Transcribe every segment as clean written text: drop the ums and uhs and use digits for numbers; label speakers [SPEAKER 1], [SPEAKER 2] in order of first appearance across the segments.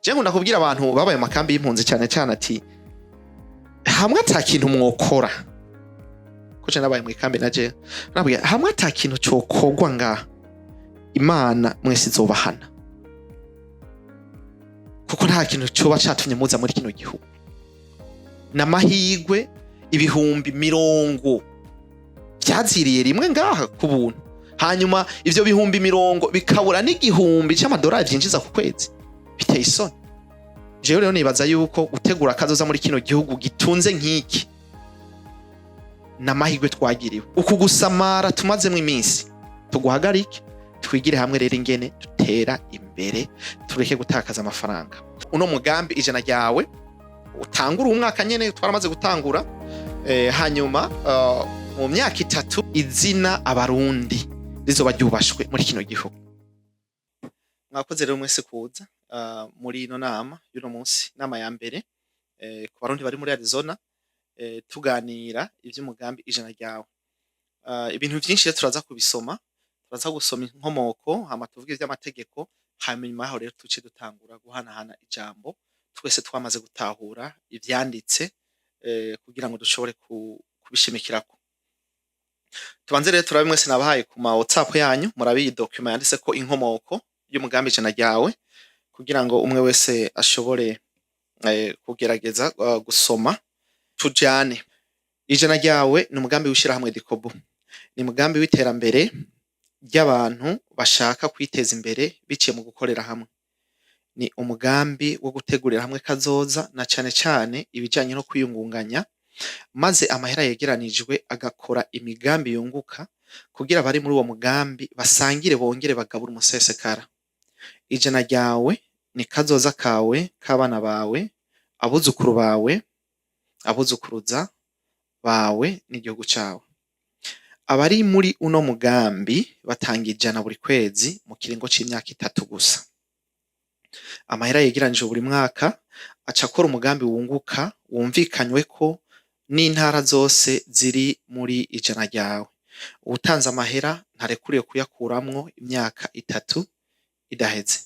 [SPEAKER 1] Je nkunda kubwira abantu babaye mu makambi y'impunzi cyane cyane ati hamwe ata kintu mwokora, ko je nabaye mu ikambi na je nabwiye hamwe ata kintu cokogwa ngaha, Imana mwese izobahana, kuko nta kintu coba catumye muza muri kino gihugu. N'amahigwe 300,000 vyaziriye rimwe ngaha ku buntu, hanyuma ivyo 300,000 bikabura n'igihumbi c'amadolari vyinjiza ku kwezi. Biteye isoni. Jewe rero nibaza yuko gutegura akazoza muri kino gihugu gitunze nk'iki n'amahigwe twagiriwe. Uku gusamara tumazemwo iminsi tuguhagarike, twigire hamwe rero ingene dutera imbere, tureke gutakaza amafaranga. Uno mugambi Ijana Ryawe utangura umwaka nyene twaramaze gutangura, hanyuma mu myaka 3 izina Abarundi rizoba ryubashwe muri kino gihugu. Mwakoze rero mwese kuza muri ino nama y'uno munsi, nama ya mbere ku Barundi bari muri Arizona, tuganira ivy'umugambi Ijana Ryawe. Ibintu vyinshi rero turaza kubisoma, turaza gusoma inkomoko, hama tuvuge ivy'amategeko, hanyuma yaho rero tuce dutangura guhanahana ijambo twese twamaze gutahura ivyanditse, kugira ngo dushobore kubishimikirako. Tubanze rero turabe. Mwese nabahaye ku ma WhatsApp yanyu, murabe iyi document yanditseko inkomoko y'umugambi Ijana Ryawe, kugira ngo umwe wese ashobore kugerageza gusoma tujane. Ijana Ryawe ni umugambi w'ishirahamwe Dikobu, ni umugambi w'iterambere ry'abantu bashaka kwiteza imbere biciye mu gukorera hamwe. Ni umugambi wo gutegurira hamwe kazoza, na cane cane ibijanye no kwiyungunganya, maze amahera yegeranijwe agakora imigambi yunguka, kugira abari muri uwo mugambi basangire bongere bagabure umusesekara. Ijana Ryawe ni kazoza kawe, k'abana bawe, abuzukuru bawe, abuzukuruza bawe n'igihugu cawe. Abari muri uno mugambi batanga 100 buri kwezi mu kiringo c'imyaka 3 gusa. Amahera yegeranijwe buri mwaka aca akora umugambi wunguka wumvikanyweko n'intara zose ziri muri Ijana Ryawe. Uwutanze amahera ntarekuriwe kuyakuramwo imyaka 3 idaheze.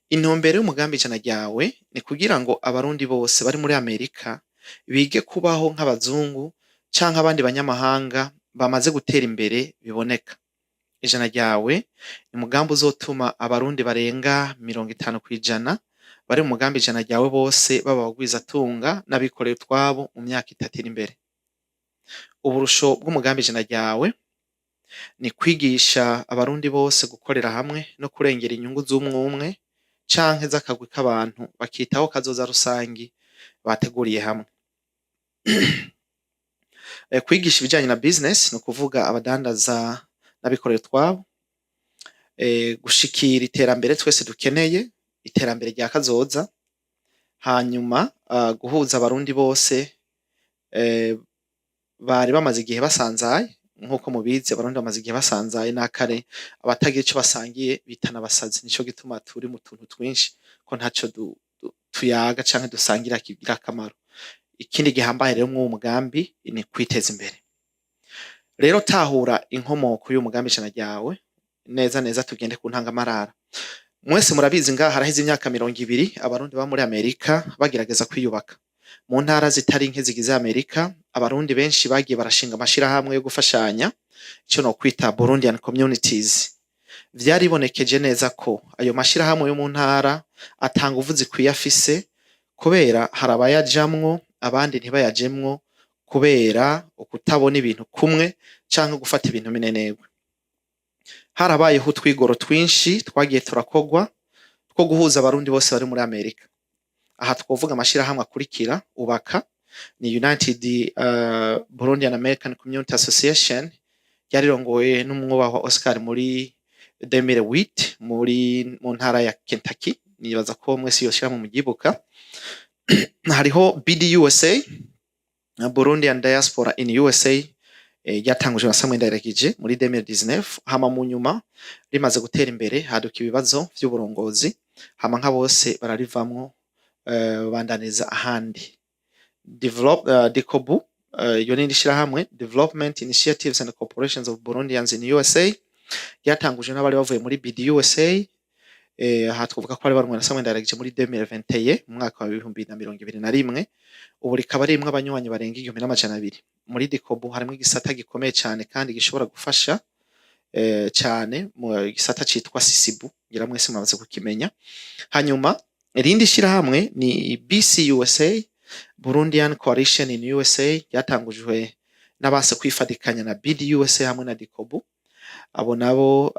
[SPEAKER 1] Intumbero y'umugambi Ijana Ryawe ni kugira ngo Abarundi bose bari muri Amerika bige kubaho nk'abazungu canke abandi banyamahanga bamaze gutera imbere biboneka. Ijana Ryawe ni umugambi uzotuma Abarundi barenga 50% bari mu mugambi Ijana Ryawe bose baba abagwizatunga n'abikorera utwabo mu myaka 3 iri imbere. Uburusho bw'umugambi Ijana Ryawe ni kwigisha Abarundi bose gukorera hamwe no kurengera inyungu z'umwumwe canke z'akagwi k'abantu, bakitaho kazoza rusangi bateguriye hamwe. Kwigisha ibijanye na business, ni ukuvuga abadandaza n'abikorera utwabo, gushikira iterambere twese dukeneye, iterambere rya kazoza, hanyuma guhuza Abarundi bose bari bamaze igihe basanzaye. Nk'uko mubizi, Abarundi bamaze igihe basanzaye n'akare, abatagira ico basangiye bitana abasazi. Nico gituma turi mu tuntu twinshi, ko ntaco tuyaga canke dusangira kigira akamaro. Ikindi gihambaye rero mw'uwo mugambi ni kwiteza imbere. Rero tahura inkomoko y'umugambi Ijana Ryawe neza neza, tugende ku ntangamarara. Mwese murabizi, ngaha haraheze imyaka 20 Abarundi baba muri Amerika bagerageza kwiyubaka. Mu ntara zitari nke zigize Amerika, Abarundi benshi bagiye barashinga amashirahamwe yo gufashanya, ico nokwita Burundian communities. Vyaribonekeje neza ko ayo mashirahamwe yo mu ntara ata nguvu zikwiye afise, kubera hari abayajamwo abandi ntibayajemwo, kubera ukutabona ibintu kumwe canke gufata ibintu minenegwe. Harabayeho utwigoro twinshi twagiye turakorwa two guhuza Abarundi bose bari muri Amerika. Aha twovuga amashirahamwe akurikira: UBAKA, ni United Burundian American Community Association, ryarirongowe n'umwubahwa Oscar muri 2008 muri mu ntara ya Kentucky. Nibaza ko mwese iyo shirahamwe muryibuka. Hariho BDUSA, Burundian Diaspora in USA, ryatangujwe na Samuel Ndayiragije muri 2019. Hama mu nyuma rimaze gutera imbere haduka ibibazo vy'uburongozi, hama nka bose bararivamwo, bandaniza ahandi. Develop Dikobu, iyo ni ishirahamwe Development Initiatives and Corporations of Burundians in USA, ryatangujwe n'abari bavuye muri BDUSA. Aha twovuga ko bari barongowe na Samuel Ndayiragije muri 2021, mu mwaka wa 2021. Ubu rikaba ririmwo abanywanyi barenga 1200. Muri DICOBU harimwo igisata gikomeye cane kandi gishobora gufasha cane, mu gisata citwa Sisibu, ngira mwese mwamaze kukimenya. Hanyuma irindi shirahamwe ni BCUSA, Burundian Coalition in USA, ryatangujwe n'abase kwifadikanya na BDUSA hamwe na DICOBU. Abo nabo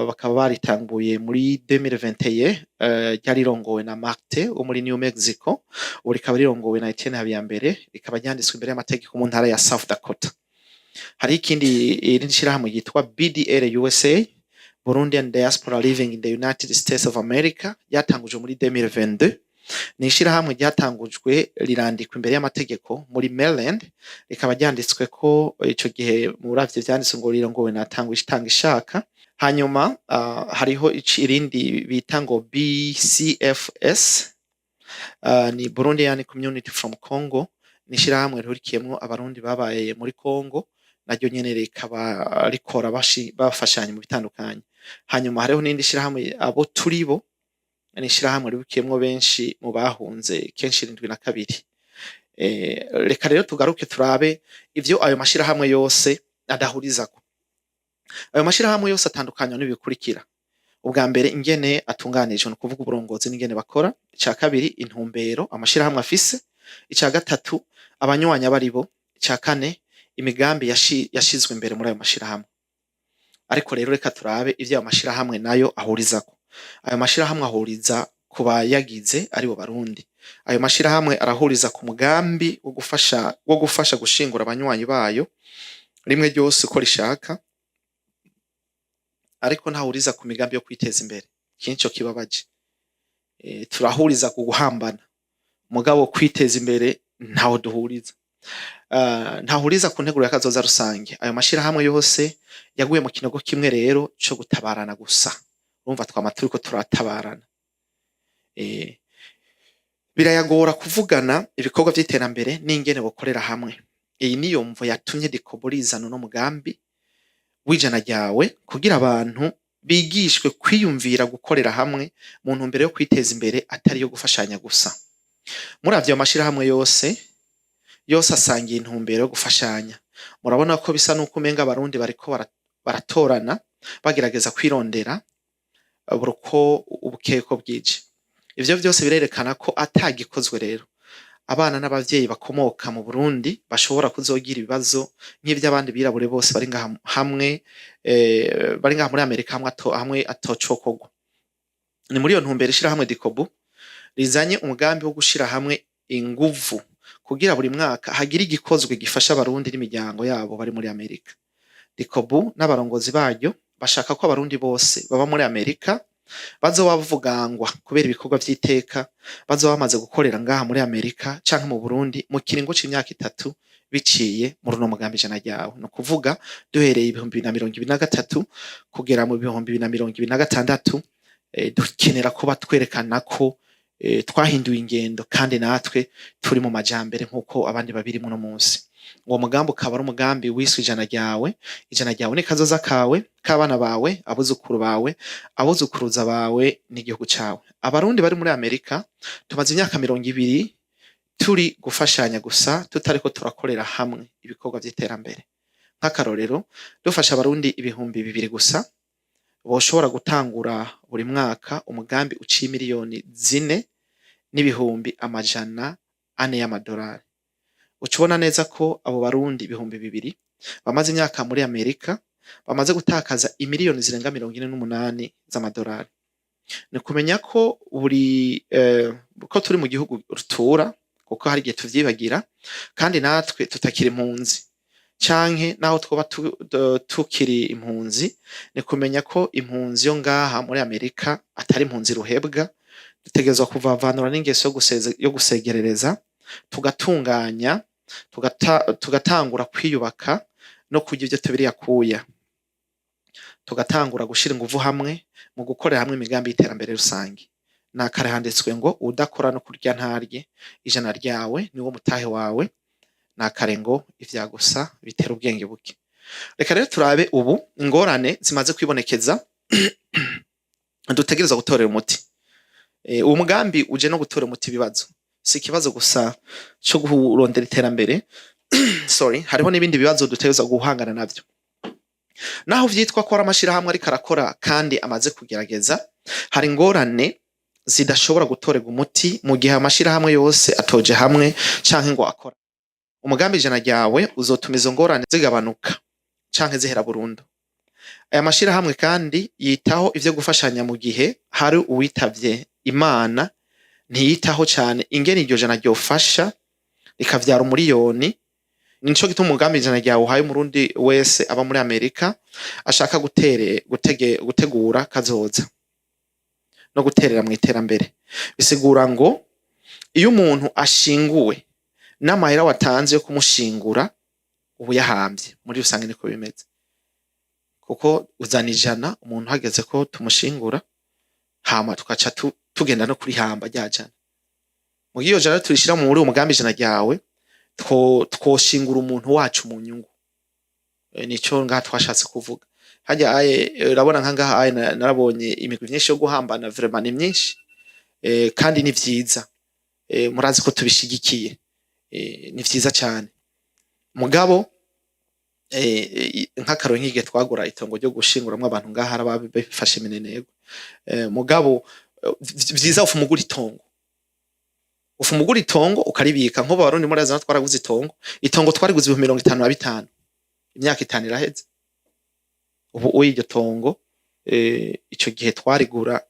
[SPEAKER 1] bakaba baritanguye muri 2021, ryari rirongowe na Marte wo muri New Mexico. Ubu rikaba rirongowe na Etienne Habiyambere, rikaba ryanditswe imbere y'amategeko mu ntara ya South Dakota. Hari ikindi, irindi shirahamwe ryitwa BDL USA, Burundian Diaspora Living in the United States of America, ryatangujwe muri 2022. Ni ishirahamwe ryatangujwe, rirandikwa imbere y'amategeko muri Maryland, rikaba ryanditswe ko ico gihe muravye vyanditswe ngo rirongowe na Tanga Ishaka. Hanyuma hariho irindi bita ngo BCFS, ni Burundian Community from Congo, ni ishirahamwe rihurikiyemwo Abarundi babaye muri Congo, naryo nyene rikaba rikora bafashanya mu bitandukanye. Hanyuma hariho n'irindi shirahamwe Abo Turibo, ni ishirahamwe rihurikiyemwo benshi mu bahunze kenshi 72. Reka rero tugaruke turabe ivyo ayo mashirahamwe yose adahurizako. Ayo mashirahamwe yose atandukanywa n'ibikurikira: ubwa mbere, ingene atunganijwe, ni ukuvuga uburongozi n'ingene bakora; ica kabiri, intumbero amashirahamwe afise; ica gatatu, abanywanyi abaribo; ica kane, imigambi yashizwe imbere muri ayo mashirahamwe. Ariko rero reka turabe ivyo ayo mashirahamwe nayo ahurizako. Ayo mashirahamwe ahuriza ku bayagize, aribo Barundi. Ayo mashirahamwe arahuriza ku mugambi wo gufasha gushingura abanywanyi bayo rimwe ryose uko rishaka, ariko ntahuriza ku migambi yo kwiteza imbere. Iki nico kibabaje. Turahuriza ku guhambana, mugabo kwiteza imbere ntaho duhuriza. Ntahuriza ku nteguro ya kazoza rusange. Ayo mashirahamwe yose yaguye mu kinogo kimwe rero co gutabarana gusa. Urumva twama turiko turatabarana. Birayagora kuvugana ibikorwa vy'iterambere n'ingene bokorera hamwe. Iyi niyo mvo yatumye DICOBU rizana uno mugambi w'Ijana Ryawe, kugira abantu bigishwe kwiyumvira gukorera hamwe mu ntumbero yo kwiteza imbere, atari iyo gufashanya gusa. Muravye, ayo mashirahamwe yose yose asangiye intumbero yo gufashanya. Murabona ko bisa nuko umenga Abarundi bariko baratorana, bagerageza kwirondera buri uko ubukeye ko bwije. Ivyo vyose birerekana ko atagikozwe rero, abana n'abavyeyi bakomoka mu Burundi bashobora kuzogira ibibazo nk'ivy'abandi birabure bose bari ngaha hamwe, bari ngaha muri Amerika, hamwe hamwe atocokorwa. Ni muri iyo ntumbero ishirahamwe DICOBU rizanye umugambi wo gushira hamwe inguvu kugira buri mwaka hagire igikozwe gifasha Abarundi n'imiryango yabo bari muri Amerika. DICOBU n'abarongozi baryo bashaka ko Abarundi bose baba muri Amerika bazoba bavugangwa kubera ibikorwa vy'iteka bazoba bamaze gukorera ngaha muri Amerika canke mu Burundi mu kiringo c'imyaka 3, biciye muri uno mugambi Ijana Ryawe. Ni ukuvuga duhereye 2023 kugera mu 2026, dukenera kuba twerekana ko twahinduye ingendo kandi natwe turi mu majambere nk'uko abandi babiri muno munsi. Uwo mugambi ukaba ari umugambi wiswe Ijana Ryawe. Ijana ryawe ni kazoza kawe, k'abana bawe, abuzukuru bawe, abuzukuruza bawe n'igihugu cawe. Abarundi bari muri Amerika tumaze imyaka 20 turi gufashanya gusa, tutariko turakorera hamwe ibikorwa vy'iterambere. Nk'akarorero, dufasha Abarundi 2000 gusa boshobora gutangura buri mwaka umugambi uciye 4,400,000 y'amadolari. Uca ubona neza ko abo Barundi 2000 bamaze imyaka muri Amerika bamaze gutakaza imiliyoni zirenga 48 z'amadolari. Ni kumenya ko buri ko turi mu gihugu rutura, kuko hari igihe tuvyibagira, kandi natwe tutakiri impunzi, canke naho twoba tukiri impunzi, ni kumenya ko impunzi yo ngaha muri Amerika atari impunzi ruhebwa. Dutegerezwa kuvavanura n'ingeso yo gusegerereza, tugatunganya, tugatangura kwiyubaka no kurya ivyo tubiriye akuya, tugatangura gushira inguvu hamwe mu gukorera hamwe imigambi y'iterambere rusange. Nakare handitswe ngo uwudakora no kurya ntarye. Ijana ryawe niwo mutahe wawe. Nakare ngo ivya gusa bitera ubwenge buke. Reka rero turabe ubu ingorane zimaze kwibonekeza. Dutegerezwa gutorera umuti. Uwo mugambi uje no gutora umuti ibibazo, si ikibazo gusa co kurondera iterambere, sorry, hariho n'ibindi bibazo dutegerezwa guhangana navyo. Naho vyitwa ko ari amashirahamwe ariko arakora kandi amaze kugerageza, hari ingorane zidashobora gutorerwa umuti mu gihe amashirahamwe yose atoje hamwe canke ngo akora. Umugambi Ijana Ryawe uzotuma izo ngorane zigabanuka canke zihera burundu. Aya mashirahamwe kandi yitaho ivyo gufashanya mu gihe hari uwitavye Imana, ntiyitaho cane ingene iryo jana ryofasha rikavyara umuriyoni. Nico gituma umugambi Ijana Ryawe uhaye Umurundi wese aba muri Amerika ashaka gutegura kazoza no guterera mu iterambere. Bisigura ngo iyo umuntu ashinguwe, n'amahera watanze yo kumushingura ubu yahamvye. Muri rusange niko bimeze, kuko uzana 100, umuntu hageze ko tumushingura, hama tugaca tugenda no kurihamba rya jana. Mu iyo jana turishira muri uwo mugambi Ijana Ryawe, twoshingura umuntu wacu mu nyungu. Nico ngaha twashatse kuvuga. Harya aye urabona nka ngaha aye narabonye imigwi myinshi yo guhambana, vraiment ni myinshi, kandi ni vyiza. Murazi ko tubishigikiye, ni vyiza cane. Mugabo nk'akarorero, nk'igihe twagura itongo ryo gushinguramwo abantu ngaha, hari ababifashe minenegwe. Mugabo vyiza ufuma ugura itongo, ufuma ugura itongo ukaribika. Nk'ubu Abarundi murazi natwe twaraguze itongo, itongo twariguze 55,000, imyaka 5 iraheze. Ubu ubu iryo tongo, ico gihe twarigura,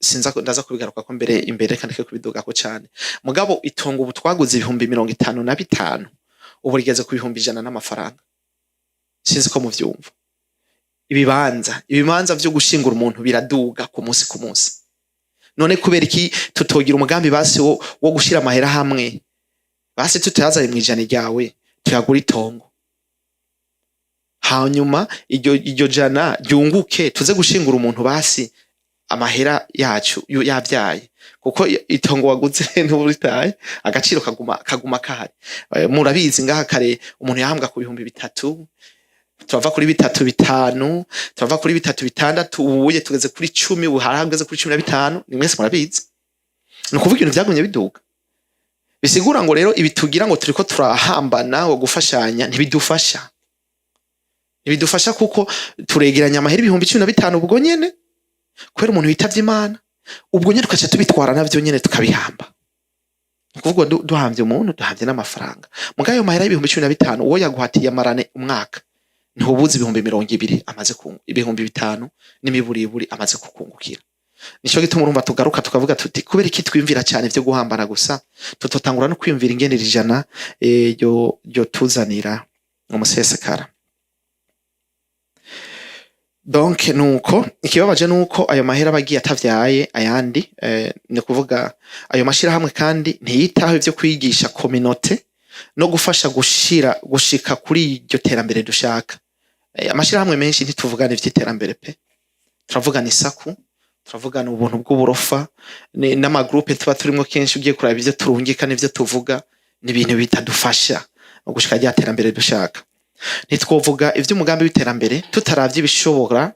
[SPEAKER 1] sinza ndaza kubigarukako mbere imbere, kandi ndeke kubidugako cane. Mugabo itongo ubu twaguze 55,000, ubu rigeze ku 100,000 n'amafaranga. Sinzi ko muvyumva. Ibibanza vyo gushingura umuntu biraduga ku munsi ku munsi. None kubera iki tutogira umugambi basi wo gushira amahera hamwe, basi tutayazanye mw'Ijana Ryawe, tuyagura itongo, hanyuma iryo jana ryunguke, tuze gushingura umuntu basi amahera yacu yavyaye? Kuko itongo waguze ntuburitaye, agaciro kaguma kahari. Murabizi ngaha kare umuntu yahambwa ku 3000, turava kuri 3 5, turava kuri 3 6, ubuye tugeze kuri 10, ubu harahageze kuri 15. Ni mwese murabizi. Ni ukuvuga ibintu vyagumye biduga. Bisigura ngo rero ibi tugira ngo turiko turahambana ngo gufashanya, ntibidufasha, kuko turegeranya amahera 15,000 ubwo nyene kubera umuntu yitavye Imana, ubwo nyene tugaca tubitwara navyo nyene tukabihamba. Ni ukuvuga duhamvye umuntu, duhamvye n'amafaranga. Mugabo ayo mahera y'15,000, uwo yaguhatiye amarane umwaka, ntubuze 20,000 amaze kungu, 5000 n'imiburiburi amaze kukungukira. Nico gituma urumva tugaruka tukavuga tuti: kubera iki twiyumvira cyane vyo guhambana gusa, tutotangura no kwiyumvira ingene iri jana ryo tuzanira umusesekara? Donc nuko ikibabaje nuko ayo mahera aba agiye atavyaye ayandi. Ni kuvuga ayo mashirahamwe kandi ntiyitaho ivyo kwigisha communauté no gufasha gushika kuri iryo terambere dushaka. Amashirahamwe menshi ntituvugana ivy'iterambere pe, turavugana isaku, turavugana ubuntu bw'uburofa n'amagroupe tuba turimwo. Kenshi ugiye kuraba ivyo turungika n'ivyo tuvuga, ni ibintu bitadufasha gushika rya terambere dushaka. Ntitwovuga ivy'umugambi w'iterambere tutaravye ibishobora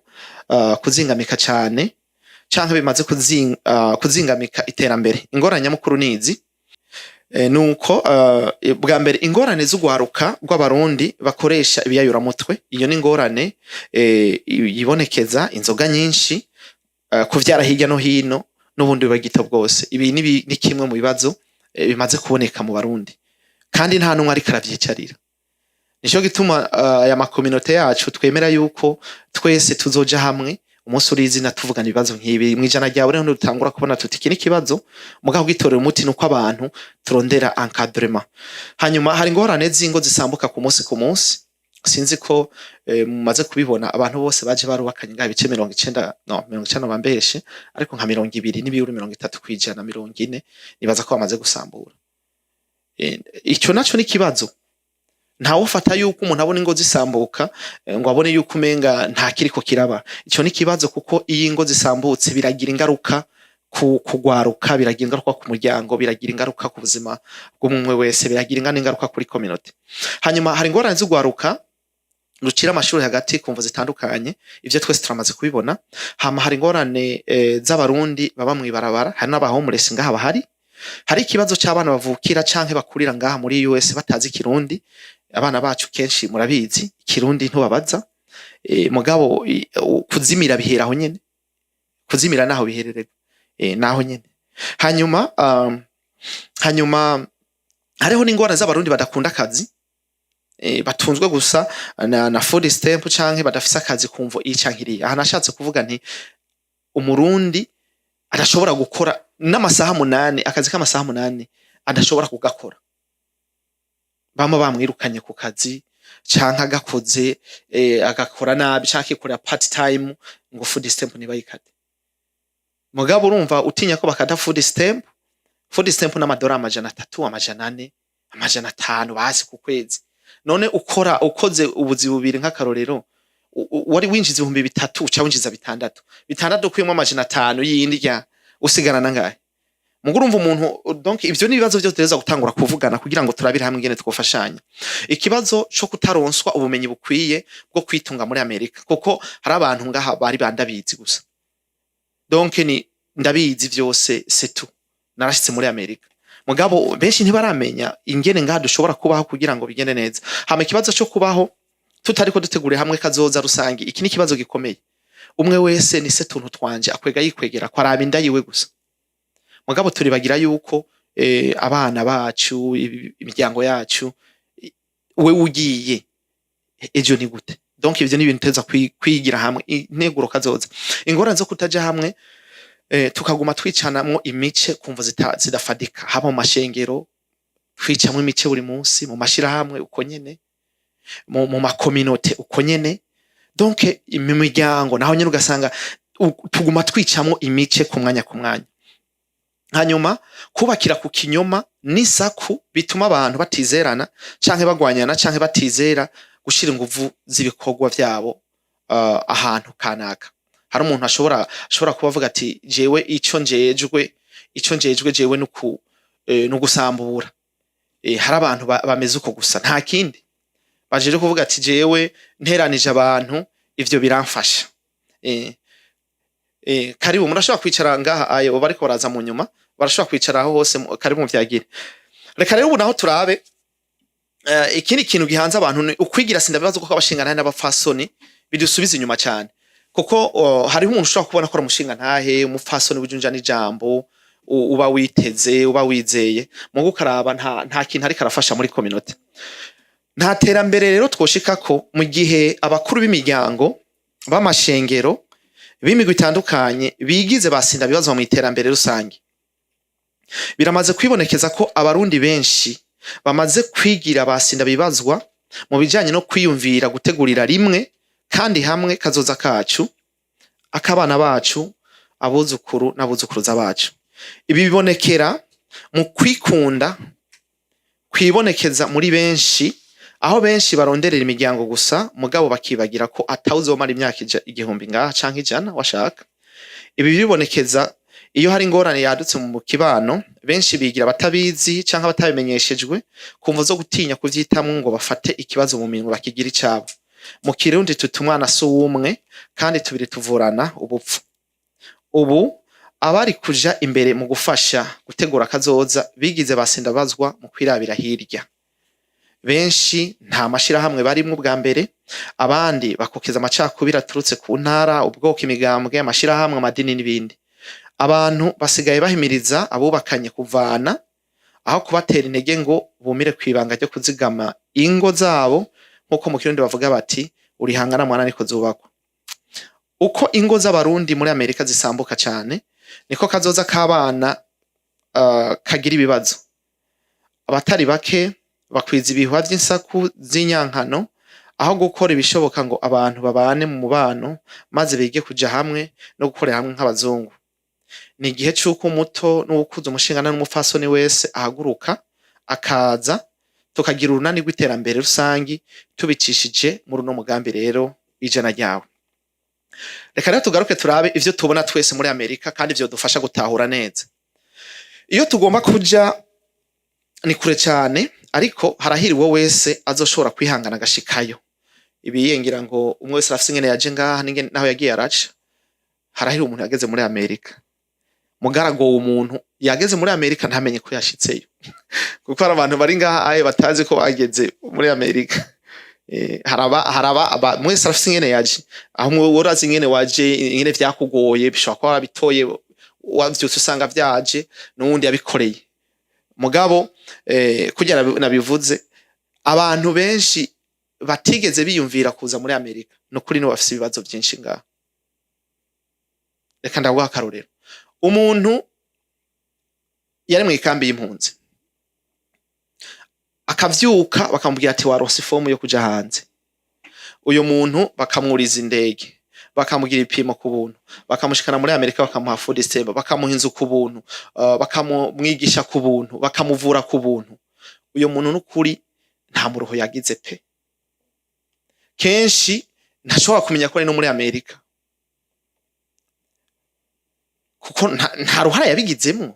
[SPEAKER 1] kuzingamika cane canke bimaze kuzingamika iterambere. Ingorane nyamukuru nizi. Nuko bwa mbere, ingorane z'ugwaruka rw'Abarundi bakoresha ibiyayuramutwe. Iyo ni ingorane yibonekeza: inzoga nyinshi, kuvyara hirya no hino n'ubundi bugito bwose. Ibi ni kimwe mu bibazo bimaze kuboneka mu Barundi, kandi nta n'umwe ariko aravyicarira. Nico gituma aya macommunauté yacu twemera yuko twese tuzoja hamwe umunsi urizina, tuvugana ibibazo nk'ibi. Mw'Ijana Ryawe rero dutangura kubona tuti iki ni ikibazo, mugabo gitorera umuti nuko abantu turondera encadrement. Hanyuma hari ingorane z'ingo zisambuka ku munsi ku munsi. Sinzi ko mumaze kubibona, abantu bose baje barubakanye ngaha, ibice 90, no 90 bambeshe, ariko nka 20 n'ibiyuru 30%, 40, nibaza ko bamaze gusambura. Ico naco ni ikibazo. Ntawufata yuko umuntu abona ingo zisambuka ngo abone yuko umenga nta kiriko kiraba. Ico ni ikibazo, kuko iyo ingo zisambutse biragira ingaruka ku kugwaruka, biragira ingaruka ku muryango, biragira ingaruka ku buzima bw'umwe wese, biragira ingaruka kuri community. Hanyuma hari ingorane z'ugwaruka. Rucira amashuri hagati ku mvo zitandukanye, ivyo twese turamaze kubibona. Hama hari ingorane z'Abarundi baba mw'ibarabara, hari n'aba homeless ngaha bahari. Hari ikibazo c'abana bavukira canke bakurira ngaha muri US batazi Ikirundi. Abana bacu kenshi murabizi, Ikirundi ntubabaza. Mugabo kuzimira bihera aho nyene, kuzimira naho biherererwa, naho nyene. Hanyuma hariho n'ingorane z'Abarundi badakunda akazi, batunzwe gusa na food stamp canke badafise akazi ku mvo iyi canke iriya. Aha nashatse kuvuga nti Umurundi adashobora gukora n'amasaha 8, akazi k'amasaha 8 adashobora kugakora, bama bamwirukanye ku kazi, canke agakoze agakora nabi, canke akikorera part time ngo food stamp ntibayikate. Mugabo urumva utinya ko bakata food stamp. Food stamp n'amadolari 300, 400, 500 basi ku kwezi. None ukora, ukoze ubuzi bubiri, nk'akarorero, wari winjiza 3000, uca winjiza 6000, 6000 ukuyemwo 500 yindi rya, usigarana ngahe? Mugo urumva umuntu, donc ivyo ni ibibazo vyose tutegerezwa gutangura kuvugana kugira ngo turabire hamwe ingene twofashanya. Ikibazo co kutaronswa ubumenyi bukwiye bwo kwitunga muri Amerika, kuko hari abantu ngaha bari bandabizi gusa, donc ni ndabizi vyose, c'est tout, narashitse muri Amerika. Mugabo benshi ntibaramenya ingene ngaha dushobora kubaho kugira ngo bigende neza. Hama ikibazo co kubaho tutariko duteguriye hamwe kazoza rusangi, iki ni ikibazo gikomeye. Umwe wese ni se tuntu twanje, akwega yikwegera ko araba inda yiwe gusa. Mugabo turibagira yuko abana bacu, imiryango yacu, we ugiye ejo ni gute? Donc ivyo ni ibintu tuza kwigira hamwe, integuro kazoza. Ingorane zo kutaja hamwe, tukaguma twicanamwo imice kumvo zidafadika, haba mu mashengero twicamwo imice buri munsi, mu mashirahamwe uko nyene, mu ma communautés uko nyene, donc mu miryango naho nyene ugasanga tuguma twicamwo imice ku mwanya ku mwanya. Hanyuma kubakira ku kinyoma n'isaku bituma abantu batizerana canke bagwanyana canke batizera gushira inguvu z'ibikorwa vyabo ahantu kanaka. Hari umuntu ashobora kuba avuga ati: "Jewe ico njejwe jewe nugusambura." Hari abantu bameze uko gusa, nta kindi bajeje, kuvuga ati: "Jewe nteranije abantu, ivyo biramfasha." Karibu, murashobora kwicara ngaha, ayo bariko baraza mu nyuma barashobora kwicara aho hose. Karibu muvyagire. Reka rero ubu naho turabe ikindi kintu gihanze abantu, ni ukwigira sindabibazo, kuko abashingantahe n'abapfasoni bidusubiza inyuma cyane, kuko hariho umuntu ushobora kubona ko ari umushingantahe, umupfasoni w'ijunja n'ijambo, uba witeze, uba wizeye, mugo ukaraba nta kintu ariko arafasha muri communauté. Nta terambere rero twoshikako mu gihe abakuru b'imiryango, b'amashengero, b'imigwi itandukanye bigize basinda bibazo mu iterambere rusange. Biramaze kwibonekeza ko Abarundi benshi bamaze kwigira basinda bibazwa mu bijanye no kwiyumvira gutegurira rimwe kandi hamwe kazoza kacu, akabana bacu, abuzukuru n'abuzukuruza bacu. Ibi bibonekera mu kwikunda kwibonekeza muri benshi, aho benshi baronderera imiryango gusa, mugabo bakibagira ko atawuzomara imyaka 1000 ngaha canke 100 washaka. Ibi biribonekeza iyo hari ingorane yadutse mu kibano, benshi bigira abatabizi canke abatabimenyeshejwe ku mvo zo gutinya kuvyitamwo ngo bafate ikibazo mu minwe bakigira icabo. Mu Kirundi tuti: "Umwana si uwumwe, kandi tubiri tuvurana ubupfu." Ubu abari kuja imbere mu gufasha gutegura akazoza bigize basindabazwa mu kwirabira hirya. Benshi nta mashirahamwe barimwo ubwa mbere, abandi bakokeza amacakubiri aturutse ku ntara, ubwoko, imigambwe, amashirahamwe, amadini n'ibindi. Abantu basigaye bahimiriza abubakanye kuvana aho kubatera intege ngo bumire kw'ibanga ryo kuzigama ingo zabo, nk'uko mu Kirundi bavuga bati: "Urihangana mwana niko zubakwa." Uko ingo z'Abarundi muri Amerika zisambuka cane, niko kazoza k'abana kagira ibibazo. Abatari bake bakwiza ibihuha vy'insaku z'inyankano aho gukora ibishoboka ngo abantu babane mu mubano, maze bige kuja hamwe no gukorera hamwe nk'abazungu. Ni igihe c'uko umuto n'uwukuze, umushingantahe n'umupfasoni wese ahaguruka akaza, tukagira urunani rw'iterambere rusangi tubicishije muri uno mugambi rero Ijana Ryawe. Reka rero tugaruke turabe ivyo tubona twese muri Amerika kandi vyodufasha gutahura neza. Iyo tugomba kuja ni kure cane, ariko harahiriwe wese azoshobora kwihangana agashikayo. Ibiye ngira ngo umwe wese arafise ingene yaje ngaha n'ingene naho yagiye araca. Harahira umuntu yageze muri Amerika, mugaragowe. Umuntu yageze muri Amerika ntamenye ko yashitseyo, kuko hari abantu bari ngaha aye batazi ko bageze muri Amerika. Haraba mwese arafise ingene yaje, aho mwe urazi ingene waje, ingene vyakugoye. Bishobora kuba warabitoye, wavyutse usanga vyaje, n'uwundi yabikoreye. Mugabo kurya nabivuze, abantu benshi batigeze biyumvira kuza muri Amerika, nukuri nibo bafise ibibazo vyinshi ngaha. Reka ndaguha akarorero. Umuntu yari mu ikambi y'impunzi, akavyuka bakamubwira ati: "Waronse ifomu yo kuja hanze." Uyu muntu bakamwuriza indege, bakamugira ibipimo ku buntu, bakamushikana muri Amerika, bakamuha food stamp, bakamuha inzu ku buntu, bakamumwigisha ku buntu, bakamuvura ku buntu. Uyo muntu n'ukuri nta muruho yagize pe. Kenshi ntashobora kumenya ko ari no muri Amerika, kuko nta ruhara yabigizemwo,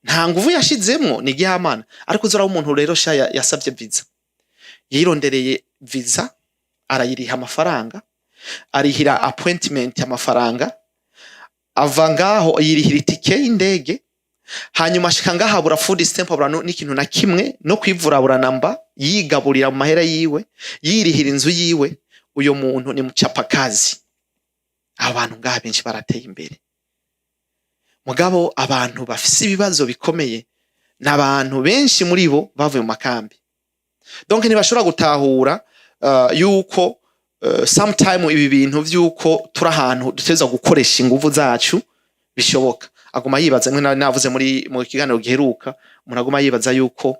[SPEAKER 1] nta nguvu yashizemwo, ni igihamana. Ariko uzora umuntu rero sha yasavye visa, yirondereye visa, arayiriha amafaranga, arihira appointment amafaranga, ava ngaho yirihira itike y'indege, hanyuma ashika ngaho abura food stamp, abura n'ikintu na kimwe, no kwivura abura namba, yigaburira mu mahera yiwe, yirihira inzu yiwe. Uyo muntu ni mchapakazi. Abantu ngaha benshi barateye imbere. Mugabo abantu bafise ibibazo bikomeye ni abantu benshi muri bo bavuye mu makambi. Donc ntibashobora gutahura yuko sometime ibi bintu vy'uko turi ahantu dutegerezwa gukoresha inguvu zacu bishoboka. Aguma yibaza, mwe navuze muri mu kiganiro giheruka, umuntu aguma yibaza yuko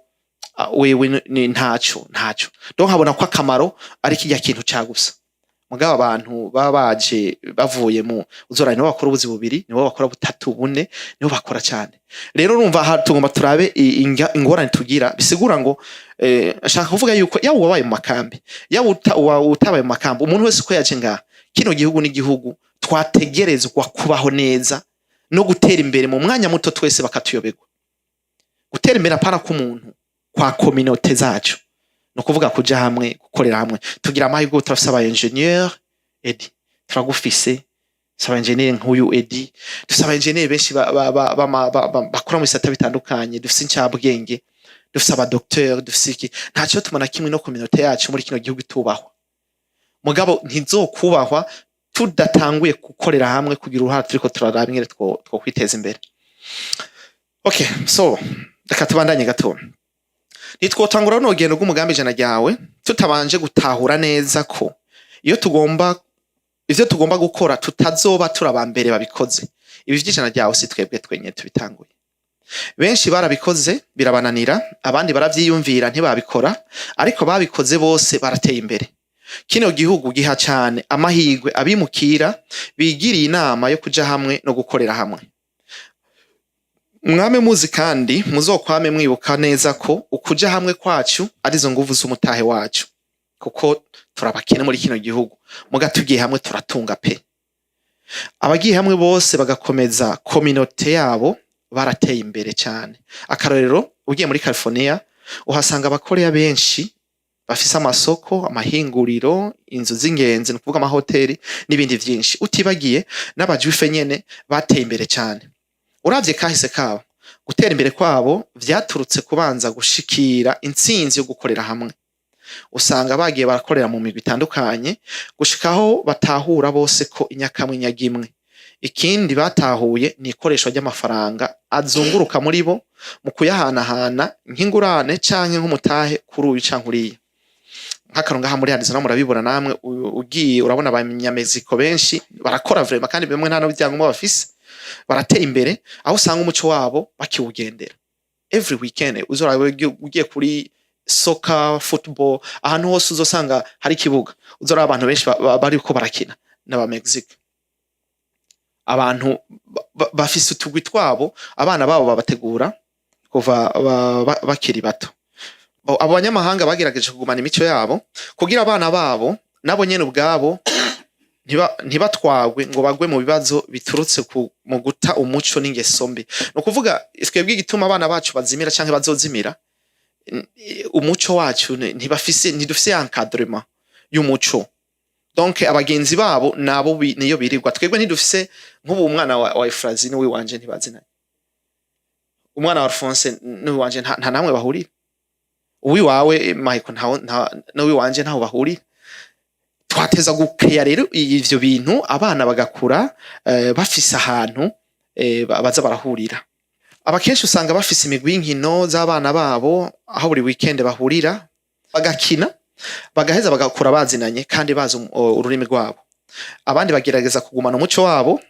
[SPEAKER 1] wewe ni ntaco ntaco. Donc abona ko akamaro ari kirya kintu ca gusa. Mugabo abantu baba baje bavuye mu uzora, nibo bakora ubuzi bubiri, nibo bakora butatu, bune, nibo bakora cyane. Rero urumva aha tugomba turabe ingorane tugira. Bisigura ngo nshaka kuvuga yuko yaba uwabaye mu makambi, yaba utabaye mu makambi, umuntu wese uko yaje ngaha, kino gihugu n'igihugu twategerezwa kubaho neza no gutera imbere mu mwanya muto, twese bakatuyoberwa. Gutera imbere apana k'umuntu, kwa communauté zacu, ni ukuvuga kuja hamwe, gukorera hamwe. Tugira amahirwe, turafise aba ingénieur. Edi, turagufise. Dufise aba ingénieur nk'uyu Edi, dufise aba ingénieur benshi bakora mu bisata bitandukanye, dufise incabwenge, dufise aba docteur, dufise iki. Ntaco tuma na kimwe no communauté yacu muri kino gihugu itubahwa. Mugabo ntizokubahwa tudatanguye gukorera hamwe, kugira uruhara turiko turaraba ingene two kwiteza imbere. Okay, so reka tubandanye gato. Ntitwotangura runo rugendo rw'umugambi Ijana Ryawe tutabanje gutahura neza ko iyo tugomba, ivyo tugomba gukora, tutazoba turi aba mbere babikoze. Ibi vy'Ijana Ryawe si twebwe twenyene tubitanguye. Benshi barabikoze birabananira, abandi baravyiyumvira ntibabikora, ariko babikoze bose barateye imbere. Kino gihugu giha cane amahirwe abimukira bigiriye inama yo kuja hamwe no gukorera hamwe. Mwame muzi kandi muzokwame mwibuka neza ko ukuja hamwe kwacu arizo nguvu z'umutahe wacu, kuko turabakene muri kino gihugu. Muga tugiye hamwe turatunga pe. Abagiye hamwe bose bagakomeza communauté yabo barateye imbere cyane. Akarorero, ugiye muri California uhasanga Abakoreya benshi bafise amasoko, amahinguriro, inzu z'ingenzi, ni ukuvuga amahoteli n'ibindi vyinshi, utibagiye n'abajuife nyene bateye imbere cyane. Uravye kahise kabo, gutera imbere kwabo vyaturutse kubanza gushikira intsinzi yo gukorera hamwe. Usanga bagiye barakorera mu migwi itandukanye gushikaho batahura bose ko inyakamwe inyaga imwe. Ikindi batahuye ni ikoreshwa ry'amafaranga azunguruka muri bo mu kuyahanahana nk'ingurane canke nk'umutahe kuri uyu canke uriya. Nk'akarorero, ngaha muri Arizona murabibona namwe, ugiye urabona Abanyameziko benshi barakora vraiment, kandi bamwe nta n'ivyangombwa bafise, barateye imbere, aho usanga umuco wabo bakiwugendera. Every weekend uzora ugiye kuri soccer, football, ahantu hose uzosanga hari ikibuga, uzoraba abantu benshi bariko barakina n'aba Mexique. Abantu bafise utugwi twabo, abana babo babategura kuva bakiri bato. Abo banyamahanga bagerageje kugumana imico yabo kugira abana babo nabo nyene ubwabo ntibatwagwe ngo bagwe mu bibazo biturutse mu guta umuco n'ingeso mbi. Ni ukuvuga twebwe igituma abana bacu bazimira canke bazozimira, umuco wacu ntibafise, ntidufise encadrement. y'umuco. Donc abagenzi babo nabo niyo birirwa. Twebwe ntidufise nk'ubu umwana wa Efrazi n'uwiwanje ntibazinanye, umwana wa Alphonse n'uwiwanje nta namwe bahurira, uwiwawe Michael n'uwiwanje ntaho bahurira. Twateza gukeya rero ivyo bintu, abana bagakura bafise ahantu baza barahurira. Abakenshi usanga bafise imigwi y'inkino z'abana babo, aho buri weekend bahurira bagakina, bagaheza bagakura bazinanye kandi bazi ururimi rwabo. Abandi bagerageza kugumana umuco wabo,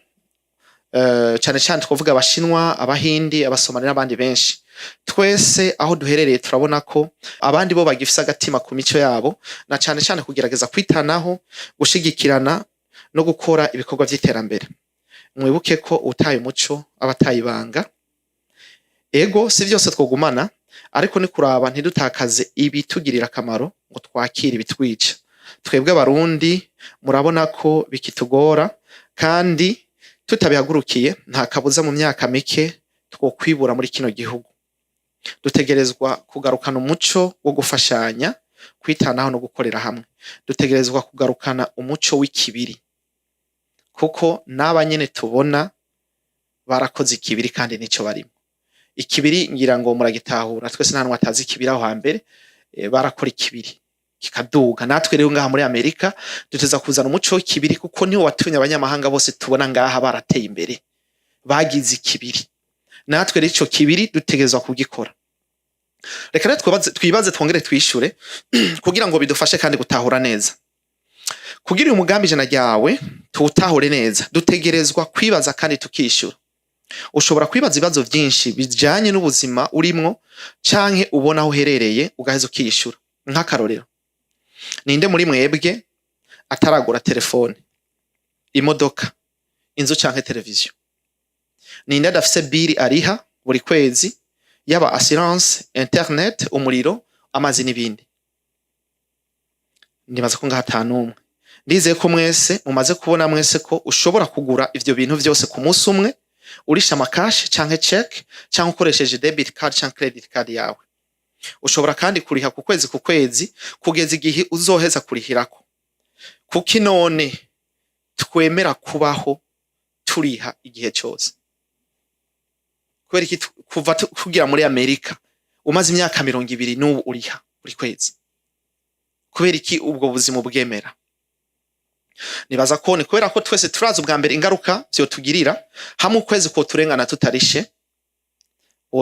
[SPEAKER 1] cane cane twavuga Abashinwa, Abahindi, Abasomali n'abandi benshi. Twese aho duherereye turabona ko abandi bo bagifise agatima ku mico yabo, na cane cane kugerageza kwitanaho, gushigikirana no gukora ibikorwa vy'iterambere. Mwibuke ko utaye umuco aba ataye ibanga. Ego, si vyose twogumana, ariko ni kuraba ntidutakaze ibitugirira akamaro ngo twakire ibitwica. Twebwe Abarundi murabona ko bikitugora, kandi tutabihagurukiye nta kabuza mu myaka mike twokwibura muri kino gihugu. Dutegerezwa kugarukana umuco wo gufashanya, kwitanaho no gukorera hamwe. Dutegerezwa kugarukana umuco w'ikibiri, kuko n'aba nyene tubona barakoze ikibiri kandi nico barimo. Ikibiri ngira ngo muragitahura twese, nta numwe atazi ikibiri. Aho hambere barakora ikibiri kikaduga. Natwe rero ngaha muri Amerika duteza kuzana umuco w'ikibiri, kuko niwo watumye abanyamahanga bose tubona ngaha barateye imbere, bagize ikibiri. Natwe rero ico kibiri dutegerezwa kugikora. Reka rero twibaze twongere twishure kugira ngo bidufashe kandi gutahura neza. Kugira uyu mugambi Ijana Ryawe tuwutahure neza, dutegerezwa kwibaza kandi tukishyura. Ushobora kwibaza ibibazo byinshi bijanye n'ubuzima urimwo canke ubona aho uherereye, ugaheza ukiyishura. Nk'akarorero, ninde muri mwebwe ataragura telefone, imodoka, inzu canke televiziyo? Ninde adafise bill ariha buri kwezi, yaba assurance, internet, umuriro, amazi n'ibindi? Nibaza ko ngaha ata n'umwe. Ndizeye ko mwese mumaze kubona mwese ko ushobora kugura ivyo bintu vyose ku munsi umwe, urisha ama cash canke check, canke ukoresheje debit card canke credit card yawe. Ushobora kandi kuriha ku kwezi ku kwezi kugeza igihe uzoheza kurihirako. Kuki none twemera kubaho turiha igihe cose? Kubera iki kuva kugira muri Amerika umaze imyaka 20 n'ubu uriha buri kwezi? Kubera iki ubwo buzima ubwemera? Nibaza ko ni kubera ko twese turazi ubwa mbere ingaruka vyotugirira hamwe ukwezi ko turengana tutarishe.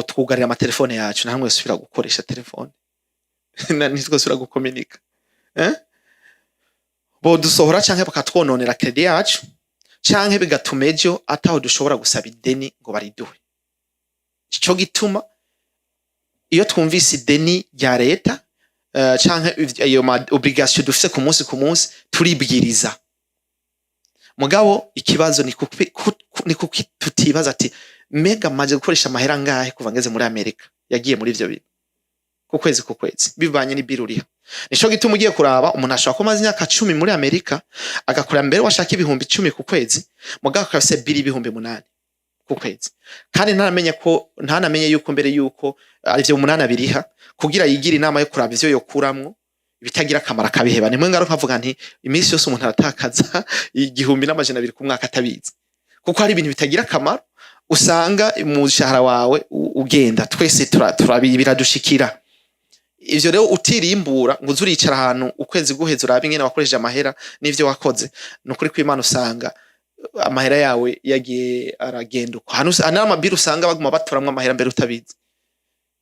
[SPEAKER 1] Twugarira amatelefone yacu, nta hamwe gukoresha telefone, ntitwosubira gukominika, eh? Bodusohora canke bakatwononera crédit yacu, canke bigatuma ejo ataho dushobora gusaba ideni ngo bariduhe. Ico gituma iyo twumvise ideni rya leta canke ayo ma obligation dufise ku munsi ku munsi, turibwiriza. Mugabo ikibazo ni kuki tutibaza ati: "Mega maze gukoresha amahera ngahe kuva ngeze muri Amerika yagiye muri ivyo bintu ku kwezi ku kwezi?" Bivanye n'i bill uriha. Nico gituma ugiye kuraba, umuntu ashobora kuba amaze imyaka 10 muri Amerika, agakora mbere washaka 10,000 ku kwezi, mugabo akaba afise bill 8,000 ku kwezi, kandi ntanamenye ko, ntanamenye yuko mbere yuko arivyo umunani abiriha, kugira yigire inama yo kuraba ivyo yokuramwo ibitagira akamaro akabiheba. Nimwe ngaruka nkavuga nti iminsi yose umuntu aratakaza 1200 ku mwaka atabizi, kuko hari ibintu bitagira akamaro usanga mu mushahara wawe ugenda. Twese biradushikira ivyo. Rero utirimbura ngo uze uricara ahantu ukwezi guheze urabe ingene wakoresheje amahera n'ivyo wakoze, ni ukuri kw'Imana usanga amahera yawe yagiye aragenda uko. Hano n'ama bill usanga baguma batoramwo amahera mbere utabizi,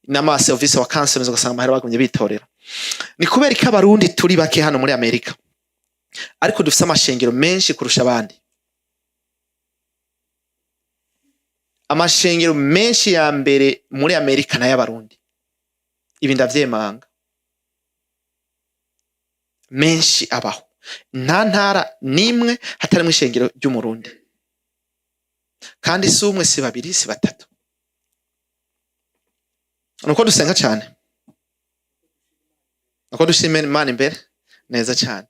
[SPEAKER 1] n'ama service wa cancel, ugasanga amahera bagumye bitorera. Ni kubera ko Abarundi turi bake hano muri Amerika, ariko dufise amashengero menshi kurusha abandi. Amashengero menshi ya mbere muri Amerika n'ay'Abarundi, ibi ndavyemanga. Menshi abaho, nta ntara nimwe hatarimwo ishengero ry'Umurundi, kandi si umwe, si babiri, si batatu. Nuko dusenga cane, nuko dushima Imana imbere neza cane,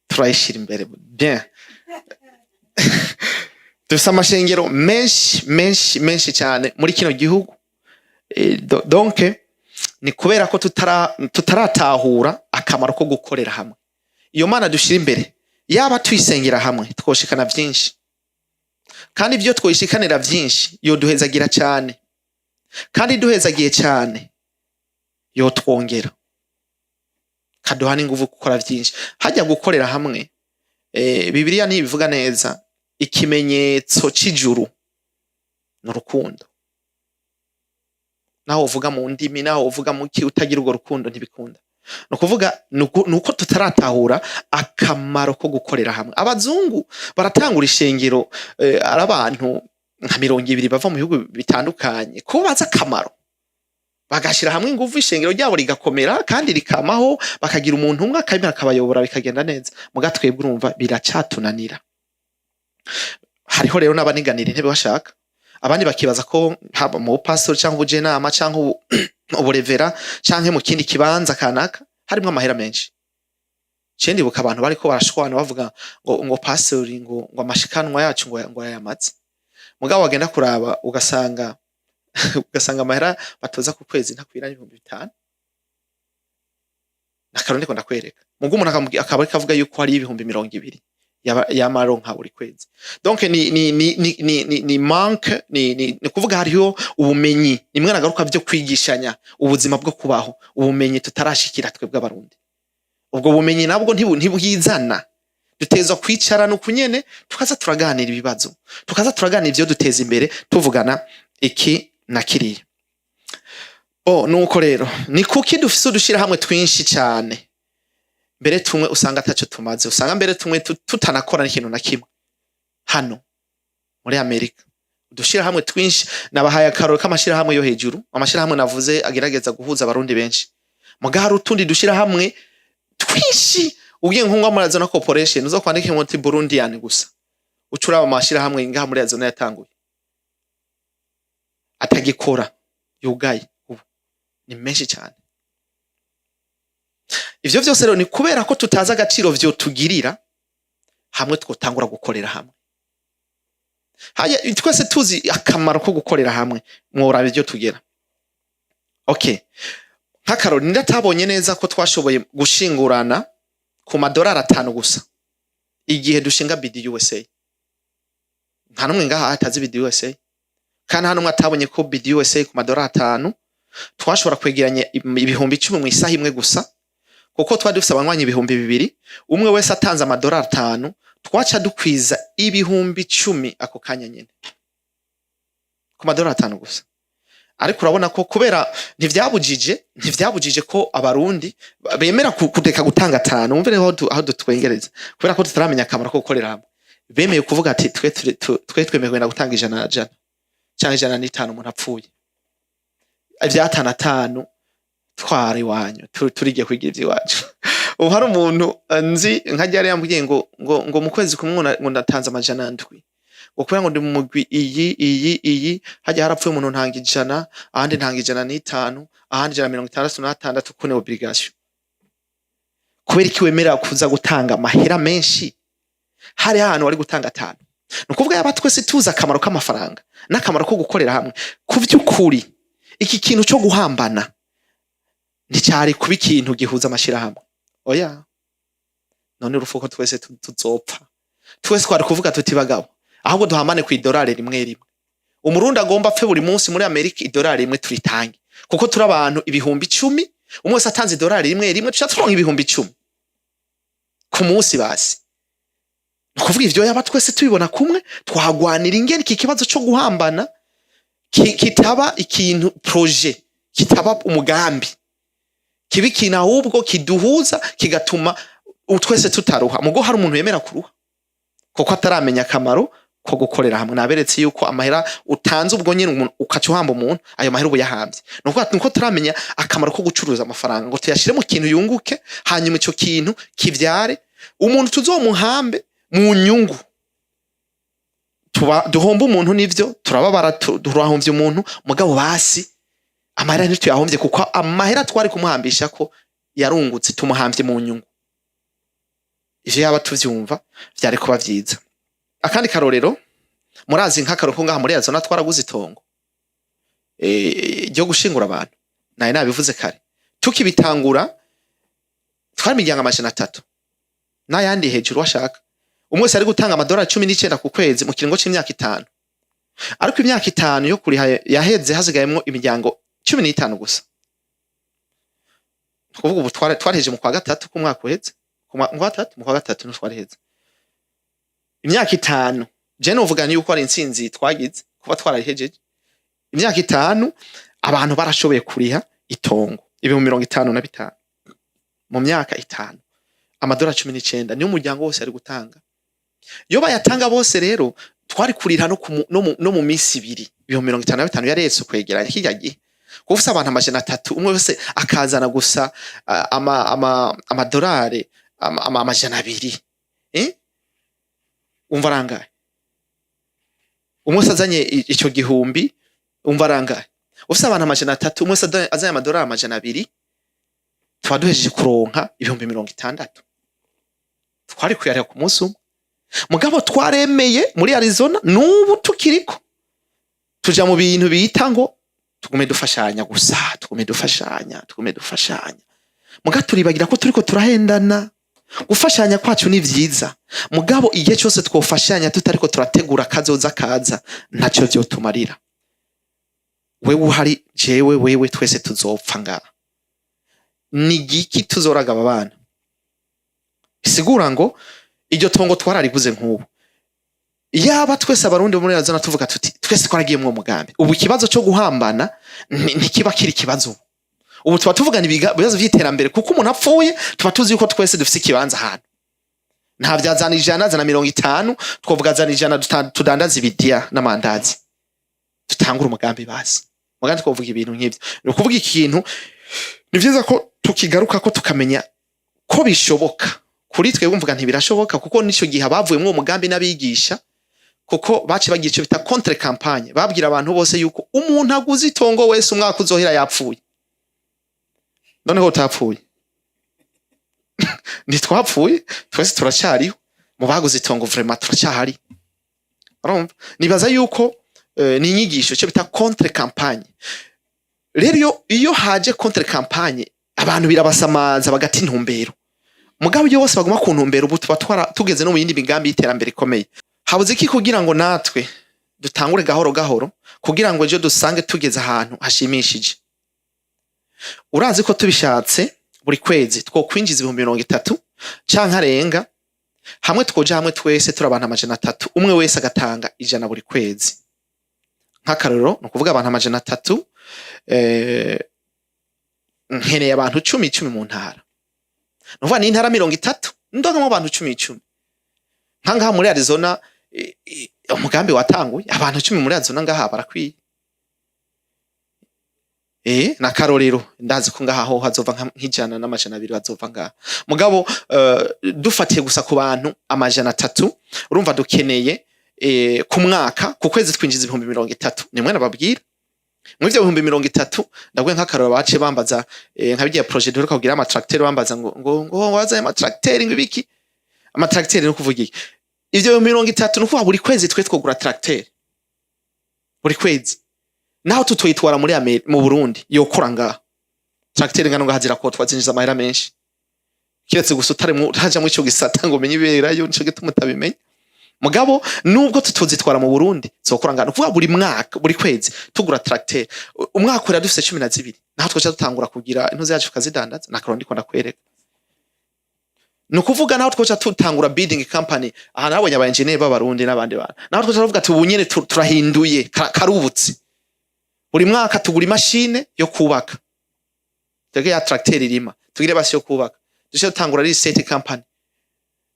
[SPEAKER 1] turayishira imbere bien. Dufise amashengero menshi menshi menshi cyane muri kino gihugu. Donc ni kubera ko tutaratahura akamaro ko gukorera hamwe. Iyo Mana dushira imbere, yaba tuyisengera hamwe, twoshikana vyinshi, kandi ibyo twoyishikanira vyinshi, yoduhezagira cyane, kandi duhezagiye cyane yotwongera kaduha n'inguvu gukora vyinshi. Hajya gukorera hamwe, Bibiliya ntibivuga neza, ikimenyetso c'ijuru ni urukundo. Naho uvuga mu ndimi, naho uvuga muki, utagira urwo rukundo ntibikunda. Ni ukuvuga ni uko tutaratahura akamaro ko gukorera hamwe. Abazungu baratangura ishengero, ari abantu nka 20 bava mu bihugu bitandukanye, ko bazi akamaro, bagashira hamwe inguvu, ishengero ryabo rigakomera kandi rikamaho, bakagira umuntu umwe akabimera, akabayobora, bikagenda neza. Muga twebwe urumva biracatunanira. Hariho rero n'abaniganira intebe bashaka, abandi bakibaza ko haba mu bupasitori cyangwa ubujenama cyangwa uburevera canke mu kindi kibanza kanaka harimwo amahera menshi. Je ndibuka abantu bariko barashwana bavuga ngo pastori ngo amashikanwa yacu ngo yayamaze. Mugabo wagenda kuraba ugasanga amahera batoza ku kwezi ntakwira n'5,000. Nakaro ndiko ndakwereka, mugo umuntu akaba ariko avuga yuko hari 20,000 y'amaronka buri kwezi. Donc ni manque, ni kuvuga hariho ubumenyi nimwe nagaruka byo kwigishanya ubuzima bwo kubaho, ubumenyi tutarashikira twebwe Abarundi. Ubwo bumenyi nabwo ntibwizana, dutezwa kwicarana ukunyene, tukaza turaganira ibibazo, tukaza turaganira ivyo duteza imbere, tuvugana iki na kiriya. Bo nuko rero ni kuki dufise udushirahamwe twinshi cane, mbere tumwe usanga ataco tumaze, usanga mbere tumwe tutanakora n'ikintu na kimwe? Hano muri Amerika udushirahamwe twinshi, nabahaye akaroro k'amashirahamwe yo hejuru, amashirahamwe navuze agerageza guhuza Abarundi benshi. Muga hari utundi dushirahamwe twinshi. Ugiye nko muri Arizona Corporation, uzo kwandika ngo Burundian gusa, uca uraba amashirahamwe ngaha muri Arizona yatanguye atagikora, yugaye ubu, ni menshi cyane. Ivyo vyose rero ni kubera ko tutazi agaciro vyotugirira hamwe twotangura gukorera hamwe. Haya twese tuzi akamaro ko gukorera hamwe, mworaba ivyo tugera. Okay, nk'akarori, ninde atabonye neza ko twashoboye gushingurana ku madolari 5 gusa igihe dushinga BD USA? Nta n'umwe ngaha atazi BD USA, kandi nta n'umwe atabonye ko BD USA ku madolari 5 twashobora kwegeranya 10,000 mu isaha imwe gusa, kuko twari dufise abanywanyi 2000. Umwe wese atanze amadolari 5, twaca dukwiza 10,000 ako kanya nyene ku madolari 5 gusa. Ariko urabona ko kubera ntivyabujije ko Abarundi bemera kureka gutanga 5. Wumve aho dutwengereza, kubera ko tutaramenya akamaro ko gukorera hamwe, bemeye kuvuga ati twe twemeye kugenda gutanga ijana na jana canke 105. Umuntu apfuye, ivy'atanu atanu twara iwanyu, turigiye kwigira ivy'iwacu. Ubu hari umuntu nzi nka ryari yambwiye ngo mu kwezi kumwe ngo ndatanze 700, ngo kubera ngo ndi mu mugwi iyi iyi iyi, hajya harapfuye umuntu ntanga 100, ahandi ntanga 105, ahandi 166, kune obligation. Kubera iki wemera kuza gutanga amahera menshi hari ahantu wari gutanga 5? Ni ukuvuga yaba twese tuzi akamaro k'amafaranga n'akamaro ko gukorera hamwe, ku vy'ukuri iki kintu co guhambana nticyari kuba ikintu gihuza amashirahamwe. Oya, none urupfu ko twese tuzopfa, twese twari kuvuga tuti: "Bagabo, ahubwo duhambane ku idolari rimwe rimwe. Umurundi agomba apfe buri munsi muri Amerika, idolari rimwe turitange, kuko turi abantu 10,000. Umwe wese atanze idolari rimwe rimwe, tuca turonka 10,000 ku munsi." Basi ni ukuvuga ivyo yaba twese tubibona kumwe, twagwanira ingene iki kibazo co guhambana kitaba ikintu projet, kitaba umugambi, kiba ikintu ahubwo kiduhuza, kigatuma twese tutaruha. Mugo hari umuntu yemera kuruha kuko ataramenya akamaro ko gukorera hamwe. Naberetse yuko amahera utanze ubwo nyine umuntu ukaca uhamba umuntu, ayo mahera uba uyahambye. Ni ukuvuga nuko turamenya akamaro ko gucuruza amafaranga ngo tuyashire mu kintu yunguke, hanyuma ico kintu kivyare umuntu tuzomuhambe mu nyungu. Tuba duhomba umuntu, nivyo, turababara, turahomvye umuntu, mugabo basi amahera ntituyahomvye, kuko amahera twari kumuhambisha ko yarungutse, tumuhamvye mu nyungu. Ivyo yaba tuvyumva vyari kuba vyiza. Akandi karorero, murazi nk'akarorero ko ngaha muri Arizona twaraguze itongo ryo gushingura abantu. Naye nabivuze kare, tukibitangura twari imiryango 300. N'ayandi hejuru washaka, umwe wese ari gutanga amadolari 19 ku kwezi mu kiringo c'imyaka 5. Ariko imyaka 5 yo kuriha yaheze, hasigayemwo imiryango 15 gusa. Ni ukuvuga ubu twaraheje mu kwa gatatu k'umwaka uheze. Mu kwa gatatu, mu kwa gatatu niho twaraheze imyaka 5. Je novuga yuko ari intsinzi twagize kuba twarayihejeje imyaka 5. Abantu barashoboye kuriha itongo 55,000 mu myaka 5. Amadolari 19 niyo umuryango wose ari gutanga. Iyo bayatanga bose rero, twari kurira no mu minsi 2. 55,000 yaretse kwegeranya kirya gihe, kuko ufise abantu 300, umwe wese akazana gusa amadolari 200, eh? Umva arangaye? Umwe wese azanye ico gihumbi, umva arangaye? Ufise abantu 300, umwe wese azanye amadolari 200, tuba duhejeje kuronka 60,000. Twari kuyariha ku munsi umwe. Mugabo twaremeye muri Arizona, n'ubu tukiriko tuja mu bintu bita ngo tugume dufashanya gusa, tugume dufashanya, tugume dufashanya. Muga turibagira ko turiko turahendana. Gufashanya kwacu ni vyiza, mugabo igihe cyose twofashanya tutariko turategura kazoza kaza, ntacyo vyotumarira. Wewe uhari, jewe, wewe, twese tuzopfa ngaha. Ni giki tuzoraga aba bana? Bisigura ngo iryo tongo twarariguze. Nk'ubu yaba twese Abarundi bo muri Arizona tuvuga tuti twese twaragiye mu mugambi, ubu ikibazo cyo guhambana ntikiba kiri ikibazo. Ubu tuba tuvugana ibibazo vy'iterambere, kuko umuntu apfuye tuba tuzi yuko twese dufise ikibanza ahantu. Nta vyazana 100, zana 50. Twovuga zana 100, tudandaze ibidiya n'amandazi, dutangure umugambi basi. Mugambi twovuga ibintu nk'ivyo. Ni ukuvuga ikintu ni vyiza ko tukigaruka ko tukamenya ko bishoboka kuri twebwe. Mvuga ntibirashoboka, kuko nico gihe abavuyemwo uwo mugambi n'abigisha, kuko baciye bagira ico bita contre campagne, babwira abantu bose yuko umuntu aguze itongo wese umwaka uzohera yapfuye. Noneho utapfuye, ntitwapfuye, twese turacariho. Mu baguze itongo vraiment turacyahari. Urumva, nibaza yuko ni inyigisho icyo bita contre campagne. Rero iyo haje contre campagne, abantu birabasamaza bagata intumbero. Mugabo iyo bose baguma ku ntumbero, ubu tuba tugeze no mu yindi migambi y'iterambere ikomeye. Habuze iki kugira ngo natwe dutangure gahoro gahoro, kugira ngo ejo dusange tugeze ahantu hashimishije? Urazi ko tubishatse buri kwezi twokwinjiza 30,000 canke arenga, hamwe twoja hamwe twese turi abantu 300, umwe wese agatanga 100 buri kwezi. Nk'akarorero, ni ukuvuga abantu 300, nkeneye abantu cumi cumi mu ntara. Ni ukuvuga ni intara 30, ndonkamwo abantu cumi icumi. Nka ngaha muri Arizona, umugambi watanguye, abantu 10 muri Arizona ngaha barakwiye. Na karorero, ndazi ko ngaha ho hazova nk'100 n'200 bazova ngaha. Mugabo dufatiye gusa ku bantu 300, urumva dukeneye ku mwaka, ku kwezi twinjiza 30,000. Nimwe nababwira muri ivyo 30,000, ndaguye nk'akarorero, baciye bambaza nka bigiye projet duheruka kugira amatracteur, bambaza ngo wazaye amatracteur, ngo ibiki amatracteur. Ni ukuvuga iki? Ivyo 30,000, ni ukuvuga buri kwezi twe twogura tracteur buri kwezi, naho tutoyitwara muri mu Burundi, yokora ngaha. Tracteur ngano ngaha zirakotwa, zinjiza amahera menshi, kiretse gusa utarimwo, utaja muri ico gisata ngo umenye iberayo, nico gituma utabimenya. Mugabo nubwo tutozitwara mu Burundi, zokora ngaha. Ni ukuvuga buri mwaka, buri kwezi tugura tracteur, umwaka urera dufise 12, naho twoca dutangura kugira intuzi yacu tukazidandaza. Nakaroro ndiko ndakwereka. Ni ukuvuga naho twoca tutangura building company, aha nabonye aba engineer b'Abarundi n'abandi bantu, naho twoca tuvuga ati ubu nyene turahinduye, karubutse, buri mwaka tugura imashine yo kubaka, twebwe ya tracteur irima tugire basi yo kubaka, duce dutangura real estate company,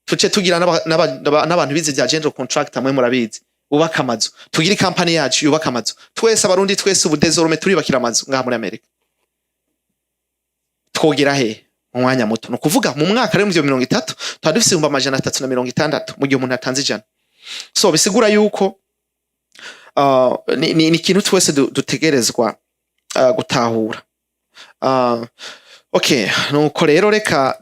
[SPEAKER 1] tuce tugira n'abantu bize bya general contractor, mwe murabizi, bubaka amazu, tugire company yacu yubaka amazu. Twese Abarundi twese ubu désormais turibakira amazu ngaha muri Amerika. Twogera he mu mwanya muto? Ni ukuvuga mu mwaka rero, mu byo 30, tuba dufise 360,000 mu gihe umuntu atanze 100. So bisigura yuko ni ikintu twese dutegerezwa gutahura. Okay, nuko rero reka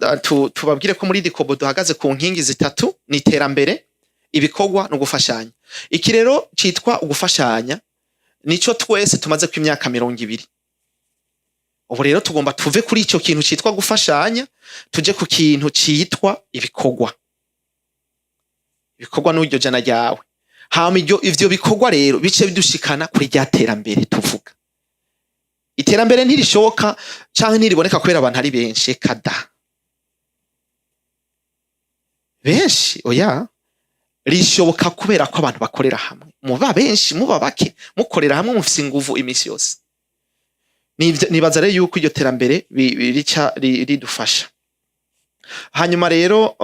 [SPEAKER 1] tubabwire ko muri Dikobo duhagaze ku nkingi zitatu: ni iterambere, ibikorwa no gufashanya. Iki rero citwa ugufashanya nico twese tumaze ku imyaka 20. Ubu rero tugomba tuve kuri ico kintu citwa gufashanya, tuje ku kintu citwa ibikorwa. Ibikorwa n'iryo jana ryawe. Hama ivyo bikorwa rero bice bidushikana kuri rya terambere tuvuga. Iterambere ntirishoboka canke ntiriboneka kubera abantu ari benshi. Eka da, benshi oya. Rishoboka kubera ko abantu bakorera hamwe. Muba benshi, muba bake, mukorera hamwe, mufise inguvu imisi yose. Nibaza rero yuko iryo terambere rica ridufasha. Hanyuma rero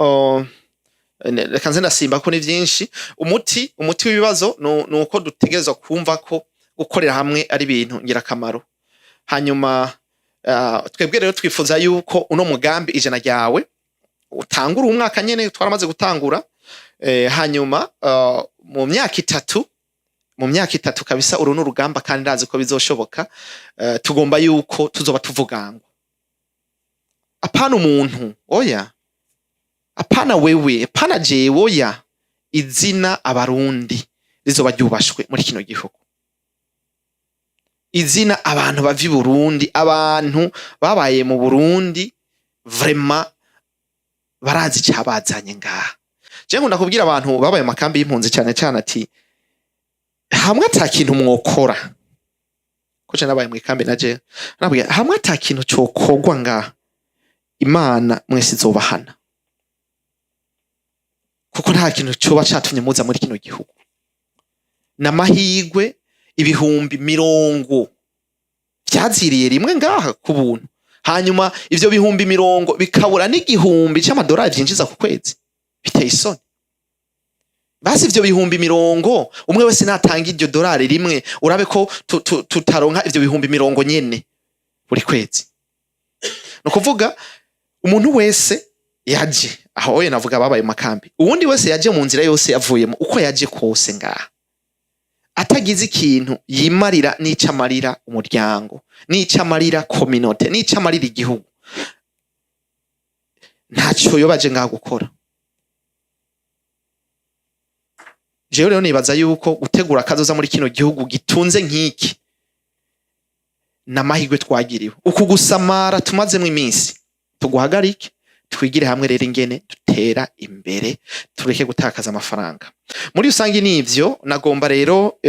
[SPEAKER 1] reka nze ndasimba ko ni vyinshi. Umuti w'ibibazo ni uko dutegerezwa kumva ko gukorera hamwe ari ibintu ngirakamaro. Hanyuma twebwe rero twifuza yuko uno mugambi Ijana Ryawe utangura umwaka nyene twaramaze gutangura. Hanyuma mu myaka 3 kabisa, uru ni urugamba kandi ndazi ko bizoshoboka. Tugomba yuko tuzoba tuvugangwa, apana umuntu, oya, apana wewe, apana jewe, oya. Izina Abarundi rizoba ryubashwe muri kino gihugu, izina abantu bava i Burundi, abantu babaye mu Burundi, vraiment barazi icabazanye ngaha. Je nkunda kubwira abantu babaye mu makambi y'impunzi cyane cyane ati hamwe ata kintu mwokora, ko je nabaye mu ikambi na je nabwiye, hamwe ata kintu cokorwa ngaha, Imana mwese izobahana, kuko nta kintu coba catumye muza muri kino gihugu. N'amahigwe 300,000 vyaziriye rimwe ngaha ku buntu, hanyuma ivyo 300,000 bikabura n'igihumbi c'amadolari vyinjiza ku kwezi. Biteye isoni. Basi ivyo 300,000, umwe wese natanga iryo dolari rimwe, urabe ko tutaronka ivyo 300,000 nyene buri kwezi. Ni ukuvuga umuntu wese yaje aho, oye, navuga babaye mu makambi, uwundi wese yaje mu nzira yose yavuyemo, uko yaje kose ngaha, atagize ikintu yimarira n'ico amarira umuryango, n'ico amarira communauté, n'ico amarira igihugu, ntaco yoba aje ngaha gukora. Jewe rero nibaza yuko gutegura akazoza muri kino gihugu gitunze nk'iki n'amahirwe twagiriwe. Uku gusamara tumazemwo iminsi tuguhagarike, twigire hamwe rero ingene dutera imbere, tureke gutakaza amafaranga. Muri rusange nivyo nagomba rero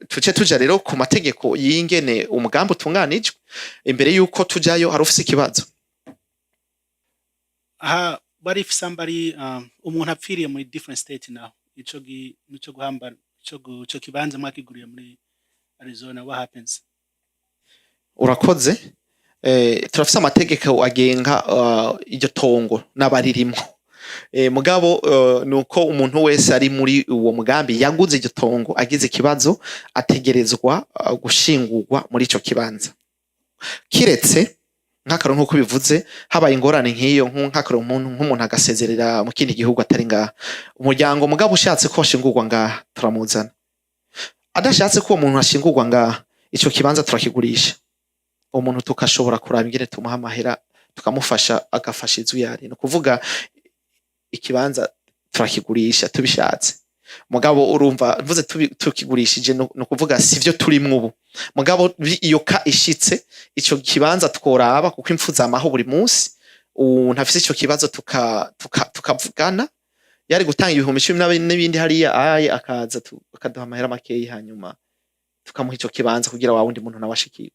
[SPEAKER 1] tuce tuja rero ku mategeko y'ingene umugambi utunganijwe. Imbere yuko tujayo, hari ufise ikibazo?
[SPEAKER 2] Aha, what if somebody, umuntu apfiriye muri different state now, ico gi nico guhamba, ico kibanza mwakiguriye muri Arizona, what happens?
[SPEAKER 1] Urakoze. Turafise amategeko agenga iryo tongo n'abaririmwo. Mugabo nuko umuntu wese ari muri uwo mugambi yaguze iryo tongo agize ikibazo, ategerezwa gushingurwa muri ico kibanza, kiretse nk'akaro nk'uko bivuze habaye ingorane nk'iyo, nk'akaro nk'umuntu agasezerera mu kindi gihugu atari ngaha. Umuryango mugabo ushatse ko ashingurwa ngaha, turamuzana. Adashatse ko uwo muntu ashingurwa ngaha, ico kibanza turakigurisha, uwo muntu tukashobora kuraba ingene tumuha amahera, tukamufasha agafasha inzu yari. Ni ukuvuga ikibanza turakigurisha tubishatse. Mugabo urumva mvuze tukigurishije, ni ukuvuga sivyo turimwo ubu. Mugabo iyo ka ishitse, ico kibanza tworaba, kuko impfu zamaho buri munsi. Umuntu afise ico kibazo tukavugana, yari gutanga 10,000 n'ibindi hariya aye, akaza akaduha amahera makeyi, hanyuma tukamuha ico kibanza kugira wa wundi muntu nawe ashikirwe.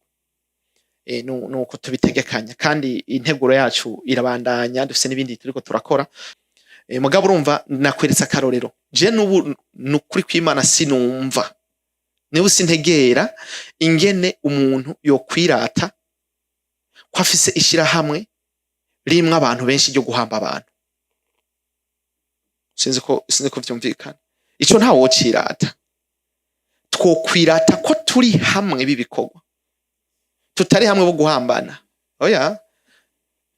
[SPEAKER 1] Nuko tubitegekanya, kandi integuro yacu irabandanya, dufise n'ibindi turiko turakora. Mugabo urumva nakweretse akarorero. Je n'ubu nukuri kw'Imana sinumva, niba sintegera ingene umuntu yokwirata ko afise ishirahamwe ririmwo abantu benshi ryo guhamba abantu. Sinzi ko vyumvikana. Ico ntawe wocirata. Twokwirata ko turi hamwe b'ibikorwa, tutari hamwe bo guhambana, oya.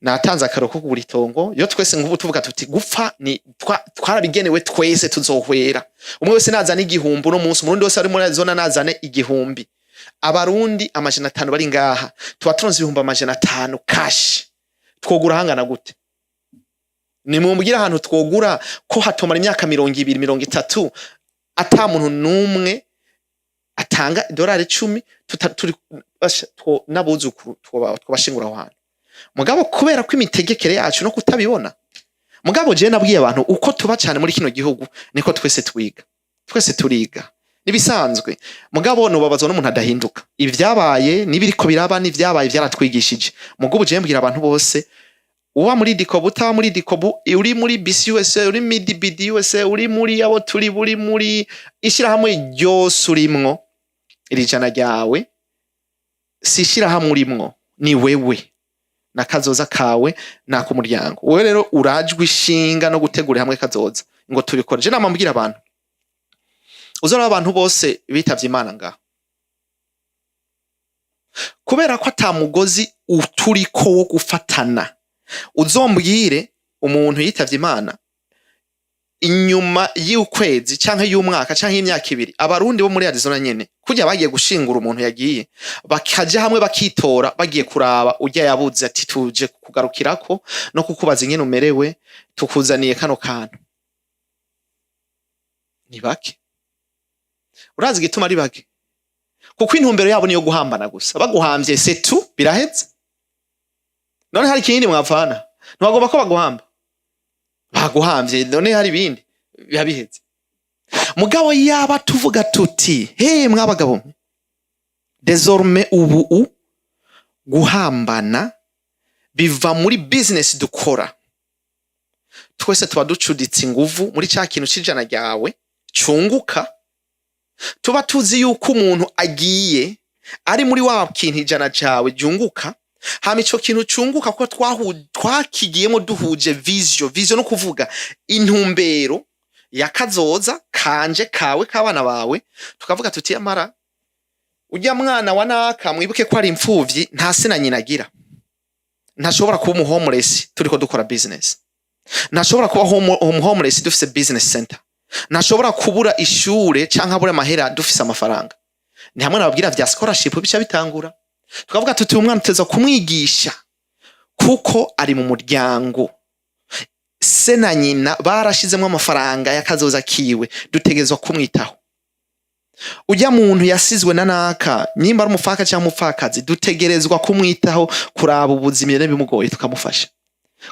[SPEAKER 1] Natanze akaro ko kugura itongo. Iyo twese nk'ubu tuvuga tuti gupfa ni twarabigenewe, twese tuzohwera. Umwe wese nazane igihumbi uno munsi, Umurundi wese ari muri zona nazane igihumbi, Abarundi 500 bari ngaha, tuba turonse 500,000 cash. Twogura hangana gute? Nimumbwire ahantu twogura ko hatomara imyaka 20, 30, ata muntu n'umwe atanga idolari 10. Basha, n'abuzukuru twobashingura aho hantu. Mugabo kubera ko imitegekere yacu no kutabibona, mugabo jewe nabwiye abantu, uko tuba cyane muri kino gihugu niko twese twiga, twese turiga, nibisanzwe. Mugabo nubabazwa n'umuntu adahinduka. Ibyabaye n'ibiriko biraba n'ivyabaye vyaratwigishije. Mugabo jewe mbwira abantu bose, uba muri Dikobu, utaba muri Dikobu, uri muri BCUSA, uri muri DBD USA, uri muri abo turi, uri muri ishirahamwe ryose urimwo, iri jana ryawe si ishirahamwe urimwo, ni wewe nakazoza kawe nakumuryango. Wewe rero urajwe ishinga no gutegura hamwe kazoza ngo tubikore. Je nama mbwira abantu, uzora abantu bose bitavye Imana ngaha, kubera ko ata mugozi uturiko wo gufatana. Uzombwire umuntu yitavye Imana, inyuma y'ukwezi canke y'umwaka canke y'imyaka 2, Abarundi bo muri Arizona nyene kurya bagiye gushingura umuntu yagiye, bakaja hamwe bakitora, bagiye kuraba urya yabuze, ati: "Tuje kugarukirako no kukubaza ingene umerewe, tukuzaniye kano kantu." Ni bake. Urazi igituma ari bake? Kuko intumbero yabo niyo guhambana gusa. Baguhamvye, c'est tout, biraheze. None hari ikindi mwapfana? Ntibagomba ko baguhamba, baguhamvye, none hari ibindi? Biba biheze. Mugabo yaba tuvuga tuti: "He mwabagabo mwe, désormais ubu guhambana biva muri business dukora twese, tuba ducuditse inguvu muri ca kintu c'ijana ryawe cunguka." Tuba tuzi yuko umuntu agiye ari muri wa kintu ijana cawe ryunguka, hama ico kintu cunguka kuko twakigiyemo duhuje vision. Vision no kuvuga intumbero ya kazoza kanje, kawe, k'abana bawe. Tukavuga tuti: "Amara ujya mwana wa naka, mwibuke ko ari imfuvyi, nta se na nyina agira, ntashobora kuba umuhomeless turiko dukora business, ntashobora kuba umuhomeless dufise business center, ntashobora kubura ishure canke abura amahera dufise amafaranga." Ni hamwe nababwira vya scholarship bica bitangura. Tukavuga tuti: "Uyu mwana tuteza kumwigisha kuko ari mu muryango, se na nyina barashizemwo amafaranga y'akazoza kiwe, dutegerezwa kumwitaho. Ujya muntu yasizwe na naka, nimba ari umupfaka cyangwa umupfakazi, dutegerezwa kumwitaho, kuraba ubuzima iyo bimugoye tukamufasha,"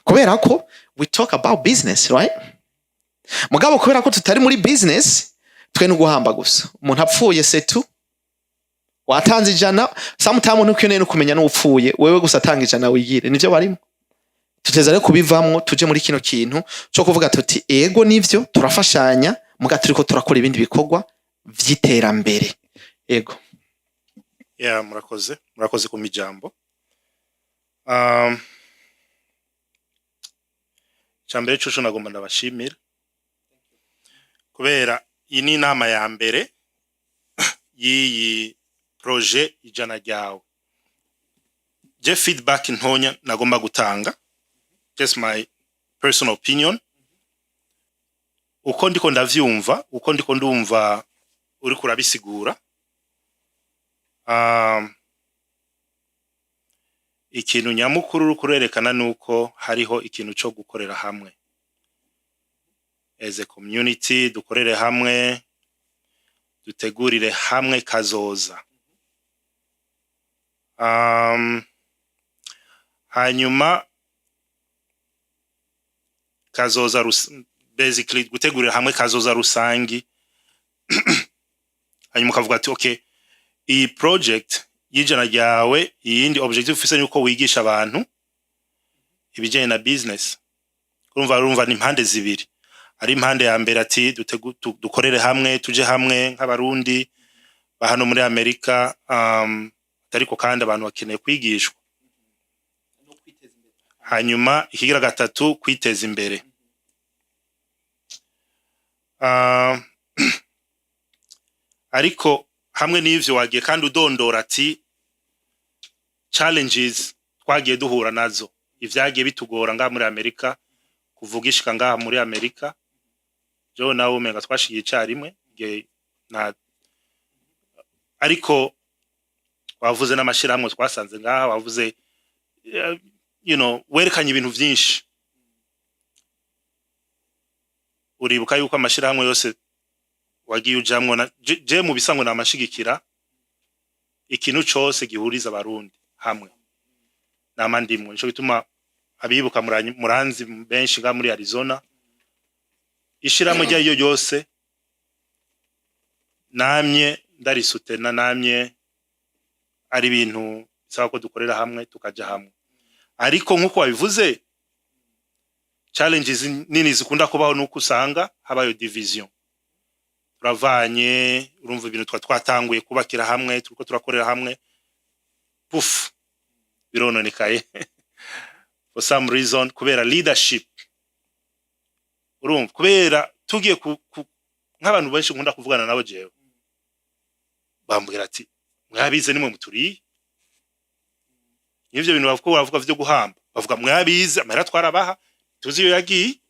[SPEAKER 1] kubera ko we talk about business, right? Mugabo kubera ko tutari muri business, twe no guhamba gusa. Umuntu apfuye, c'est tout, watanze ijana. Sometimes ntukeneye no kumenya n'upfuye, wewe gusa atanga ijana wigire. Nivyo barimo. Tuteza rero kubivamwo, tuje muri kino kintu cyo kuvuga tuti: "Ego nivyo, turafashanya, muga turiko turakora ibindi bikorwa vy'iterambere." Ego.
[SPEAKER 3] Ya, murakoze, murakoze ku mijambo. Icambere coco nagomba ndabashimira kubera iyi ni inama ya mbere y'iyi projet Ijana Ryawe. Je feedback ntonya nagomba gutanga, just my personal opinion, uko ndiko ndavyumva, uko ndiko ndumva uriko urabisigura, ikintu nyamukuru uriko urerekana nuko hariho ikintu co gukorera hamwe as a community, dukorere hamwe, dutegurire hamwe kazoza. Hanyuma kazoza basically gutegurira hamwe kazoza rusangi. Hanyuma ukavuga ati: "Okay, iyi project y'Ijana Ryawe, iyindi objective ufise nuko wigisha abantu ibijanye na business." Urumva ni impande zibiri. Ari impande ya mbere ati dukorere hamwe, tuje hamwe nk'Abarundi ba hano muri Amerika, ariko kandi abantu bakeneye kwigishwa. Hanyuma ikigira gatatu, kwiteza imbere. Ariko hamwe n'ivyo wagiye kandi udondora ati challenges twagiye duhura nazo, ivyagiye bitugora ngaha muri Amerika, kuvuga ishika ngaha muri Amerika. Jewe nawe umenga twashigiye icarimwe igihe na, ariko wavuze n'amashirahamwe twasanze ngaha, wavuze werekanye ibintu vyinshi. Uribuka yuko amashirahamwe yose wagiye ujamwo na je mu bisango namashigikira. Ikintu cose gihuriza Abarundi hamwe nama ndimwo. Nico gituma abibuka muranzi benshi nga muri Arizona, ishirahamwe iryo ariryo ryose namye ndarisutena, namye ari ibintu bisaba ko dukorera hamwe, tukaja hamwe. Ariko nk'uko wabivuze, challenges nini zikunda kubaho nuko usanga habayo division, turavanye. Urumva, ibintu twatanguye kubakira hamwe, turiko turakorera hamwe, puf, birononekaye for some reason, kubera leadership. Urumva, kubera tugiye nk'abantu benshi nkunda kuvugana nabo jewe, bambwira ati: "Mwabize nimwe muturiye n'ivyo bintu." Bavuga, baravuga vyo guhamba, bavuga: "Mwabize, amahera twarabaha, tuzi iyo yagiye."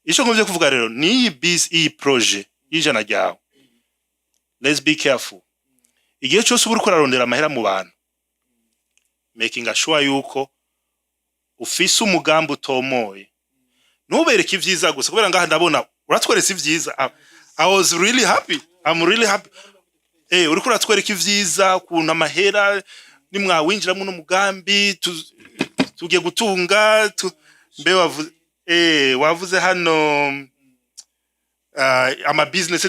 [SPEAKER 3] Ico ngomvye kuvuga rero ni iyi projet y'Ijana Ryawe. Let's be careful. Igihe cyose uba uriko urarondera amahera mu bantu, making sure yuko ufise umugambi utomoye. Ntubereke ivyiza gusa, kubera ngaha ndabona uratweretse ivyiza. I was really happy, I'm really happy. Uriko uratwereka ivyiza, ukuntu amahera nimwawinjiramo n'umugambi tugiye gutunga mbe wavuze hano ama business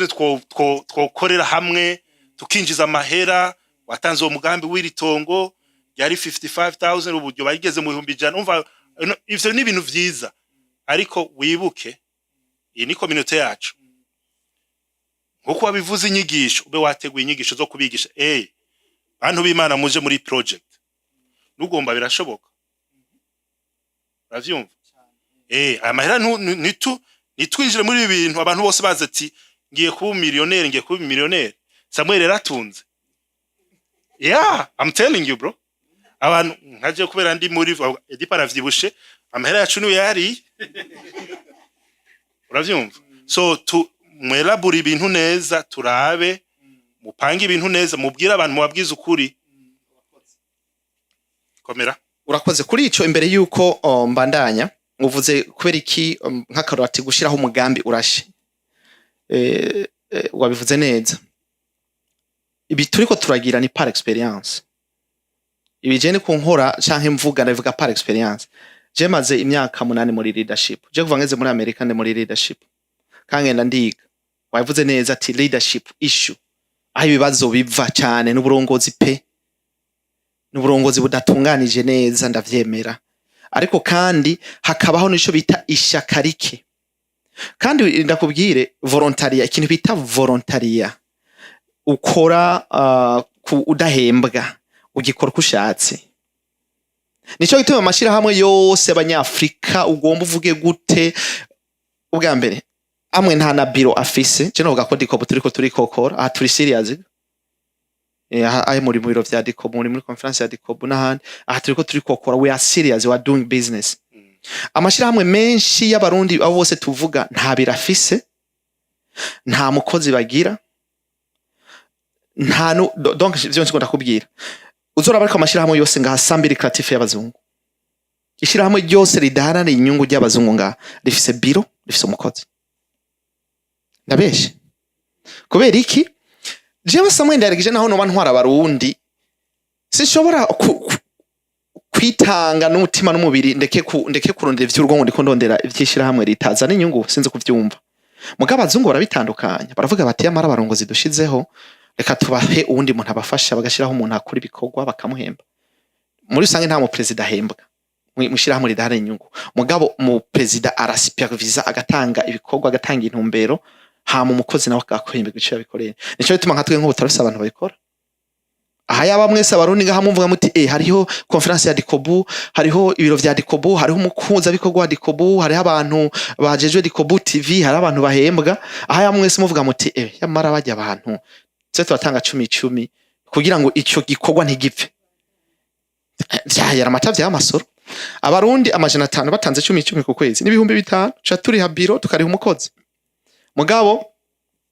[SPEAKER 3] twokorera hamwe tukinjiza amahera. Watanze uwo mugambi w'iri tongo ryari 55,000, uburyo bageze mu 100,000. Umva, ivyo ni ibintu vyiza, ariko wibuke iyi ni community yacu. Nkuko wabivuze, inyigisho, ube wateguye inyigisho zo kubigisha: "Bantu b'Imana, muje muri project nugomba, birashoboka." Uravyumva? Aya mahera nitwinjire muri ibi bintu abantu bose bazi ati: "Ngiye kuba miliyoneri, ngiye kuba miliyoneri." Samuel yaratunze. Yeah, I'm telling you, bro. Abantu nkaje kubera ndi muri Edipa aravyibushe, amahera yacu niyo yariye. Uravyumva? So tu mwelabura ibintu neza, turabe mupange ibintu neza, mubwire abantu, mubabwize ukuri. Komera.
[SPEAKER 1] Urakoze kuri ico. Imbere yuko mbandanya, uvuze kubera iki, nk'akarorero ati gushiraho umugambi urashe. Wabivuze neza. Ibi turiko turagira ni par expérience. Ibi je ni ku nkora canke mvuga, ndabivuga par expérience. Je maze imyaka 8 muri leadership. Je kuva ngeze muri Amerika ndi muri leadership, kandi ngenda ndiga. Wabivuze neza ati leadership issue, aho ibibazo biva cyane n'uburongozi pe, n'uburongozi budatunganije neza, ndavyemera. Ariko kandi hakabaho n'ico bita ishaka rike. Kandi ndakubwire, volontariat, ikintu bita volontariat, ukora udahembwa, ugikora uko ushatse. Nico gituma amashirahamwe yose y'Abanyafrika, ugomba uvuge gute, ubwa mbere amwe nta na biro afise. Je novuga ko DICOBU turiko turikokora aha, turi serious. Aha ahe muri mu biro vya DICOBU, muri conference ya DICOBU n'ahandi, aha turiko turikokora. We are serious, we are doing business. Amashirahamwe menshi y'Abarundi, abo bose tuvuga, nta biro afise, nta mukozi bagira, nta nu donc ivyo nzi ndakubwira, uzoraba. Ariko amashirahamwe yose ngaha sans but lucratif y'abazungu, ishirahamwe ryose ridaharanira inyungu ry'abazungu ngaha, rifise biro, rifise umukozi. Ndabeshe? Kubera iki? Jewe Samuel Ndayiragije, naho noba ntwara Abarundi, sinshobora kwitanga n'umutima n'umubiri, ndeke kurondera ivy'urugo ngo ndiko ndondera ivy'ishirahamwe ritazana inyungu. Sinzi kuvyumva. Mugabo abazungu barabitandukanya, baravuga bati: "Yamara abarongozi dushizeho, reka tubahe uwundi muntu abafasha." Bagashiraho umuntu akora ibikorwa, bakamuhemba. Muri rusange nta muperezida ahembwa mw'ishirahamwe ridaharanira inyungu, mugabo umuperezida arasupervisa, agatanga ibikorwa, agatanga intumbero, hama umukozi nawe agahemberwa ico yabikoreye. Nico gituma nka twe nk'ubu turafise abantu babikora. Aha yaba mwese Abarundi ngaha mumvuga muti: "Hariho conference ya DICOBU, hariho ibiro vya DICOBU, hariho umuhuzabikorwa wa DICOBU, hariho abantu bajejwe DICOBU TV, hariho abantu bahembwa." Aha yaba mwese muvuga muti: "Yamara bajya abantu tse turatanga cumi cumi kugira ngo ico gikorwa ntigipfe." Vyayara amata vy'amasoro. Abarundi 500 batanze cumi cumi ku kwezi n'5,000, tuca turiha biro, tukariha umukozi. Mugabo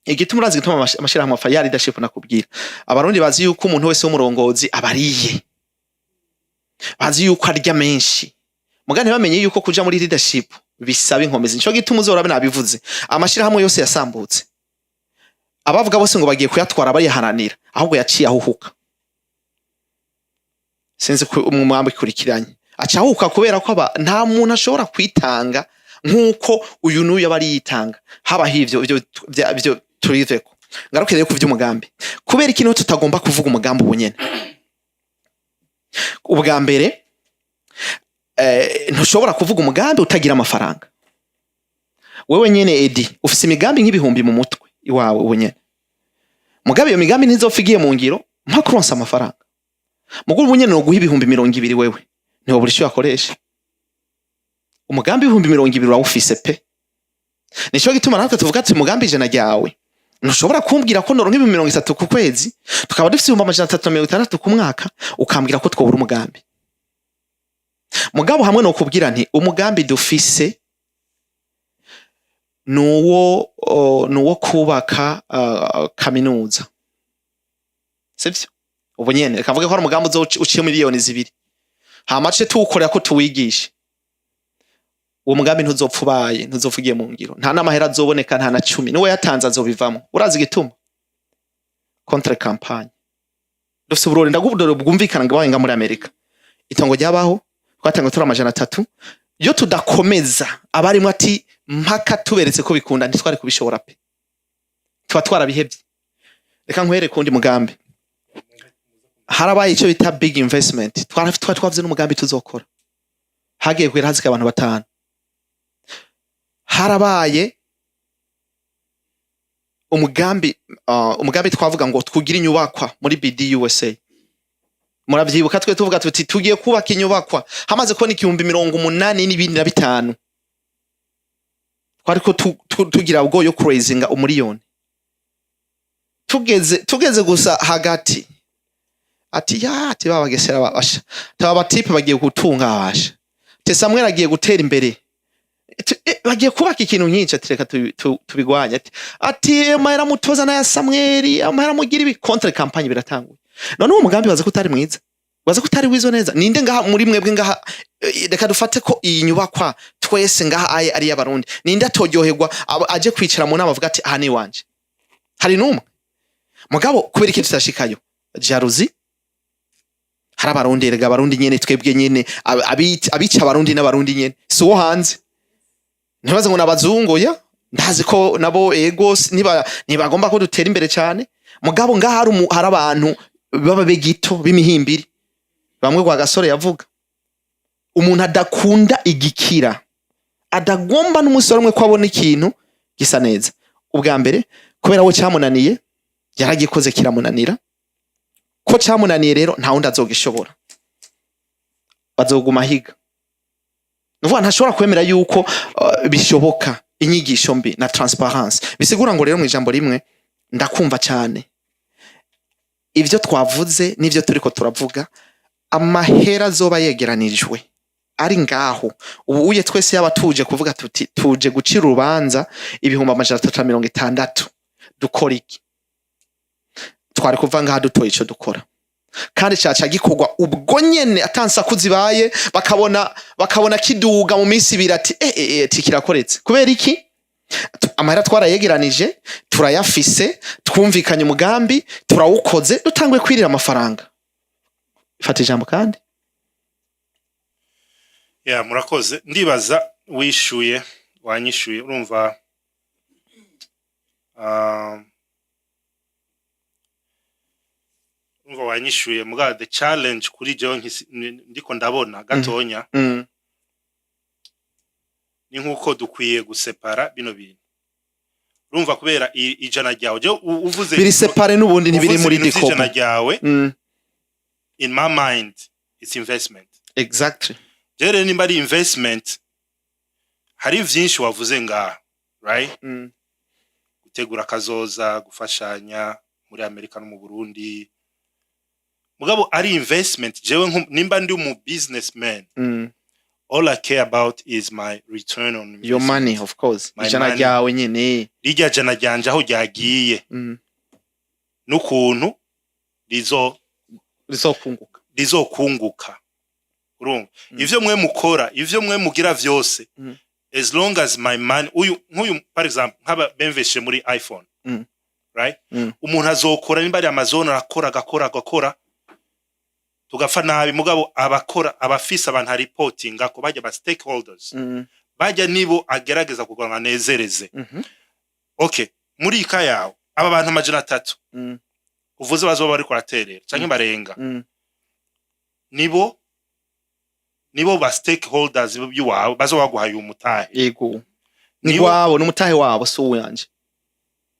[SPEAKER 1] igituma, urazi igituma amashirahamwe apfa? Ya leadership nakubwira. Abarundi bazi yuko umuntu wese w'umurongozi abariye, bazi yuko arya menshi, mugabo ntibamenye yuko kuja muri leadership bisaba inkomezi. Nico gituma uzorabe, nabivuze, amashirahamwe yose yasambutse, abavuga bose ngo bagiye kuyatwara, bayaharanira, ahubwo yaciye ahuhuka. Sinzi ko umwe ikurikiranye aca ahuka, kubera ko aba nta muntu ashobora kwitanga nk'uko uyu n'uyu aba ari yitanga. Habaho ivyo turiveko. Ngaruke rero ku vy'umugambi. Kubera ikintu tutagomba kuvuga umugambi ubu nyene, ubwa mbere, ntushobora kuvuga umugambi utagira amafaranga. Wewe nyene, Edi, ufise imigambi nk'ibihumbi mu mutwe iwawe ubu nyene. Mugabe iyo migambi ntizopfa igiye mu ngiro mpaka uronse amafaranga. Mugo ubu nyene noguha 20,000, wewe ntiwobura ico uyakoresha. Umugambi w'20,000 urawufise pe. Nico gituma natwe tuvuga ati umugambi ijana ryawe, ntushobora kumbwira ko noronka 30,000 ku kwezi, tukaba dufise 360,000 ku mwaka, ukambwira ko twobura umugambi. Mugabo hamwe nokubwira nti umugambi dufise nuwo kubaka kaminuza, sivyo? Ubu nyene reka mvuge ko ari umugambi uzoca uciye 2 miliyoni, hama tuce tuwukorera ko tuwigishe. Uwo mugambi ntuzopfa ubaye, ntuzopfa ugiye mu ngiro, nta n'amahera azoboneka, nta na cumi n'uwo yatanze azobivamo. Urazi igituma? Contre campagne. Dufise uburori, ndaguha uburori bwumvikana ngo nga muri Amerika itongo ryabaho twatanga turi 300. Iyo tudakomeza abarimo ati mpaka tuberetse ko bikunda, ntitwari kubishobora pe, tuba twarabihevye. Reka nkwereke uwundi mugambi. Harabaye icyo bita big investment. Twari twavuze n'umugambi tuzokora, hagiye kwera hazika abantu batanu. Harabaye umugambi twavuga ngo twugire inyubakwa muri BD USA. Muravyibuka, twe tuvuga tuti tugiye kubaka inyubakwa, hamaze kubona 80,000 n'ibindi na bitanu. Twariko tugira ubwo yo kuraisinga 1 miliyoni. Tugeze gusa hagati, ati ya, ati babagesera babasha, aba batipe bagiye gutunga, babasha te Samuel agiye gutera imbere, bagiye kubaka ikintu nk'icyo, ati reka tubigwanye. Ati amahera mutoza n'aya Samuel, amahera mugira ibi, contre campagne biratanguye. None uwo mugambi baza ko utari mwiza, baza ko utari wizo neza. Ninde ngaha muri mwebwe ngaha, reka dufate ko iyi nyubakwa twese ngaha aye ari iy'Abarundi, ninde atoryoherwa aje kwicara mu nama avuga ati aha ni iwanje? Hari n'umwe? Mugabo kubera iki tutashikayo? Jalousie. Hari Abarundi erega, Abarundi nyene, twebwe nyene, abica Abarundi n'Abarundi nyene, si uwo hanze. Ntibaze ngo n'abazungu ya, ndazi ko nabo ego ntibagomba ko dutera imbere cyane. Mugabo ngaha hari abantu baba begito b'imihimbiri, bamwe kwa gasore yavuga, umuntu adakunda igikira, adagomba n'umunsi umwe ko abona ikintu gisa neza. Ubwa mbere, kubera we cyamunaniye, yaragikoze kiramunanira. Ko cyamunaniye rero, nta wundi azogishobora, bazoguma ahiga. Nuvuga ntashobora kwemera yuko bishoboka. Inyigisho mbi na transparence. Bisigura ngo rero, mu ijambo rimwe, ndakumva cyane ivyo twavuze n'ivyo turiko turavuga. Amahera azoba yegeranijwe ari ngaho ubu uye, twese yaba tuje kuvuga tuti tuje gucira urubanza 360,000, dukora iki? Twari kuva ngaha dutoye ico dukora, kandi caca gikorwa ubwo nyene, atansaku zibaye. Bakabona kiduga mu minsi 2, ati eh, eh, eh, ati kirakoretse. Kubera iki? Amahera twarayegeranije, turayafise, twumvikanye umugambi, turawukoze, dutanguye kwirira amafaranga. Fata ijambo kandi.
[SPEAKER 3] Ya, murakoze. Ndibaza wishuye, wanyishuye. Urumva, urumva wanyishuye. Muga the challenge kuri jewe ndiko ndabona gatonya ni nkuko dukwiye gusepara bino bintu. Urumva, kubera ijana ryawe, jewe uvuze
[SPEAKER 1] Biri séparé n'ubundi, ntibiri
[SPEAKER 3] uvuze
[SPEAKER 1] muri
[SPEAKER 3] ibintu
[SPEAKER 1] dikobo.
[SPEAKER 3] vy'ijana ryawe, in my mind it's investment. Jewe rero nimba ari investment, hari vyinshi wavuze ngaha, right? Gutegura akazoza, gufashanya muri Amerika no mu Burundi. Mugabo ari investment, jewe nimba ndi umu businessman, all I care about is my return on
[SPEAKER 1] Your
[SPEAKER 3] investment.
[SPEAKER 1] money, of course.
[SPEAKER 3] My
[SPEAKER 1] Ijana
[SPEAKER 3] money.
[SPEAKER 1] ryawe nyene.
[SPEAKER 3] Rirya jana ryanje aho ryagiye n'ukuntu rizo
[SPEAKER 1] Rizokunguka.
[SPEAKER 3] rizokunguka. Urumva, ivyo mwe mukora, ivyo mwe mugira vyose, as long as my money, uyu nk'uyu par exemple, nk'aba bemveshe muri iPhone, right? Umuntu azokora, nimba ari Amazon, arakora, agakora, agakora. Tugapfa nabi, mugabo abakora, abafise abantu aripotinga ko bajya ba stakeholders, bajya nibo agerageza kugira ngo anezereze. Okay, muri ika yawe aba bantu 300 uvuze bazoba bariko baraterera canke barenga, nibo ba stakeholders by'iwawe bazoba baguhaye umutahe.
[SPEAKER 1] Yego, ni wabo, ni umutahe wabo, si uwanje.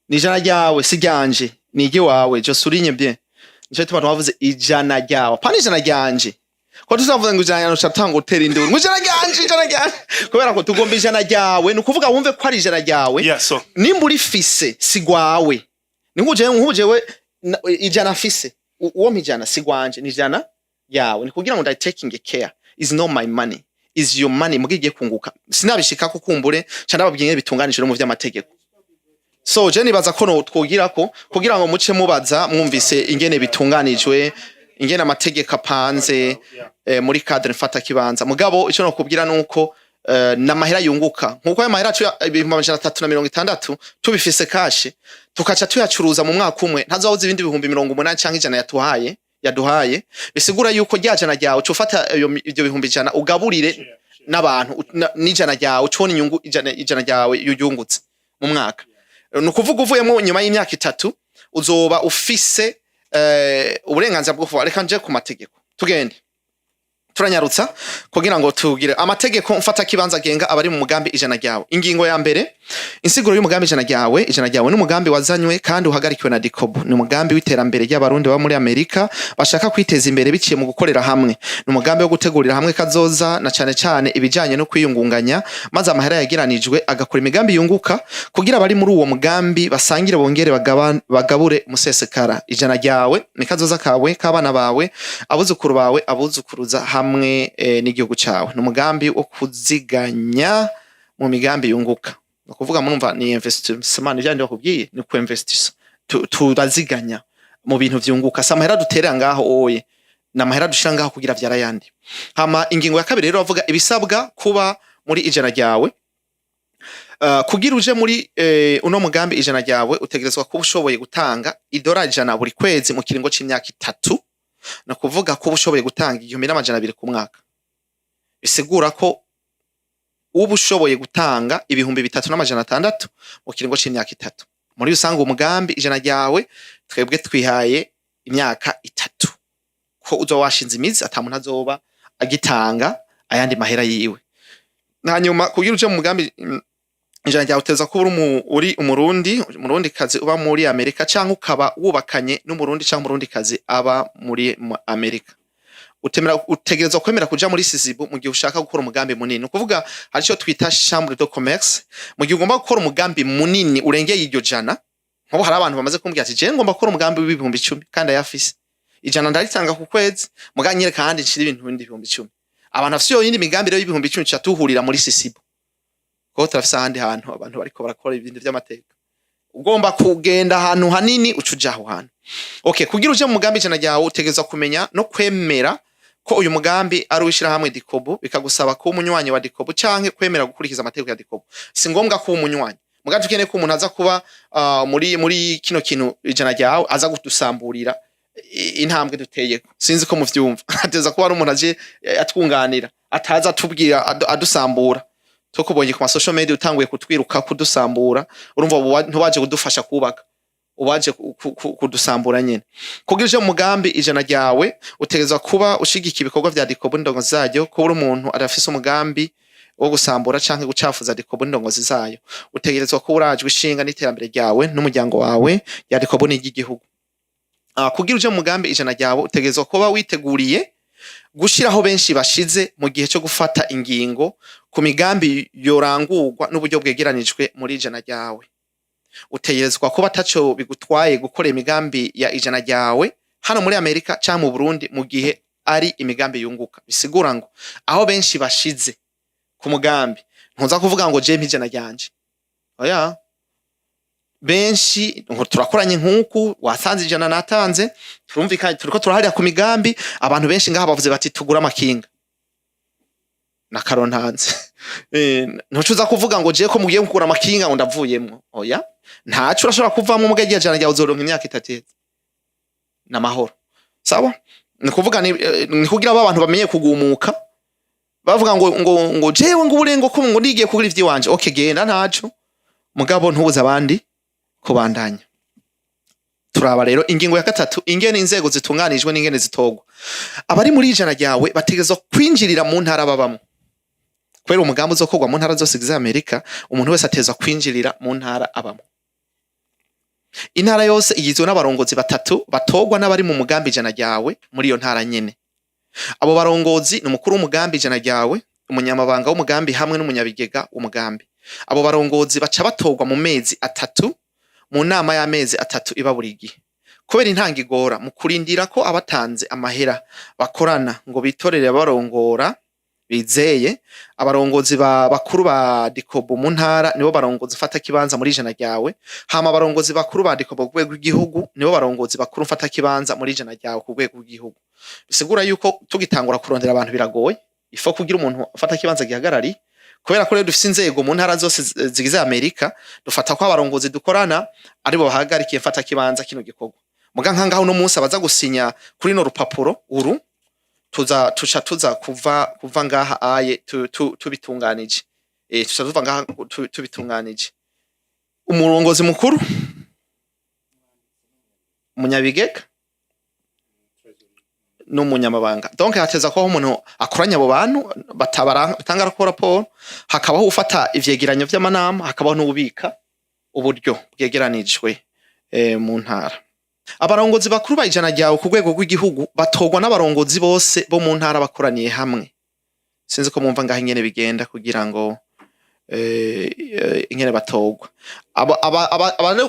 [SPEAKER 1] Ni ijana ryawe, si ryanje, ni iry'iwawe. Je souligne bien, nico gituma bavuze ijana ryawe, pana ijana ryanje, ko tuzavuga ngo ijana ryanje ucatanga utera induru ngo ijana ryanje, ijana ryanje, kubera ko tugomba ijana ryawe. Ni ukuvuga wumve ko ari ijana ryawe.
[SPEAKER 3] Yeah, so
[SPEAKER 1] Nimba urifise, si gwawe. Ni nk'ujewe ijana mfise, uwo mpijana si gwanje, ni ijana yawe. Ni kugira ngo taking care is not my money, is your money. Mugiye igiye kunguka, sinabishikako, kumbure ca ndababwiye ingene bitunganije no mu vy'amategeko. So je nibaza ko no twogira ko kugira ngo muce mubaza mwumvise ingene bitunganijwe, ingene amategeko apanze muri cadre mfata kibanza. Mugabo ico nokubwira nuko n'amahera yunguka nkuko ayo mahera yacu 360,000 tubifise cash, tukaca tuyacuruza mu mwaka umwe, ntazobuze ibindi 80,000 canke 100 yatuhaye yaduhaye. Bisigura yuko rya jana ryawe uca ufata ibyo 100,000 ugaburire n'abantu n'ijana ryawe, ucubona inyungu ijana ryawe yungutse mu mwaka. Ni ukuvuga uvuyemo nyuma y'imyaka 3 uzoba ufise uburenganzira bwo kuva. Reka nje ku mategeko, tugende turanyarutsa kugira ngo tugire amategeko mfata kibanza agenga abari mu mugambi ijana ryawe. Ingingo ya mbere, insiguro y'umugambi ijana ryawe. Ijana ryawe n'umugambi wazanywe kandi uhagarikiwe na DICOBU. Ni umugambi w'iterambere ry'Abarundi baba muri Amerika bashaka kwiteza imbere biciye mu gukorera hamwe. Ni umugambi wo gutegurira hamwe kazoza, na cane cane ibijanye no kwiyungunganya, maze amahera yageranijwe agakora imigambi yunguka kugira abari muri uwo mugambi basangire bongere bagabure musesekara. Ijana ryawe ni kazoza kawe, k'abana bawe, abuzukuru bawe, abuzukuruza hamwe n'igihugu cawe. Ni umugambi wo kuziganya mu migambi yunguka. Ni ukuvuga murumva ni investissement, ni vyandi bakubwiye, ni ku investissa. Turaziganya mu bintu vyunguka, si amahera duterera ngaho oye, ni amahera dushira ngaho kugira vyara yandi. Hama ingingo ya kabiri rero bavuga ibisabwa kuba muri ijana ryawe. Kugira uje muri uno mugambi ijana ryawe, utegerezwa kuba ushoboye gutanga idolari 100 buri kwezi mu kiringo c'imyaka 3. Ni ukuvuga kuba ushoboye gutanga 1200 ku mwaka. Bisigura ko uba ushoboye gutanga 3600 mu kiringo c'imyaka 3. Muri rusange umugambi ijana ryawe twebwe twihaye imyaka 3 ko uzoba washinze imizi, ata muntu azoba agitanga ayandi mahera yiwe. Hanyuma kugira uje mu mugambi ijana ryawe, uteza kuba uri Umurundi, Umurundi kazi uba muri Amerika, canke ukaba wubakanye n'Umurundi canke Umurundi kazi aba muri Amerika. Utemera, utegerezwa kwemera kuja muri SISIBU mu gihe ushaka gukora umugambi munini. Ni ukuvuga hari ico twita chambre de commerce. Mu gihe ugomba gukora umugambi munini urengeye iryo jana, nkubu hari abantu bamaze kumbwira ati: "Jewe ngomba gukora umugambi w'10,000 kandi ayafise, ijana ndaritanga ku kwezi, muga nyereka ahandi nshira ibintu bindi 10,000." Abantu bafise iyo yindi migambi rero y'10,000, tuca tuhurira muri SISIBU, kuko turafise ahandi hantu abantu bariko barakora ibintu vy'amateka. Ugomba kugenda ahantu hanini, uca uja aho hantu. Okay, kugira uje mu mugambi ijana ryawe, utegerezwa kumenya no kwemera ko uyu mugambi ari uw'ishirahamwe DICOBU. Bikagusaba kuba umunywanyi wa DICOBU canke kwemera gukurikiza amategeko ya DICOBU. Si ngombwa kuba umunywanyi, mugambi tukeneye ko umuntu aza kuba muri kino kintu ijana ryawe aza kudusamburira intambwe duteyeko. Sinzi ko muvyumva. Ateza kuba ari umuntu aje atwunganira, ataza atubwira adusambura. Tukubonye ku ma social media utanguye kutwiruka kudusambura, urumva ntiwaje kudufasha kubaka, uwaje kudusambura nyene. Kugira uje mu mugambi ijana ryawe, utegerezwa kuba ushigikiye ibikorwa vya DICOBU n'indongozi zaryo, kuba uri umuntu adafise umugambi wo gusambura canke gucafuza DICOBU n'indongozi zayo. Utegerezwa kuba urajwe ishinga n'iterambere ryawe n'umuryango wawe, rya DICOBU n'iry'igihugu. Kugira uje mu mugambi ijana ryawe, utegerezwa kuba witeguriye gushiraho benshi bashize mu gihe cyo gufata ingingo ku migambi yorangurwa n'uburyo bwegeranijwe muri ijana ryawe. Utegerezwa kuba ataco bigutwaye gukora imigambi ya ijana ryawe hano muri Amerika canke mu Burundi mu gihe ari imigambi yunguka. Bisigura ngo aho benshi bashize ku mugambi, ntuza kuvuga ngo je mpa ijana ryanje. Oya, benshi ngo turakoranye, nk'uku watanze ijana natanze, turumvikanye, turiko turaharira ku migambi. Abantu benshi ngaha bavuze bati tugura amakinga na karontanze. Ntucuza kuvuga ngo je ko mugiye kugura amakinga ngo ndavuyemwo. Oya, ntaco urashobora kuvamwo. Muga irya jana ryawe uzoronka imyaka 3 iheze n'amahoro. Sawa. Ni kuvuga ni kugira abo abantu bamenye kugumuka, bavuga ngo jewe ngo uburengo ko ngo ndigiye kugura ivy'iwanje. Okay, genda, ntaco, mugabo ntubuze abandi kubandanya. Turaba rero ingingo ya gatatu, ingene inzego zitunganijwe n'ingene zitorwa. Abari muri Ijana Ryawe bategerezwa kwinjirira mu ntara babamwo. Kubera umugambi uzokorwa mu ntara zose zigize Amerika, umuntu wese atezwa kwinjirira mu ntara abamwo. Intara yose igizwe n'abarongozi batatu batorwa n'abari mu mugambi Ijana Ryawe muri iyo ntara nyene. Abo barongozi ni umukuru w'umugambi Ijana Ryawe, umunyamabanga w'umugambi hamwe n'umunyabigega w'umugambi. Abo barongozi baca batorwa mu mezi 3, mu nama y'amezi 3 iba buri gihe. Kubera intanga igora mu kurindira ko abatanze amahera bakorana ngo bitorere abarongora bizeye, abarongozi bakuru ba DICOBU mu ntara nibo barongozi mfata kibanza muri Ijana Ryawe. Hama abarongozi bakuru ba DICOBU ku rwego rw'igihugu nibo barongozi bakuru mfata kibanza muri Ijana Ryawe ku rwego rw'igihugu. Bisigura yuko tugitangura kurondera abantu biragoye, ifo kugira umuntu afata kibanza gihagarariye. Kubera ko rero dufise inzego mu ntara zose zigize Amerika, dufata ko abarongozi dukorana aribo bahagarikiye mfata kibanza kino gikorwa. Muga nkangaho uno munsi abaza gusinya kuri no rupapuro uru, tuza tuca tuza kuva ngaha aye tubitunganije, tuca tuva ngaha tubitunganije. Umurongozi mukuru, umunyabigega n'umunyamabanga. Donc hateza ko umuntu akoranya abo bantu batanga raporo, hakabaho ufata ivyegeranyo vy'amanama, hakabaho n'ububika uburyo bwegeranijwe mu ntara. Abarongozi bakuru ba Ijana Ryawe ku rwego rw'igihugu batorwa n'abarongozi bose bo mu ntara bakoraniye hamwe. Sinzi ko mwumva ngaho ingene bigenda kugira ngo ingene batorwa.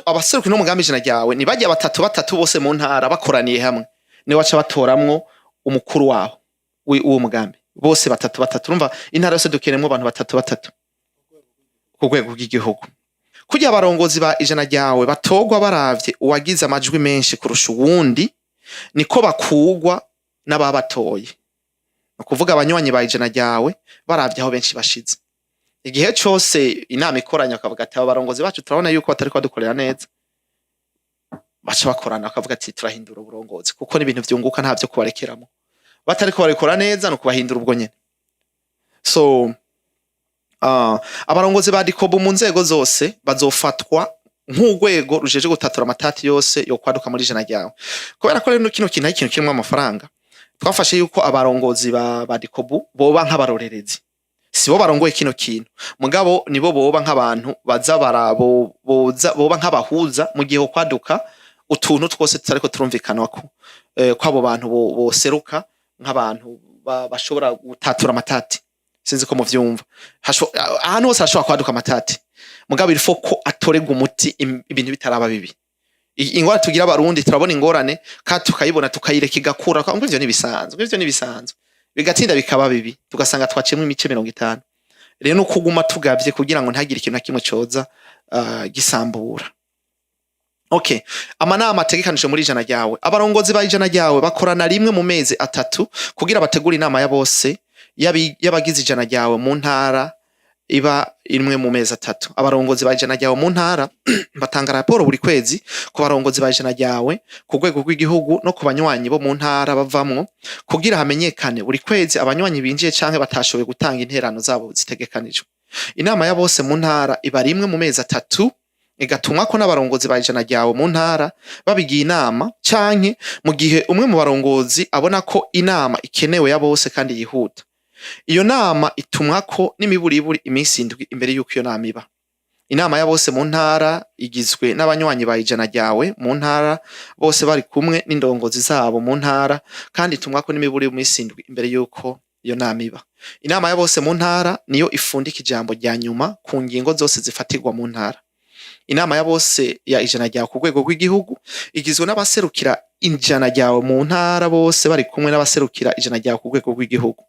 [SPEAKER 1] Abaseruka n'umugambi Ijana Ryawe ni bajya batatu batatu bose mu ntara bakoraniye hamwe, niwe baca batoramwo umukuru wabo w'uwo mugambi, bose batatu batatu. Urumva intara yose dukeneyemwo abantu batatu batatu ku rwego rw'igihugu. Kurya abarongozi ba Ijana Ryawe batorwa baravye uwagize amajwi menshi kurusha uwundi, niko bakugwa n'ababatoye, ni ukuvuga abanywanyi ba Ijana Ryawe baravye aho benshi bashize. Igihe cose inama ikoranye bakavuga ati: "Aba barongozi bacu turabona yuko batariko badukorera neza", baca bakorana bakavuga ati: "Turahindura uburongozi", kuko n'ibintu vyunguka, nta vyo kubarekeramo. Batariko babikora neza, ni ukubahindura ubwo nyene. So abarongozi ba DICOBU mu nzego zose bazofatwa nk'urwego rujeje gutatura amatati yose yo kwaduka muri Ijana Ryawe. Kubera ko rero kino kintu ari ikintu kirimwo amafaranga, twafashe yuko abarongozi ba DICOBU boba nk'abarorerezi. Si bo barongoye kino kintu, mugabo nibo boba nk'abantu baza barabo boza boba nk'abahuza mu gihe kwaduka utuntu twose tutariko turumvikanwako, kw'abo bantu boseruka nk'abantu bashobora gutatura amatati. Sinzi ko muvyumva. Ahantu hose hashobora kwaduka amatati, mugabo il faut ko atorerwa umuti ibintu bitaraba bibi. Ingorane tugira abarundi, turabona ingorane kandi tukayibona, tukayireka igakura, ngo ivyo nibisanzwe, ivyo nibisanzwe, bigatinda bikaba bibi, tugasanga twaciyemwo imice 50. Rero no kuguma tugavye kugira ngo ntagire ikintu na kimwe coza gisambura. Okay, amanama ategekanijwe muri Ijana Ryawe. Abarongozi ba Ijana Ryawe bakorana rimwe mu mezi 3 kugira bategure inama ya bose y'abagize Ijana Ryawe mu ntara, iba imwe mu mezi 3. Abarongozi ba Ijana Ryawe mu ntara batanga raporo buri kwezi ku barongozi ba Ijana Ryawe ku rwego rw'igihugu no ku banywanyi bo mu ntara bavamwo, kugira hamenyekane buri kwezi abanywanyi binjiye canke batashoboye gutanga interano zabo zitegekanijwe. Inama ya bose mu ntara iba rimwe mu mezi 3, igatumwako n'abarongozi ba Ijana Ryawe mu ntara babigiye inama, canke mu gihe umwe mu barongozi abona ko inama ikenewe ya bose kandi yihuta. Iyo nama itumwako n'imiburiburi iminsi 7 imbere y'uko iyo nama iba. Inama ya bose mu ntara igizwe n'abanywanyi ba Ijana Ryawe mu ntara bose bari kumwe n'indongozi zabo mu ntara, kandi itumwako n'imiburiburi iminsi 7 imbere y'uko iyo nama iba. Inama ya bose mu ntara niyo ifundika ijambo rya nyuma ku ngingo zose zifatirwa mu ntara. Inama ya bose ya Ijana Ryawe ku rwego rw'igihugu igizwe n'abaserukira Ijana Ryawe mu ntara bose bari kumwe n'abaserukira Ijana Ryawe ku rwego rw'igihugu.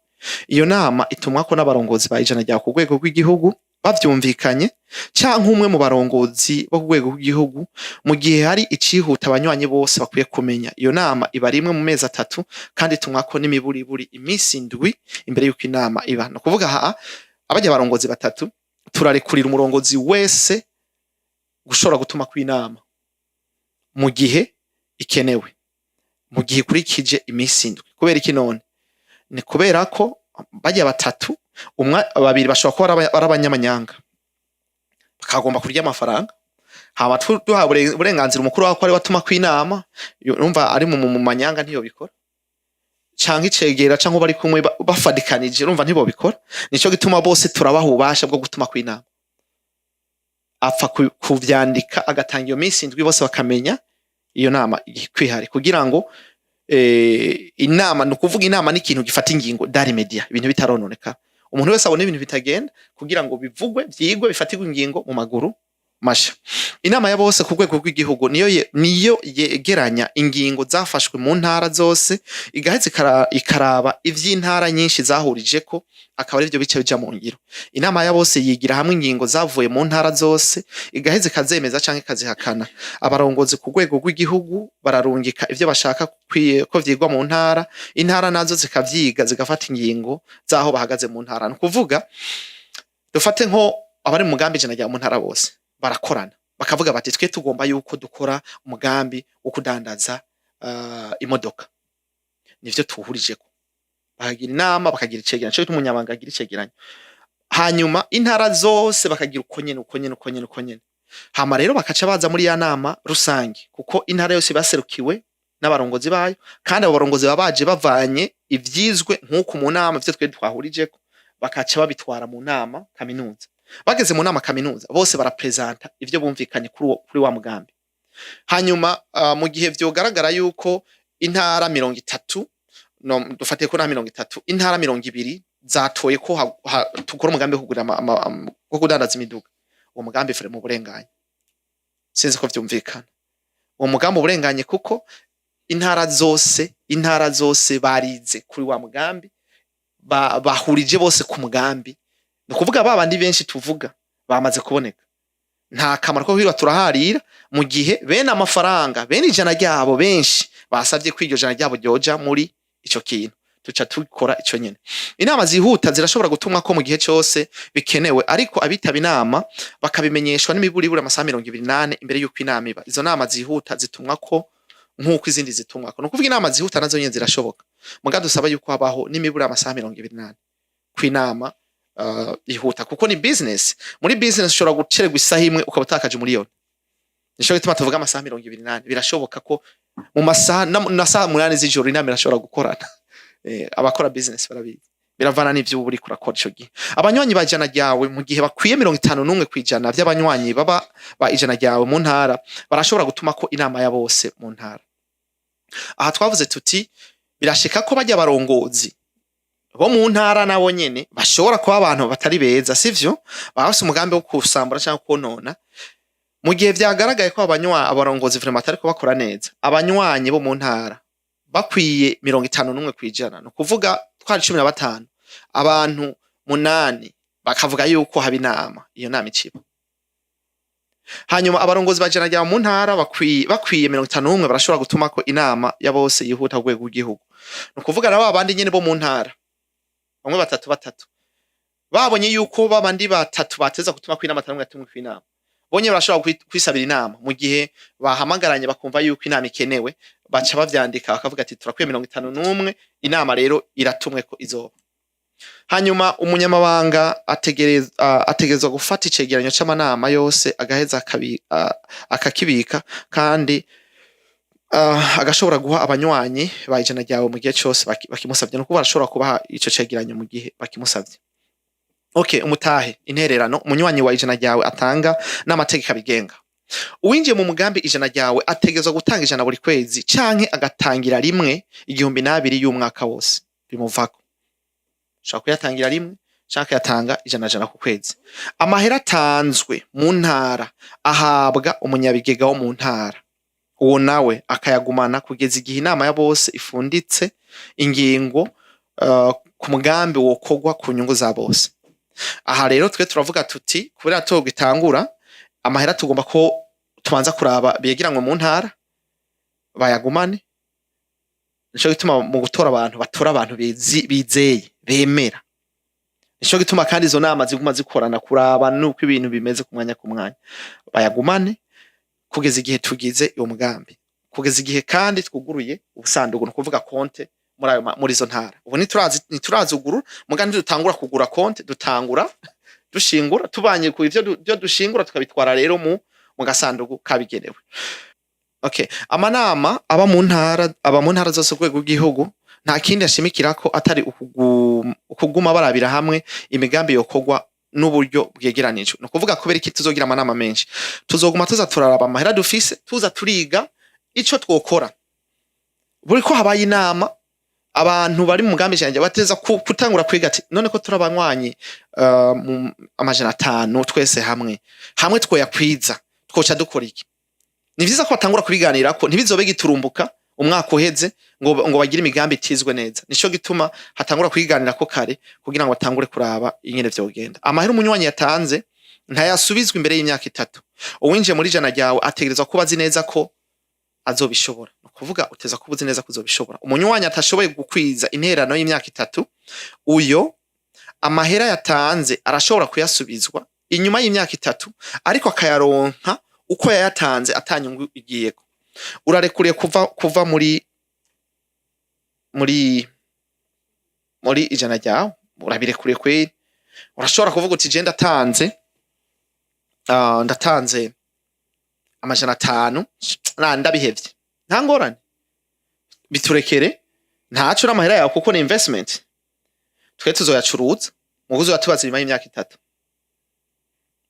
[SPEAKER 1] Iyo nama itumwako n'abarongozi ba Ijana Ryawe ku rwego rw'igihugu bavyumvikanye, canke umwe mu barongozi bo ku rwego rw'igihugu mu gihe hari icihuta abanywanyi bose bakwiye kumenya. Iyo nama iba rimwe mu mezi 3 kandi itumwako n'imiburiburi iminsi 7 imbere y'uko inama iba. Ni ukuvuga aha abarya abarongozi batatu, turarekurira umurongozi wese gushobora gutuma kw'inama mu gihe ikenewe. Mu gihe ikurikije iminsi 7. Kubera iki none? Ni kubera ko bajya batatu, umwe, babiri bashobora kuba ari abanyamanyanga, bakagomba kurya amafaranga. Hama duha uburenganzira umukuru wako ari watuma kwinama, urumva ari mu manyanga, ntiyobikora, canke icegera, canke bari kumwe bafadikanije, urumva ntibobikora. Nico gituma bose turabaha ububasha bwo gutuma kwinama. Apfa kuvyandika, agatanga iyo minsi 7, bose bakamenya iyo nama kwihari, kugira ngo inama, ni ukuvuga inama ni ikintu gifata ingingo dans l'immédiat, ibintu bitarononeka, umuntu wese abona ibintu bitagenda, kugira ngo bivugwe, vyigwe, bifatirwe ingingo mu maguru masha. Inama ya bose ku rwego rw'igihugu niyo yegeranya ingingo zafashwe mu ntara zose, igaheza ikaraba ivy'intara nyinshi zahurijeko, akaba arivyo bice bija mu ngiro. Inama ya bose yigira hamwe ingingo zavuye mu ntara zose, igaheza ikazemeza canke ikazihakana. Abarongozi ku rwego rw'igihugu bararungika ivyo bashaka ko vyigwa mu ntara, intara nazo zikavyiga, zigafata ingingo z'aho bahagaze mu ntara. Ni ukuvuga, dufate nko abari mu mugambi Ijana Rya mu ntara, bose barakorana, bakavuga bati: "Twe tugomba yuko dukora umugambi wo kudandaza imodoka, nivyo tuhurijeko." Bakagira inama, bakagira icegeranyo, ico bita umunyamabanga agira icegeranyo. Hanyuma intara zose bakagira uko nyene, uko nyene, uko nyene, uko nyene. Hama rero bakaca baza muri ya nama rusange, kuko intara yose baserukiwe n'abarongozi bayo, kandi abo barongozi baba baje bavanye ivyizwe nk'uku mu nama, ivyo twe twahurijeko, bakaca babitwara mu nama kaminuza. Bageze mu nama kaminuza, bose barapresenta ivyo bumvikanye kuri wa mugambi. Hanyuma mu gihe vyogaragara yuko intara 30, no dufatiye ko ntara 30, intara 20 zatoye ko tukora umugambi wo kugura wo kudandaza imiduga, uwo mugambi fure mu burenganye. Sinzi ko vyumvikana. Uwo mugambi uburenganye, kuko intara zose barize kuri wa mugambi, bahurije bose ku mugambi. Ni ukuvuga ba bandi benshi tuvuga bamaze kuboneka. Nta kamaro ko kwirwa turaharira mu gihe bene amafaranga, bene ijana ryabo benshi basavye ko iryo jana ryabo ryoja muri ico kintu, tuca tukora ico nyene. Inama zihuta zirashobora gutumwa ko mu gihe cose bikenewe, ariko abitaba inama bakabimenyeshwa n'imiburiburi amasaha 24 imbere y'uko inama iba. Izo nama zihuta zitumwa ko nk'uko izindi zitumwako. Ni ukuvuga inama zihuta nazo nyene zirashoboka, muga dusaba yuko habaho n'imiburi amasaha 24 kw'inama yihuta, kuko ni business. Muri business ushobora gucererwa isaha imwe, ukaba utakaje umuriyoni. Nico gituma tuvuga amasaha 24. Birashoboka ko mu masaha na saha 8 z'ijoro inama irashobora gukorana. Abakora business barabizi, biravana n'ivyo uba uriko urakora ico gihe. Abanywanyi ba Ijana Ryawe, mu gihe bakwiye 51% vy'abanywanyi baba ba Ijana Ryawe mu ntara, barashobora gutuma ko inama ya bose mu ntara. Aha twavuze tuti birashika ko bajya abarongozi bo mu ntara nabo nyene bashobora kuba abantu batari beza, sivyo? Baba bafise umugambi wo kusambura cyangwa konona. Mu gihe vyagaragaye ko abarongozi vraiment batariko bakora neza, abanywanyi bo mu ntara bakwiye 51%, ni ukuvuga twari 15, abantu 8 bakavuga yuko haba inama, iyo nama iciba. Hanyuma abarongozi ba Jana mu ntara bakwiye 51, barashobora gutuma ko inama ya bose yihuta ku rwego rw'igihugu. Ni ukuvuga na ba bandi nyene bo mu ntara, bamwe batatu batatu, babonye yuko babandi batatu bateza gutuma ko inama atanumwe yatumwe kw'inama, bonye barashobora kwisabira inama. Mu gihe bahamagaranye bakumva yuko inama ikenewe, baca bavyandika, bakavuga ati: "Turakwiye 51, inama rero iratumwe ko izoba." Hanyuma umunyamabanga ategerezwa gufata icegeranyo c'amanama yose, agaheza akakibika, kandi agashobora guha abanywanyi ba Ijana Ryawe mu gihe cose bakimusavye. Nukuvuga arashobora kubaha ico cegeranyo mu gihe bakimusavye. Okay, umutahe, intererano umunywanyi wa Ijana Ryawe atanga n'amategeko abigenga. Uwinjiye mu mugambi Ijana Ryawe ategerezwa gutanga 100 buri kwezi, canke agatangira rimwe 1002 y'umwaka wose, bimuvako. Ushobora kuyatangira rimwe canke akayatanga ijana jana ku kwezi. Amahera atanzwe mu ntara ahabwa umunyabigega wo mu ntara, uwo nawe akayagumana kugeza igihe inama ya bose ifunditse ingingo ku mugambi wokorwa ku nyungu za bose. Aha rero twe turavuga tuti kubera togo itangura, amahera tugomba ko tubanza kuraba begeranywe mu ntara, bayagumane. Nico gituma mu gutora abantu, batora abantu bizeye, bemera. Nico gituma kandi izo nama ziguma zikorana kuraba nuko ibintu bimeze ku mwanya ku mwanya. Bayagumane kugeza igihe tugize uwo mugambi. Kugeza igihe kandi twuguruye ubusandugu, ni ukuvuga konte muri ayo muri izo ntara. Ubu ntiturazugurura, muga ntidutangura kugura konte, dutangura dushingura tubanye ku ivyo byo dushingura, tukabitwara rero mu gasandugu kabigenewe. Okay, amanama aba mu ntara zose ku rwego rw'igihugu nta kindi ashimikirako atari ukuguma barabira hamwe imigambi yokorwa n'uburyo bwegeranijwe. Ni ukuvuga, kubera iki tuzogira amanama menshi? Tuzoguma tuza turaraba amahera dufise, tuza turiga ico twokora. Buri ko habaye inama, abantu bari mu mugambi janje bateza gutangura kwiga ati: "None ko turi abanywanyi mu 500 twese hamwe twoyakwiza, twoca dukora iki?" Ni vyiza ko batangura kubiganirako, ntibizobe giturumbuka umwaka uheze ngo bagire imigambi itizwe neza. Nico gituma hatangura kubiganirako kare, kugira ngo batangure kuraba ingene vyogenda. Amahera umunywanyi yatanze ntayasubizwa imbere y'imyaka 3. Uwinjiye muri Ijana Ryawe ategerezwa kuba azi neza ko azobishobora. Ni ukuvuga, uteza kuba uzi neza ko uzobishobora. Umunywanyi atashoboye gukwiza intererano y'imyaka 3, uyo amahera yatanze arashobora kuyasubizwa inyuma y'imyaka 3, ariko akayaronka uko yayatanze, atanyungu igiyeko. Urarekuriye kuva muri Ijana Ryawe, urabirekuriye kweri. Urashobora kuvuga uti: "Je ndatanze 500, na ndabihevye." Nta ngorane, biturekere, ntaco, n'amahera yawe, kuko ni investment. Twe tuzoyacuruza, muguzi watubaza inyuma y'imyaka 3.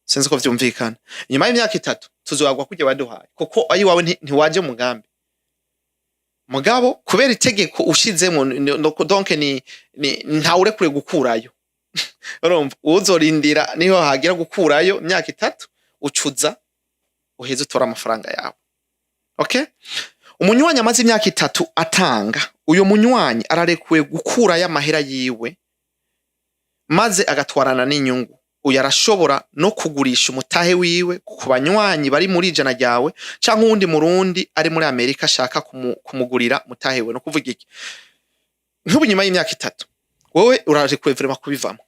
[SPEAKER 1] Sinzi ko vyumvikana. Inyuma y'imyaka 3 tuzoyagwa kurya waduhaye, kuko ayiwawe ntiwaje mu mugambi. Mugabo kubera itegeko ushizemo donc ni ntawurekure gukurayo. Urumva, uzorindira niho hagira gukurayo imyaka 3, ucuza uheze utora amafaranga yawe. Okay, umunywanyi amaze imyaka 3 atanga, uyo munywanyi ararekuwe gukurayo amahera yiwe maze agatwarana n'inyungu. Uyu arashobora no kugurisha umutahe wiwe ku banywanyi bari muri Ijana Ryawe, canke uwundi Murundi ari muri Amerika ashaka kumugurira mutahe we. No kuvuga iki? Nk'ubu nyuma y'imyaka 3 wowe urarekuwe vraiment kubivamo,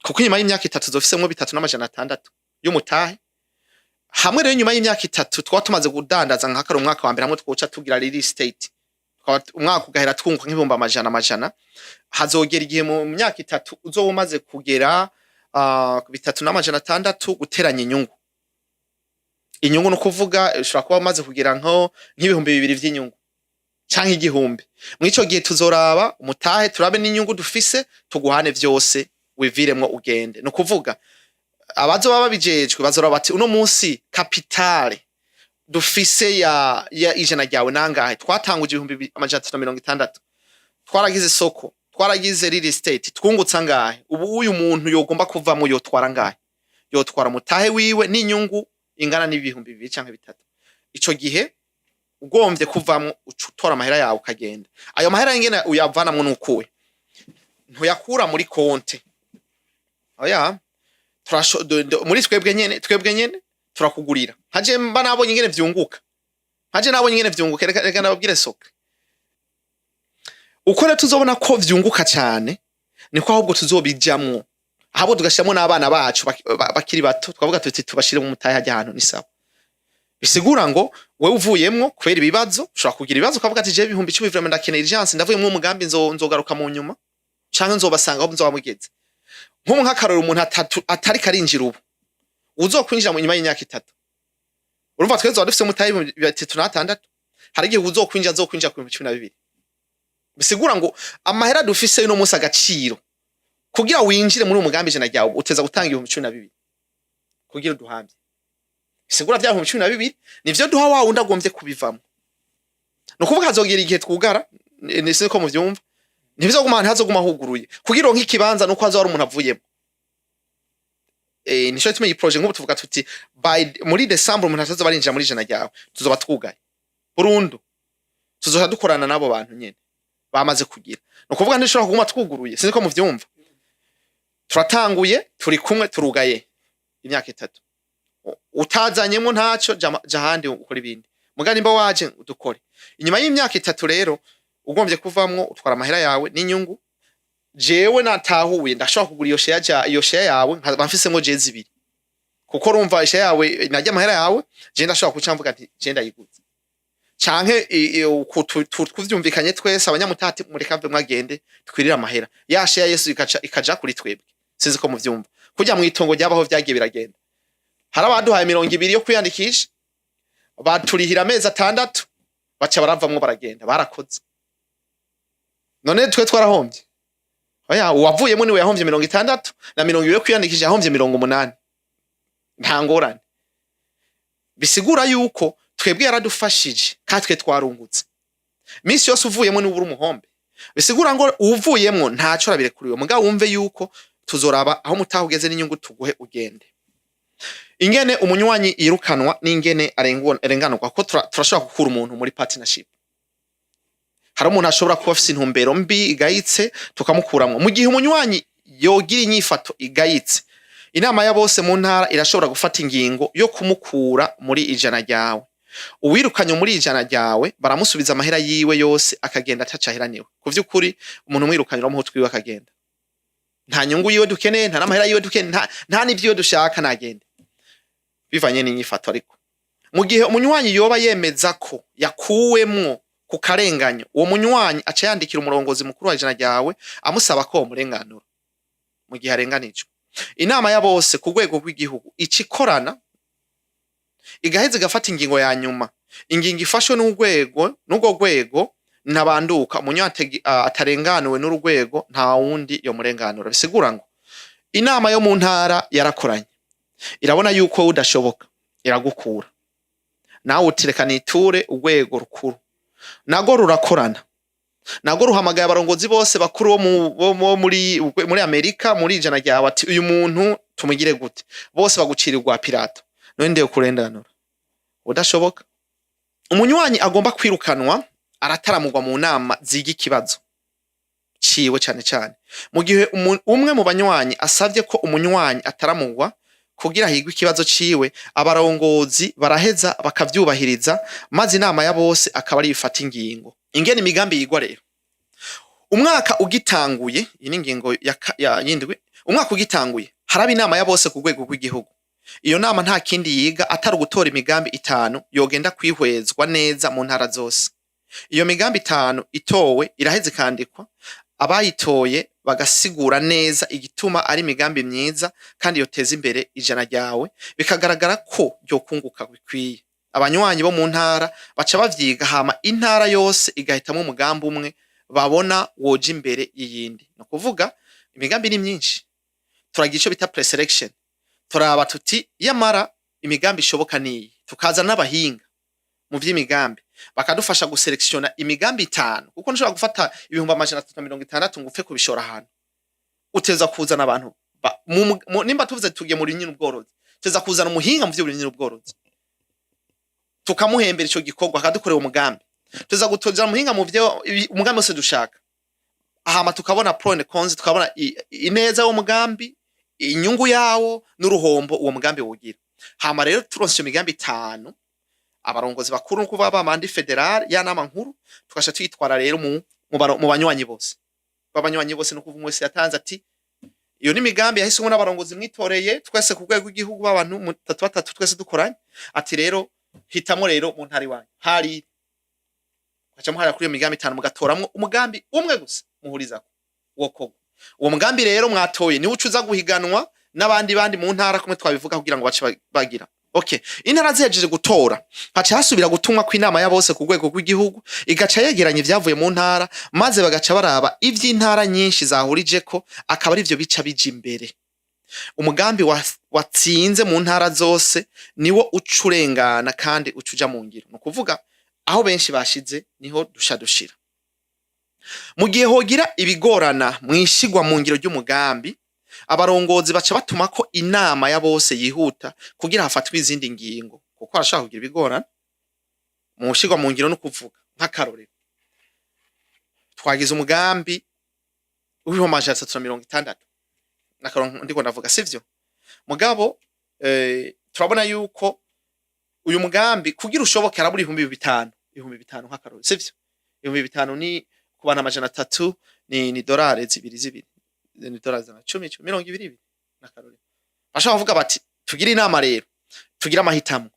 [SPEAKER 1] kuko inyuma y'imyaka 3 uzofisemwo 3,600 y'umutahe. Hamwe rero nyuma y'imyaka 3 twaba tumaze kudandaza, nka kare umwaka wa mbere, hamwe twoca tugira real estate, umwaka ugahera twunguka nk'ibihumbi amajana amajana, hazogera igihe mu myaka 3 uzoba umaze kugera 3,600 guteranya inyungu. Inyungu ni ukuvuga ushobora kuba umaze kugera nk'ibihumbi 2 vy'inyungu canke 1000. Mw'ico gihe tuzoraba umutahe, turabe n'inyungu dufise, tuguhane vyose, wiviremwo ugende. Ni ukuvuga, abazoba babijejwe bazoraba bati: "Uno munsi capital dufise ya Ijana Ryawe nangahe? Twatanguje 360,000, twaragize isoko, twaragize real estate, twungutse angahe? Ubu uyu muntu yogomba kuvamwo yotwara angahe?" Yotwara umutahe wiwe n'inyungu ingana n'ibihumbi 2 canke 3. Ico gihe ugomvye kuvamwo, uca utora amahera yawe ukagenda. Ayo mahera ingene uyavanamwo nukuwe ntuyakura muri konte, oya. Muri twebwe nyene turakugurira. Nkaje mba nabonye ingene vyunguka, nkaje nabonye ingene vyunguka. Reka nababwire soke uko rero tuzobona ko vyunguka cyane, niko ahubwo tuzobijamwo, ahubwo tugashiramwo n'abana bacu bakiri bato, twavuga tuti: "Tubashire mu mutahe hajya ahantu ni sawa." Bisigura ngo wewe uvuyemwo kubera ibibazo, ushobora kugira ibibazo ukavuga ati: "Jewe 10,000 vraiment ndakeneye urgence, ndavuyemwo umugambi, nzogaruka mu nyuma canke nzobasanga aho nzoba mugeze." Nk'ubu nk'akarorero, umuntu atari karinjira ubu, uzokwinjira mu nyuma y'imyaka 3, urumva twese tuba dufise umutahe 3,600. Hari igihe uzokwinjira azokwinjira ku 12,000. Bisigura ngo amahera dufise uno munsi, agaciro kugira winjire muri uwo mugambi Ijana Ryawe, uteza gutanga 12,000 kugira uduhambye. Bisigura vya 12,000 nivyo duha wa wundi agomvye kubivamo. Ni ukuvuga, hazogera igihe twugara, ni ko muvyumva, ntibizoguma, ntihazoguma huguruye. Kugira uronke ikibanza nuko hazoba hari umuntu avuyemo. Nico gituma iyi projet nk'ubu tuvuga tuti by muri December umuntu atazoba arinjira muri Ijana Ryawe, tuzoba twugaye burundu. Tuzoca dukorana n'abo bantu nyene bamaze kugira. Ni ukuvuga, ntishobora kuguma twuguruye, sinzi ko muvyumva. Turatanguye, turi kumwe, turugaye imyaka 3. Utazanyemwo ntaco, ja ahandi ukora ibindi. Muga nimba waje dukore inyuma y'imyaka 3 rero, ugombye kuvamwo, utwara amahera yawe n'inyungu. Jewe natahuye, ndashobora kugura iyo share, iyo share yawe, nkaba mfisemwo je zibiri, kuko urumva share yawe najya amahera yawe. Je ndashobora kuca mvuga nti je ndayiguze. Canke kuvyumvikanye twese abanyamutati, mureka avemwo agende, twirire amahera yashe ya Yesu, ikaca ikaja kuri twebwe. Sinzi ko muvyumva. Kurya mw'itongo ryabaho vyagiye biragenda, hari abaduhaye 20 yo kwiyandikisha, baturihira amezi 6, baca baravamwo baragenda, barakoze. None twe twarahombye? Oya, uwavuyemo niwe yahombye 60 na 20 yo kwiyandikisha, yahombye 80. Nta ngorane. Bisigura yuko twebwe yaradufashije kandi twe twarungutse. Minsi yose uvuyemo niwe uri umuhombe. Bisigura ngo uwuvuyemwo ntaco arabirekuriwe. Mugabo wumve yuko tuzoraba aho mutaha ugeze n'inyungu, tuguhe ugende. Ingene umunywanyi yirukanwa n'ingene arenganurwa, kuko turashobora gukura umuntu muri partnership. Hari umuntu ashobora kuba afise intumbero mbi igayitse, tukamukuramwo. Mu gihe umunywanyi yogira inyifato igayitse, inama ya bose mu ntara irashobora gufata ingingo yo kumukura muri Ijana Ryawe. Uwirukanye muri Ijana Ryawe baramusubiza amahera yiwe yose, akagenda atacaheraniwe. Ku vy'ukuri, umuntu umwirukanye uramuha utwiwe akagenda. Nta nyungu yiwe dukeneye, nta n'amahera yiwe dukeneye, nta n'ivyiwe dushaka, nagende, bivanye n'inyifato. Ariko mu gihe umunywanyi yoba yemeza ko yakuwemwo ku karenganyo, uwo munywanyi aca yandikira umurongozi mukuru wa Ijana Ryawe amusaba ko bomurenganura mu gihe arenganijwe. Inama ya bose ku rwego rw'igihugu ica ikorana, igaheza igafata ingingo ya nyuma. Ingingo ifashwe n'urwego n'urwo rwego ntabanduka. Umunywanyi atarenganuwe n'urwego, nta wundi yomurenganura. Bisigura ngo inama yo mu ntara yarakoranye, irabona yuko wowe udashoboka, iragukura. Nawe uti: "Reka niture urwego rukuru." Nago rurakorana, nago ruhamagaye abarongozi bose bakuru bo muri Amerika muri Ijana Ryawe, ati: "Uyu muntu tumugire gute?" Bose bagucira urwa Pilato. None ndewe kurenganura udashoboka? Umunywanyi agomba kwirukanwa arataramurwa mu nama ziga ikibazo ciwe, cane cane mu gihe umwe mu banywanyi asavye ko umunywanyi ataramurwa kugira higwe ikibazo ciwe. Abarongozi baraheza bakavyubahiriza, maze inama ya bose akaba ariyo ifata ingingo. Ingene imigambi yigwa rero: umwaka ugitanguye, iyi ni ingingo ya yindwi, umwaka ugitanguye haraba inama ya bose ku rwego rw'igihugu. Iyo nama nta kindi yiga atari ugutora imigambi 5 yogenda kwihwezwa neza mu ntara zose. Iyo migambi 5 itowe iraheza ikandikwa, abayitoye bagasigura neza igituma ari imigambi myiza kandi yoteza imbere Ijana Ryawe, bikagaragara ko ryokunguka bikwiye. Abanywanyi bo mu ntara baca bavyiga, hama intara yose igahitamwo umugambi umwe babona woja imbere y'iyindi. Ni ukuvuga imigambi ni myinshi, turagira ico bita preselection, turaba tuti: "Yamara imigambi ishoboka niyi." Tukaza n'abahinga mu vy'imigambi bakadufasha guselektiona imigambi 5, kuko ntushobora gufata 360,000 ngo upfe kubishora ahantu. Uteza kuzana abantu nimba tuvuze tugiye mu burimyi n'ubworozi, teza kuzana umuhinga mu vy'uburimyi n'ubworozi, tukamuhembera ico gikorwa, akadukorera umugambi. Tuza gutoza umuhinga mu vyo umugambi wose dushaka, hama tukabona pro and cons, tukabona ineza y'uwo mugambi, inyungu yawo n'uruhombo uwo mugambi wogira. Hama rero turonse iyo migambi 5, abarongozi bakuru, nukuvuga bamandi fédéral ya nama nkuru, tugasha tuyitwara rero mu banywanyi bose. B'abanywanyi bose, nukuvuga umwe wese yatanze ati: "Iyo ni imigambi yahisemo n'abarongozi mwitoreye twese ku rwego rw'igihugu, b'abantu batatu batatu twese dukoranye." Ati: "Rero hitamwo rero mu ntara iwanyu." Hari mugaca muharira kuri iyo migambi 5, mugatoramwo umugambi umwe gusa muhurizako wo kogwa. Uwo mugambi rero mwatoye niwo uca uza guhiganwa n'abandi bandi mu ntara, kumwe twabivuga, kugira ngo bace bagira okay. Intara zihejeje gutora, haca hasubira gutumwa kw'inama ya bose ku rwego rw'igihugu, igaca yegeranya ivyavuye mu ntara, maze bagaca baraba ivy'intara nyinshi zahurijeko, akaba arivyo bica bija imbere. Umugambi watsinze mu ntara zose niwo uca urengana kandi uca uja mu ngiro. Ni ukuvuga aho benshi bashize niho dusha dushira. Mu gihe hogira ibigorana mwishigwa mu ngiro ry'umugambi, abarongozi baca batuma ko inama ya bose yihuta kugira hafatwe izindi ngingo, kuko harashobora kugira ibigorana mu shigwa mu ngiro. No kuvuga nk'akarorero, twagize umugambi w'360,000, n'akarongo ndiko ndavuga, sivyo? Mugabo turabona yuko uyu mugambi kugira ushoboke harabura 5000, 5000 nk'akarorero, sivyo? 5000 ni ku bantu 300, ni dolari zibiri zibiri, ni dolari zana cumi cumi, 20 ibiri n'akarorero. Bashobora kuvuga bati: "Tugire inama rero, tugire amahitamo."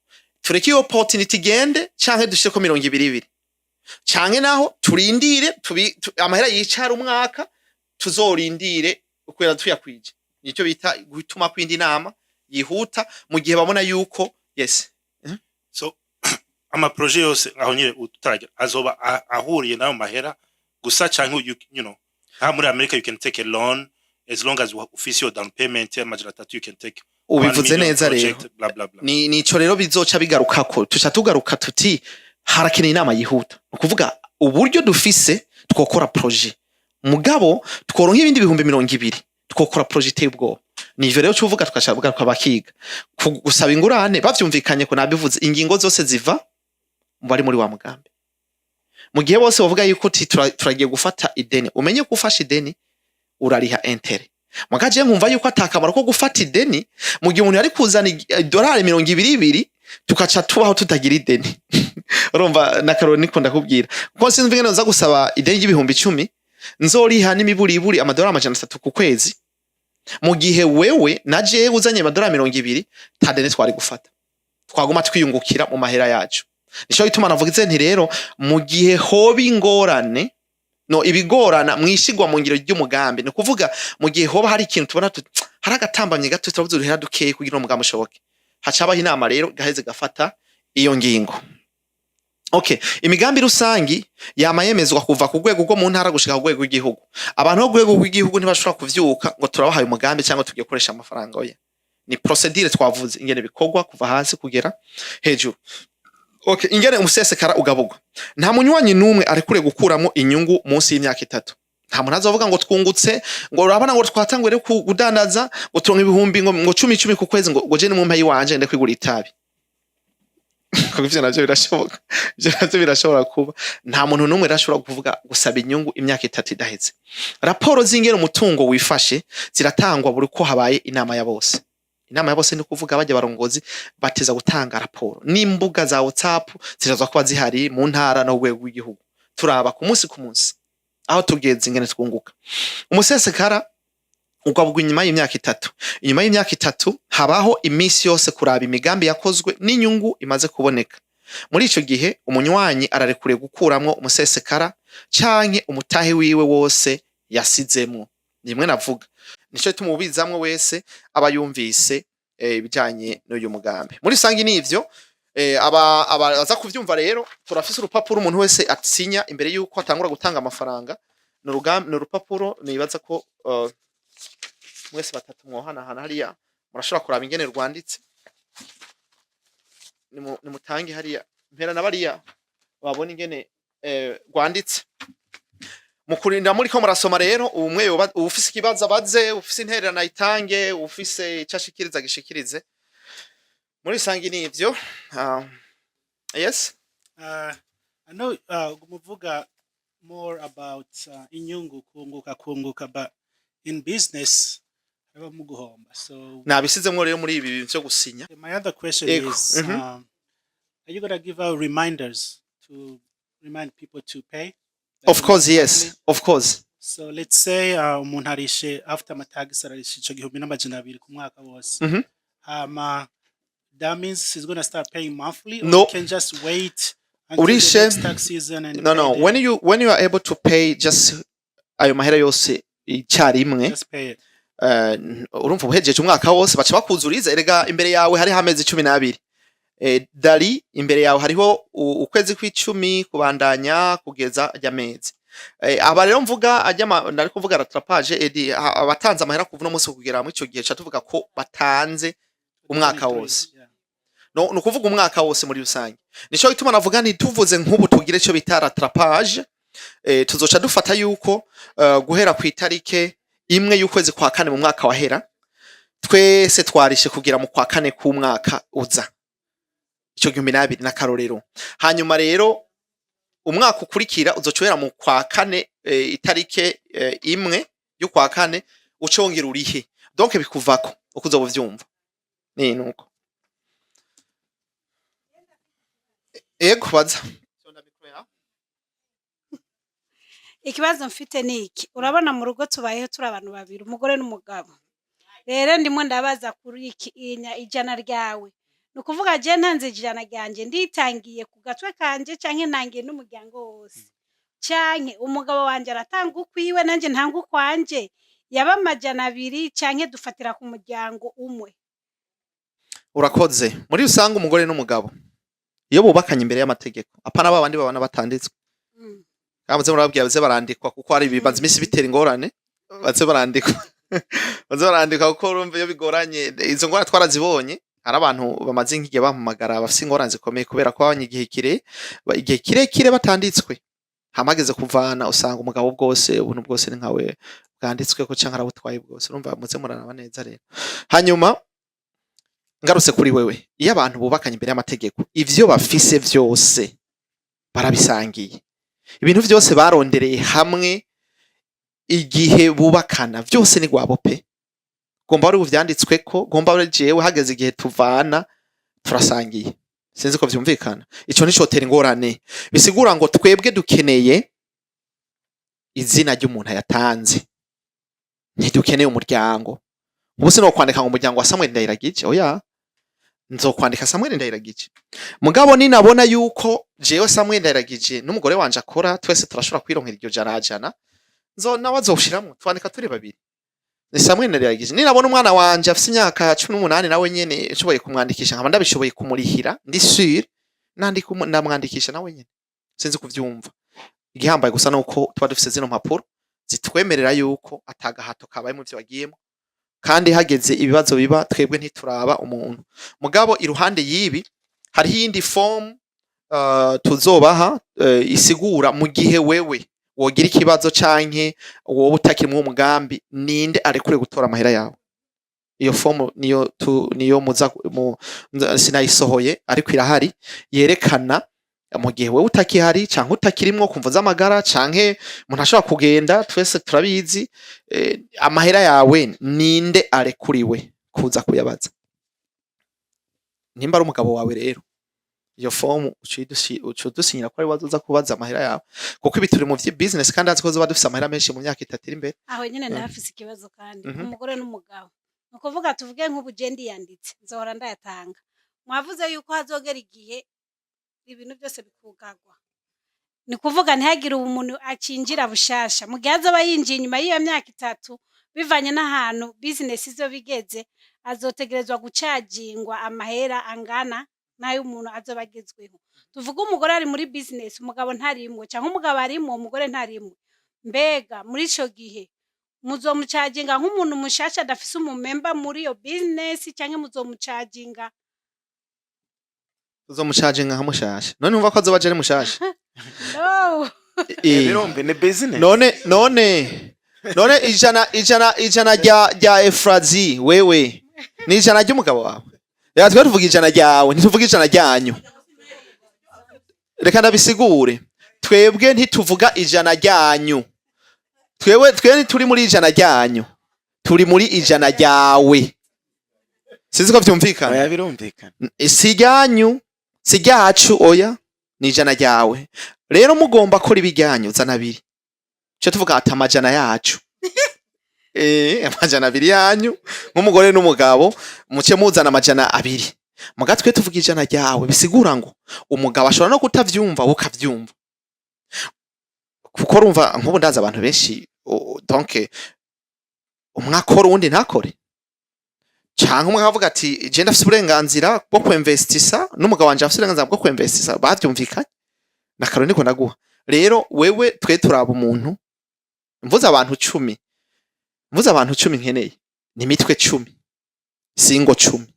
[SPEAKER 1] Tureke iyo opportunity igende, canke dushireko 20 ibiri, canke naho turindire amahera yicara umwaka, tuzorindire ukwera tuyakwije. Nicyo bita gutuma kwindi nama yihuta mu gihe babona yuko, yes.
[SPEAKER 3] So ama projet yose aho nyine utaragera azoba ahuriye n'ayo mahera gusa, canke nka muri America you can take a loan as long as ufise your down payment y'amajana 3, you can take
[SPEAKER 1] Ubivuze
[SPEAKER 3] 1 million
[SPEAKER 1] neza rero.
[SPEAKER 3] project, bla bla bla.
[SPEAKER 1] Ni nico rero bizoca bigarukako. Tuca tugaruka tuti harakeneye inama yihuta. Ni ukuvuga uburyo dufise twokora projet, mugabo tworonka ibindi 20,000 twokora projet iteye ubwoba. Nivyo rero cuvuga, tugaca tugaruka bakiga gusaba ingurane bavyumvikanye ko nabivuze. Ingingo zose ziva mu bari muri wa mugambi. Mu gihe bose bavuga yuko uti turagiye gufata ideni, umenye ko ufashe ideni urariha intérêt. Muga je nkumva yuko atakamaro ko gufata ideni mu gihe umuntu yari kuzana idolari 20 ibiri, tukaca tubaho tutagira ideni. Urumva nakarori niko ndakubwira, kuko sinzi ingene nza gusaba ideni ry'ibihumbi 10 nzoriha n'imiburiburi amadolari 300 ku kwezi, mu gihe wewe na jewe uzanye amadolari 20 ta deni twari gufata, twaguma twiyungukira mu mahera yacu. Nico gituma navuze nti rero mu gihe hoba ingorane no ibigorana mwishigwa mu ngiro ry'umugambi, ni ukuvuga mu gihe hoba hari ikintu tubona hari agatambamye gato, turabuze uduhera dukeyi kugira umugambi ushoboke, haca habaho inama rero gaheze gafata iyo ngingo. Okay, imigambi rusangi yama yemezwa kuva ku rwego rwo mu ntara gushika ku rwego rw'igihugu. Abantu bo ku rwego rw'igihugu ntibashobora kuvyuka ngo turabahaye umugambi cyangwa tugiye gukoresha amafaranga. Oya, ni procedure twavuze ingene bikorwa kuva hasi kugera hejuru. Okay, ingene umusesekara ugaburwa. Nta munywanyi n'umwe arekure gukuramo inyungu munsi y'imyaka 3. Nta muntu azovuga ngo twungutse, ngo urabona ngo twatanguye rero kudandaza, ngo turonka ibihumbi ngo cumi cumi ku kwezi, ngo je nimumpe yiwanje ngende kwigura itabi, kuko ivyo navyo birashoboka, ivyo navyo birashobora kuba. Nta muntu n'umwe rero ashobora kuvuga gusaba inyungu imyaka 3 idaheze. Raporo z'ingene umutungo wifashe ziratangwa buri ko habaye inama ya bose. Inama ya bose ni kuvuga bajya barongozi bateza gutanga raporo, n'imbuga za WhatsApp ziraza kuba zihari mu ntara no rwego rw'igihugu, turaba ku munsi ku munsi aho tugeze, ingene twunguka. Umusesekara ugabwa inyuma y'imyaka 3. Inyuma y'imyaka 3 habaho iminsi yose kuraba imigambi yakozwe n'inyungu imaze kuboneka. Muri ico gihe umunywanyi ararekuriye gukuramwo umusesekara canke umutahe wiwe wose yasizemwo. Nimwe navuga, nico gituma uwubizamwo wese aba yumvise ibijanye n'uyu mugambi. Muri rusangi nivyo. Abaza kuvyumva rero, turafise urupapuro umuntu wese asinya imbere yuko atangura gutanga amafaranga. Ni urupapuro nibaza ko mwese batatu mwohanahana hariya, murashobora kuraba ingene rwanditse. Nimutange hariya mpera na bariya babona ingene rwanditse. Mu kurinda muriko murasoma rero, umwe yoba uwufise ikibazo abaze, ufise intererano ayitange, ufise ico ashikiriza agishikirize. Muri rusangi nivyo. Yes.
[SPEAKER 2] I know muvuga more about inyungu, kunguka kunguka, but in business harabamo guhomba, so
[SPEAKER 1] Nabisizemwo rero muri ibi bintu vyo gusinya.
[SPEAKER 2] My other question
[SPEAKER 1] Ego.
[SPEAKER 2] is, are you gonna give out reminders to remind people to pay?
[SPEAKER 1] Of course, yes, of course.
[SPEAKER 2] So let's say umuntu arishe after amatagisi, ararishe ico 1200 ku mwaka wose. Hama that means he's gonna start paying monthly, or
[SPEAKER 1] No.
[SPEAKER 2] he can just wait until
[SPEAKER 1] Urishe
[SPEAKER 2] the next tax season and
[SPEAKER 1] No,
[SPEAKER 2] pay
[SPEAKER 1] no.
[SPEAKER 2] them?
[SPEAKER 1] When you are able to pay just ayo mahera yose icyarimwe,
[SPEAKER 2] Just pay it.
[SPEAKER 1] Urumva uhejeje umwaka wose baca bakuzuriza. Erega imbere yawe hariho amezi 12. Dari imbere yawe hariho ukwezi kw'icumi kubandanya kugeza ajya amezi. Aba rero mvuga ajya nari kuvuga rattrapage edi abatanze amahera kuva uno munsi kugera muri ico gihe, ca tuvuga ko batanze umwaka
[SPEAKER 2] 23,
[SPEAKER 1] wose.
[SPEAKER 2] Yeah.
[SPEAKER 1] No, ni ukuvuga umwaka wose muri rusange. Nico gituma navuga nti tuvuze nk'ubu tugire ico bita rattrapage, tuzoca dufata yuko guhera ku itarike 1 y'ukwezi kwa kane mu mwaka wahera, twese twarishe kugera mu kwa kane k'umwaka uza, ico 2000 n'akarorero. Hanyuma rero umwaka ukurikira uzoca uhera mu kwa kane, itarike 1 y'ukwa kane, uce wongera urihe. Donc bikuvako uko uzoba uvyumva ni nuko. Ego, baza.
[SPEAKER 4] Ikibazo mfite ni iki: urabona mu rugo tubayeho turi abantu babiri, umugore n'umugabo. Rero ndimo ndabaza kuri iki inya ijana ryawe. Ni ukuvuga je ntanze 100 ryanje, nditangiye ku gatwe kanje canke ntangiye n'umuryango wose? Canke umugabo wanje aratanga ukwiwe, nanje ntanga ukwanje, yaba 200, canke dufatira ku muryango umwe?
[SPEAKER 1] Urakoze. Muri rusange, umugore n'umugabo iyo bubakanye imbere y'amategeko, apana ba bandi babana batanditswe, baze murababwira baze barandikwa, kuko hari ibibazo iminsi bitera ingorane. Baze barandikwa, baze barandikwa, kuko urumva iyo bigoranye, izo ngorane twarazibonye. Hari abantu bamaze nk'igihe bampamagara bafise ingorane zikomeye kubera ko babanye igihe kirekire batanditswe. Hama hageze kuvana, usanga umugabo bwose, ubuntu bwose ni nkawe bwanditsweko canke arabutwaye bwose. Urumva, muze muraraba neza rero. Hanyuma ngarutse kuri wewe, iyo abantu bubakanye imbere y'amategeko, ivyo bafise vyose barabisangiye. Ibintu vyose barondereye hamwe igihe bubakana vyose ni gwabo pe. Gomba wari buvyanditsweko, gomba wari jewe, hageze igihe tuvana turasangiye. Sinzi ko vyumvikana. Ico nicotera ingorane. Bisigura ngo twebwe dukeneye izina ry'umuntu yatanze, ntidukeneye umuryango. Ubu sinokwandika ngo umuryango wa Samuel Ndayiragije, oya, nzokwandika Samuel Ndayiragije. Mugabo ninabona yuko jewe Samuel Ndayiragije n'umugore wanje akora, twese turashobora kwironkera iryo jana jana, nzo nawe azoshiramwo, twandika turi babiri, ni Samuel Ndayiragije. Ninabona umwana wanje afise imyaka 18, nawe nyene nshoboye kumwandikisha, nkaba ndabishoboye kumurihira, ndi sûr, nandika ndamwandikisha nawe nyene. Sinzi kuvyumva. Igihambaye gusa nuko tuba dufise zino mpapuro zitwemerera yuko atagahato kabaye mu vyo wagiyemo, kandi hageze ibibazo biba, twebwe ntituraba umuntu. Mugabo iruhande y'ibi hariho iyindi form tuzobaha, isigura mu gihe wewe wogira ikibazo canke wowe utakiri mu mugambi, ninde arekure gutora amahera yawe. Iyo fomu niyo tu, niyo muza mu sinayisohoye, ariko irahari, yerekana mu gihe wewe utakihari canke utakirimwo kumvo z'amagara, canke umuntu ashobora kugenda, twese turabizi, amahera yawe ninde arekuriwe kuza kuyabaza. Nimba ari umugabo wawe rero, iyo fomu uca udusinyira ko ari wazoza kubaza amahera yawe, kuko ibi turi mu business, kandi azi ko zoba dufise amahera menshi mu myaka 3 iri imbere.
[SPEAKER 4] Aho nyine ndahafise ikibazo kandi. Umugore n'umugabo, ni ukuvuga tuvuge nk'ubu je ndiyanditse, nzohora ndayatanga. Mwavuze yuko hazogera igihe ibintu byose bikugarwa, ni kuvuga ntihagire umuntu acinjira bushasha. Mu gihe azoba yinjiye inyuma y'iyo myaka 3, bivanye n'ahantu business izoba igeze, azotegerezwa gucagingwa amahera angana n'ay'umuntu azoba agezweho. Tuvuge umugore ari muri business, umugabo ntarimwo, cyangwa umugabo arimwo, umugore ntarimwo. Mbega muri ico gihe muzomucaginga nk'umuntu mushasha adafise umumemba muri iyo business, cyangwa muzomucaginga?
[SPEAKER 1] Uzomucaginga nka mushasha. None numva ko azoba aje ari mushasha.
[SPEAKER 4] No.
[SPEAKER 5] Birumve, ni business.
[SPEAKER 1] None 100 rya Efrazi, wewe ni 100 ry'umugabo wawe. Reka twe tuvuga 100 ryawe, ntituvuga 100 ryanyu. Reka ndabisigure. Twebwe ntituvuga 100 ryanyu. Twebwe ntituri muri 100 ryanyu, turi muri 100 ryawe. Sinzi ko vyumvikana.
[SPEAKER 5] Oya, birumvikana.
[SPEAKER 1] Si ryanyu, si ryacu, oya, ni 100 ryawe. Rero mugomba kora ibijyanyu, zana abiri, cyo tuvuga ati amajana yacu, 200 yanyu nk'umugore n'umugabo, muce muzana 200. Muga twe tuvuga 100 ryawe. Bisigura ngo umugabo ashobora no kutavyumva, wowe ukavyumva, kuko urumva nk'ubu ndazi abantu benshi, donc umwe akora, uwundi ntakore, canke umwe akavuga ati je ndafise uburenganzira bwo kwinvestisa, n'umugabo wanje afise uburenganzira bwo kwinvestisa, bavyumvikanye. Nakaro niko ndaguha. Rero wewe, twe turaba umuntu. Mvuze abantu 10 nkeneye, ni imitwe 10, si ingo 10,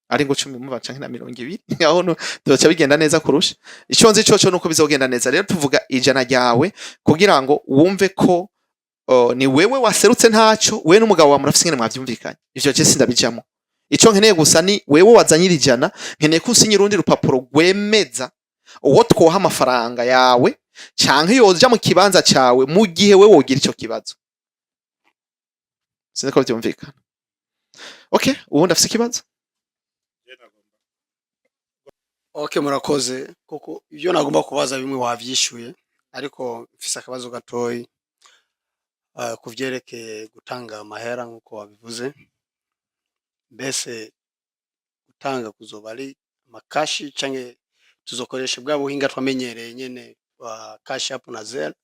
[SPEAKER 1] ari ingo 10 muba canke na 20, aho byoca bigenda neza kurusha. Ico nzi coco nuko bizogenda neza. Rero tuvuga 100 ryawe kugira ngo wumve ko ni wewe waserutse, ntaco wewe n'umugabo wawe murafise ingene mwavyumvikanye. Ivyo je sindabijamo. Ico nkeneye gusa ni wewe wazanye 100, nkeneye ko usinya urundi rupapuro rwemeza uwo twoha amafaranga yawe canke yoja mu kibanza cawe mu gihe wewe wogira ico kibazo. Sinzi ko vyumvikana. Okay, uwundi afise ikibazo?
[SPEAKER 6] Okay, murakoze. Kuko ibyo nagomba kubaza bimwe wavyishuye, ariko mfise akabazo gatoyi ku vyerekeye gutanga amahera nk'uko wabivuze. Mbese gutanga amahera Gutanga kuzoba ari ama cash canke tuzokoresha bwa buhinga twamenyereye nyene wa Cash App na Zelle?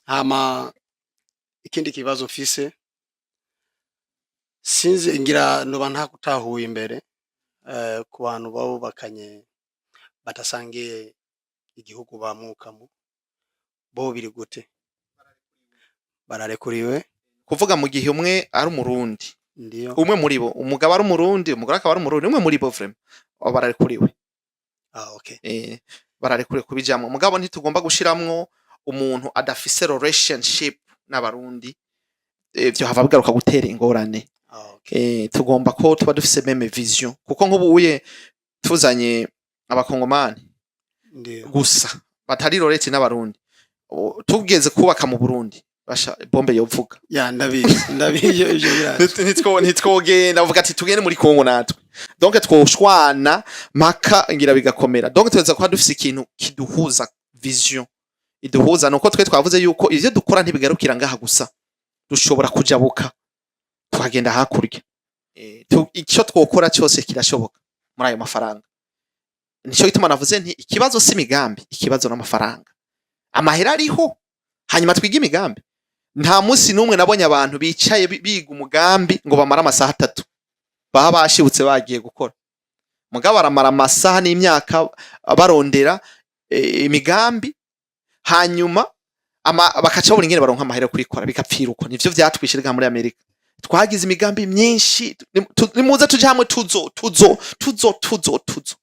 [SPEAKER 6] Hama ikindi kibazo mfise, sinzi ngira noba ntakutahuye imbere, ku bantu babubakanye badasangiye igihugu bamukamo, bo biri gute? Bararekuriwe?
[SPEAKER 1] Kuvuga mu gihe umwe ari Umurundi,
[SPEAKER 6] Ndiyo.
[SPEAKER 1] umwe muri bo, umugabo ari Umurundi, umugore akaba ari Umurundi, umwe muri bo, vraiment abo bararekuriwe.
[SPEAKER 6] Ah, okay.
[SPEAKER 1] Bararekuriwe kubijamwo, mugabo ntitugomba gushiramwo umuntu adafise relationship n'Abarundi. Vyo hava bigaruka gutera ingorane.
[SPEAKER 6] Ah, okay.
[SPEAKER 1] Tugomba ko tuba dufise même vision, kuko nk'ubuye tuzanye Abakongomani gusa batari related n'Abarundi, tugeze kubaka mu Burundi, basha bombe yovuga.
[SPEAKER 6] Ya, ndabizi, ndabizi, ivyo birazi.
[SPEAKER 1] Ntitwogenda bavuga ati tugende muri Kongo natwe, donc twoshwana mpaka ngira bigakomera. Donc tuza kuba dufise ikintu kiduhuza, vision iduhuza. Nuko twe twavuze yuko ivyo dukora ntibigarukira ngaha gusa, dushobora kujabuka tukagenda hakurya. Icyo twokora cyose kirashoboka muri ayo mafaranga. Nico gituma navuze nti ikibazo si imigambi, ikibazo n'amafaranga. Amahera ariho, hanyuma twige imigambi. Nta munsi n'umwe nabonye abantu bicaye biga umugambi ngo bamare amasaha 3, baba bashibutse bagiye gukora. Mugabo baramara amasaha n'imyaka barondera imigambi, hanyuma bakaca babura ingene baronka amahera yo kurikora, bigapfira uko. Nivyo vyatwishe rega muri Amerika. Twagize imigambi myinshi, nimuze tuje hamwe, tuzo tuzo tuzo tuzo tuzo.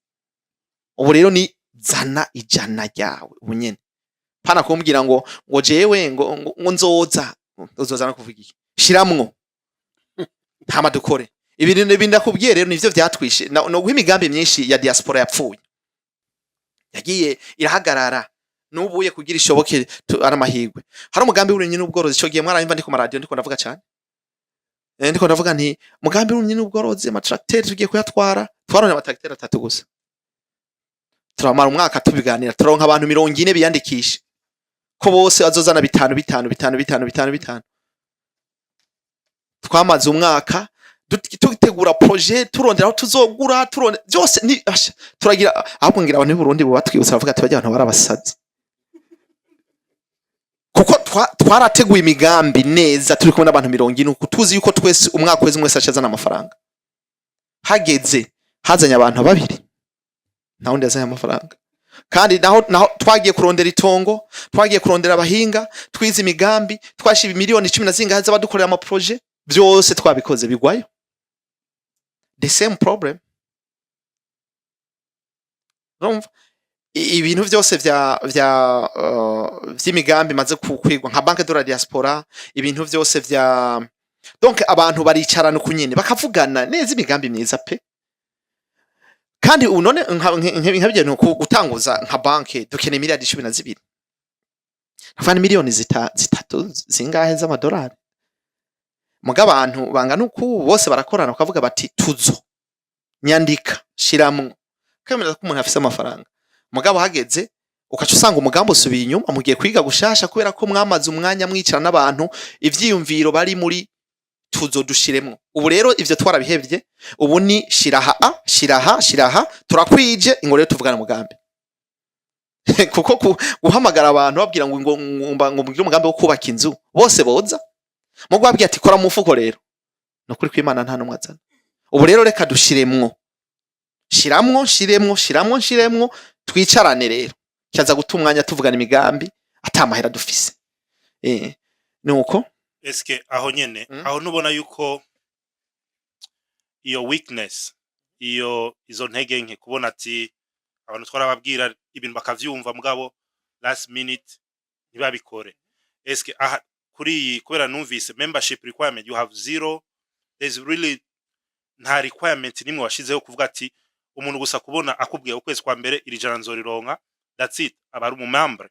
[SPEAKER 1] Ubu rero ni zana ijana ryawe ubu nyene, pana kumbwira ngo jewe ngo nzoza. Uzoza no kuvuga iki? Shiramwo ntama dukore ibintu. Ibi ndakubwiye rero nivyo vyatwishe. No guha imigambi myinshi ya diaspora yapfuye, yagiye irahagarara n'ubuye kugira ishoboke ari amahirwe. Hari umugambi w'uburimyi n'ubworozi. Ico gihe mwaranyumva ndi ku maradiyo ndiko ndavuga cane. Ndiko ndavuga nti umugambi w'uburimyi n'ubworozi, amatracteur tugiye kuyatwara. Twaronye amatracteur atatu gusa, turamara umwaka tubiganira, turonka abantu 40 biyandikisha ko bose bazozana bitanu bitanu bitanu bitanu bitanu bitanu. Twamaze umwaka dutegura projet, turondera aho tuzogura, turondera byose ni asha, turagira. Ahubwo ngira abantu b'i Burundi bo batwibutsa bavuga ati bajya abantu barabasazi, kuko twarateguye imigambi neza turi kumwe n'abantu 40, uku tuzi yuko twese umwaka wese umwe wese acazana amafaranga. Hageze hazanye abantu babiri, nta wundi yazanye amafaranga. Kandi naho twagiye kurondera itongo, twagiye kurondera abahinga, twize imigambi, twashiba miliyoni cumi na zingahe z'abadukorera ama projet, byose twabikoze bigwayo. The same problem. Urumva ibintu byose vya vy'imigambi imaze kwigwa nka Banque de la Diaspora, ibintu byose vya, donc abantu baricarana uku nyene bakavugana neza imigambi myiza pe. Kandi ubu none nka bijya gutanguza nka banke, dukeneye miliyari 12, ndavuga ni miliyoni 3 zingahe z'amadolari. Muga abantu bangana uku bose barakorana bakavuga bati tuzo nyandika, shiramwo, kwemeza ko umuntu afise amafaranga. Mugabo hageze ukaca usanga umugambi usubiye inyuma, mugiye kwiga gushasha, kubera ko mwamaze umwanya mwicara n'abantu ivyiyumviro bari muri tuzo dushiremwo. Ubu rero ivyo twarabihevye. Ubu ni shiraha a shiraha shiraha, turakwije ingo rero tuvugana umugambi, kuko guhamagara abantu babwira ngo mugire umugambi wo kubaka inzu, bose boza mu babwira ati kora mu mufuko rero, nukuri kw'Imana nta numwe azana. Ubu rero reka dushiremwo, shiramwo, shiremwo, shiramwo, shiremwo, twicarane rero. Cyaza guta umwanya tuvugana imigambi ata mahera dufise. Nuko.
[SPEAKER 3] Eske aho nyene, aho ntubona yuko iyo weakness, iyo izo ntege nke, kubona ati abantu twarababwira ibintu bakavyumva, mugabo last minute ntibabikore? Eske aha kuri iyi, kubera numvise membership requirement, you have zero, there's really nta requirement nimwe washizeho kuvuga ati umuntu gusa kubona akubwiye ukwezi kwa mbere iri jana nzorironka, that's it, aba ari umumembre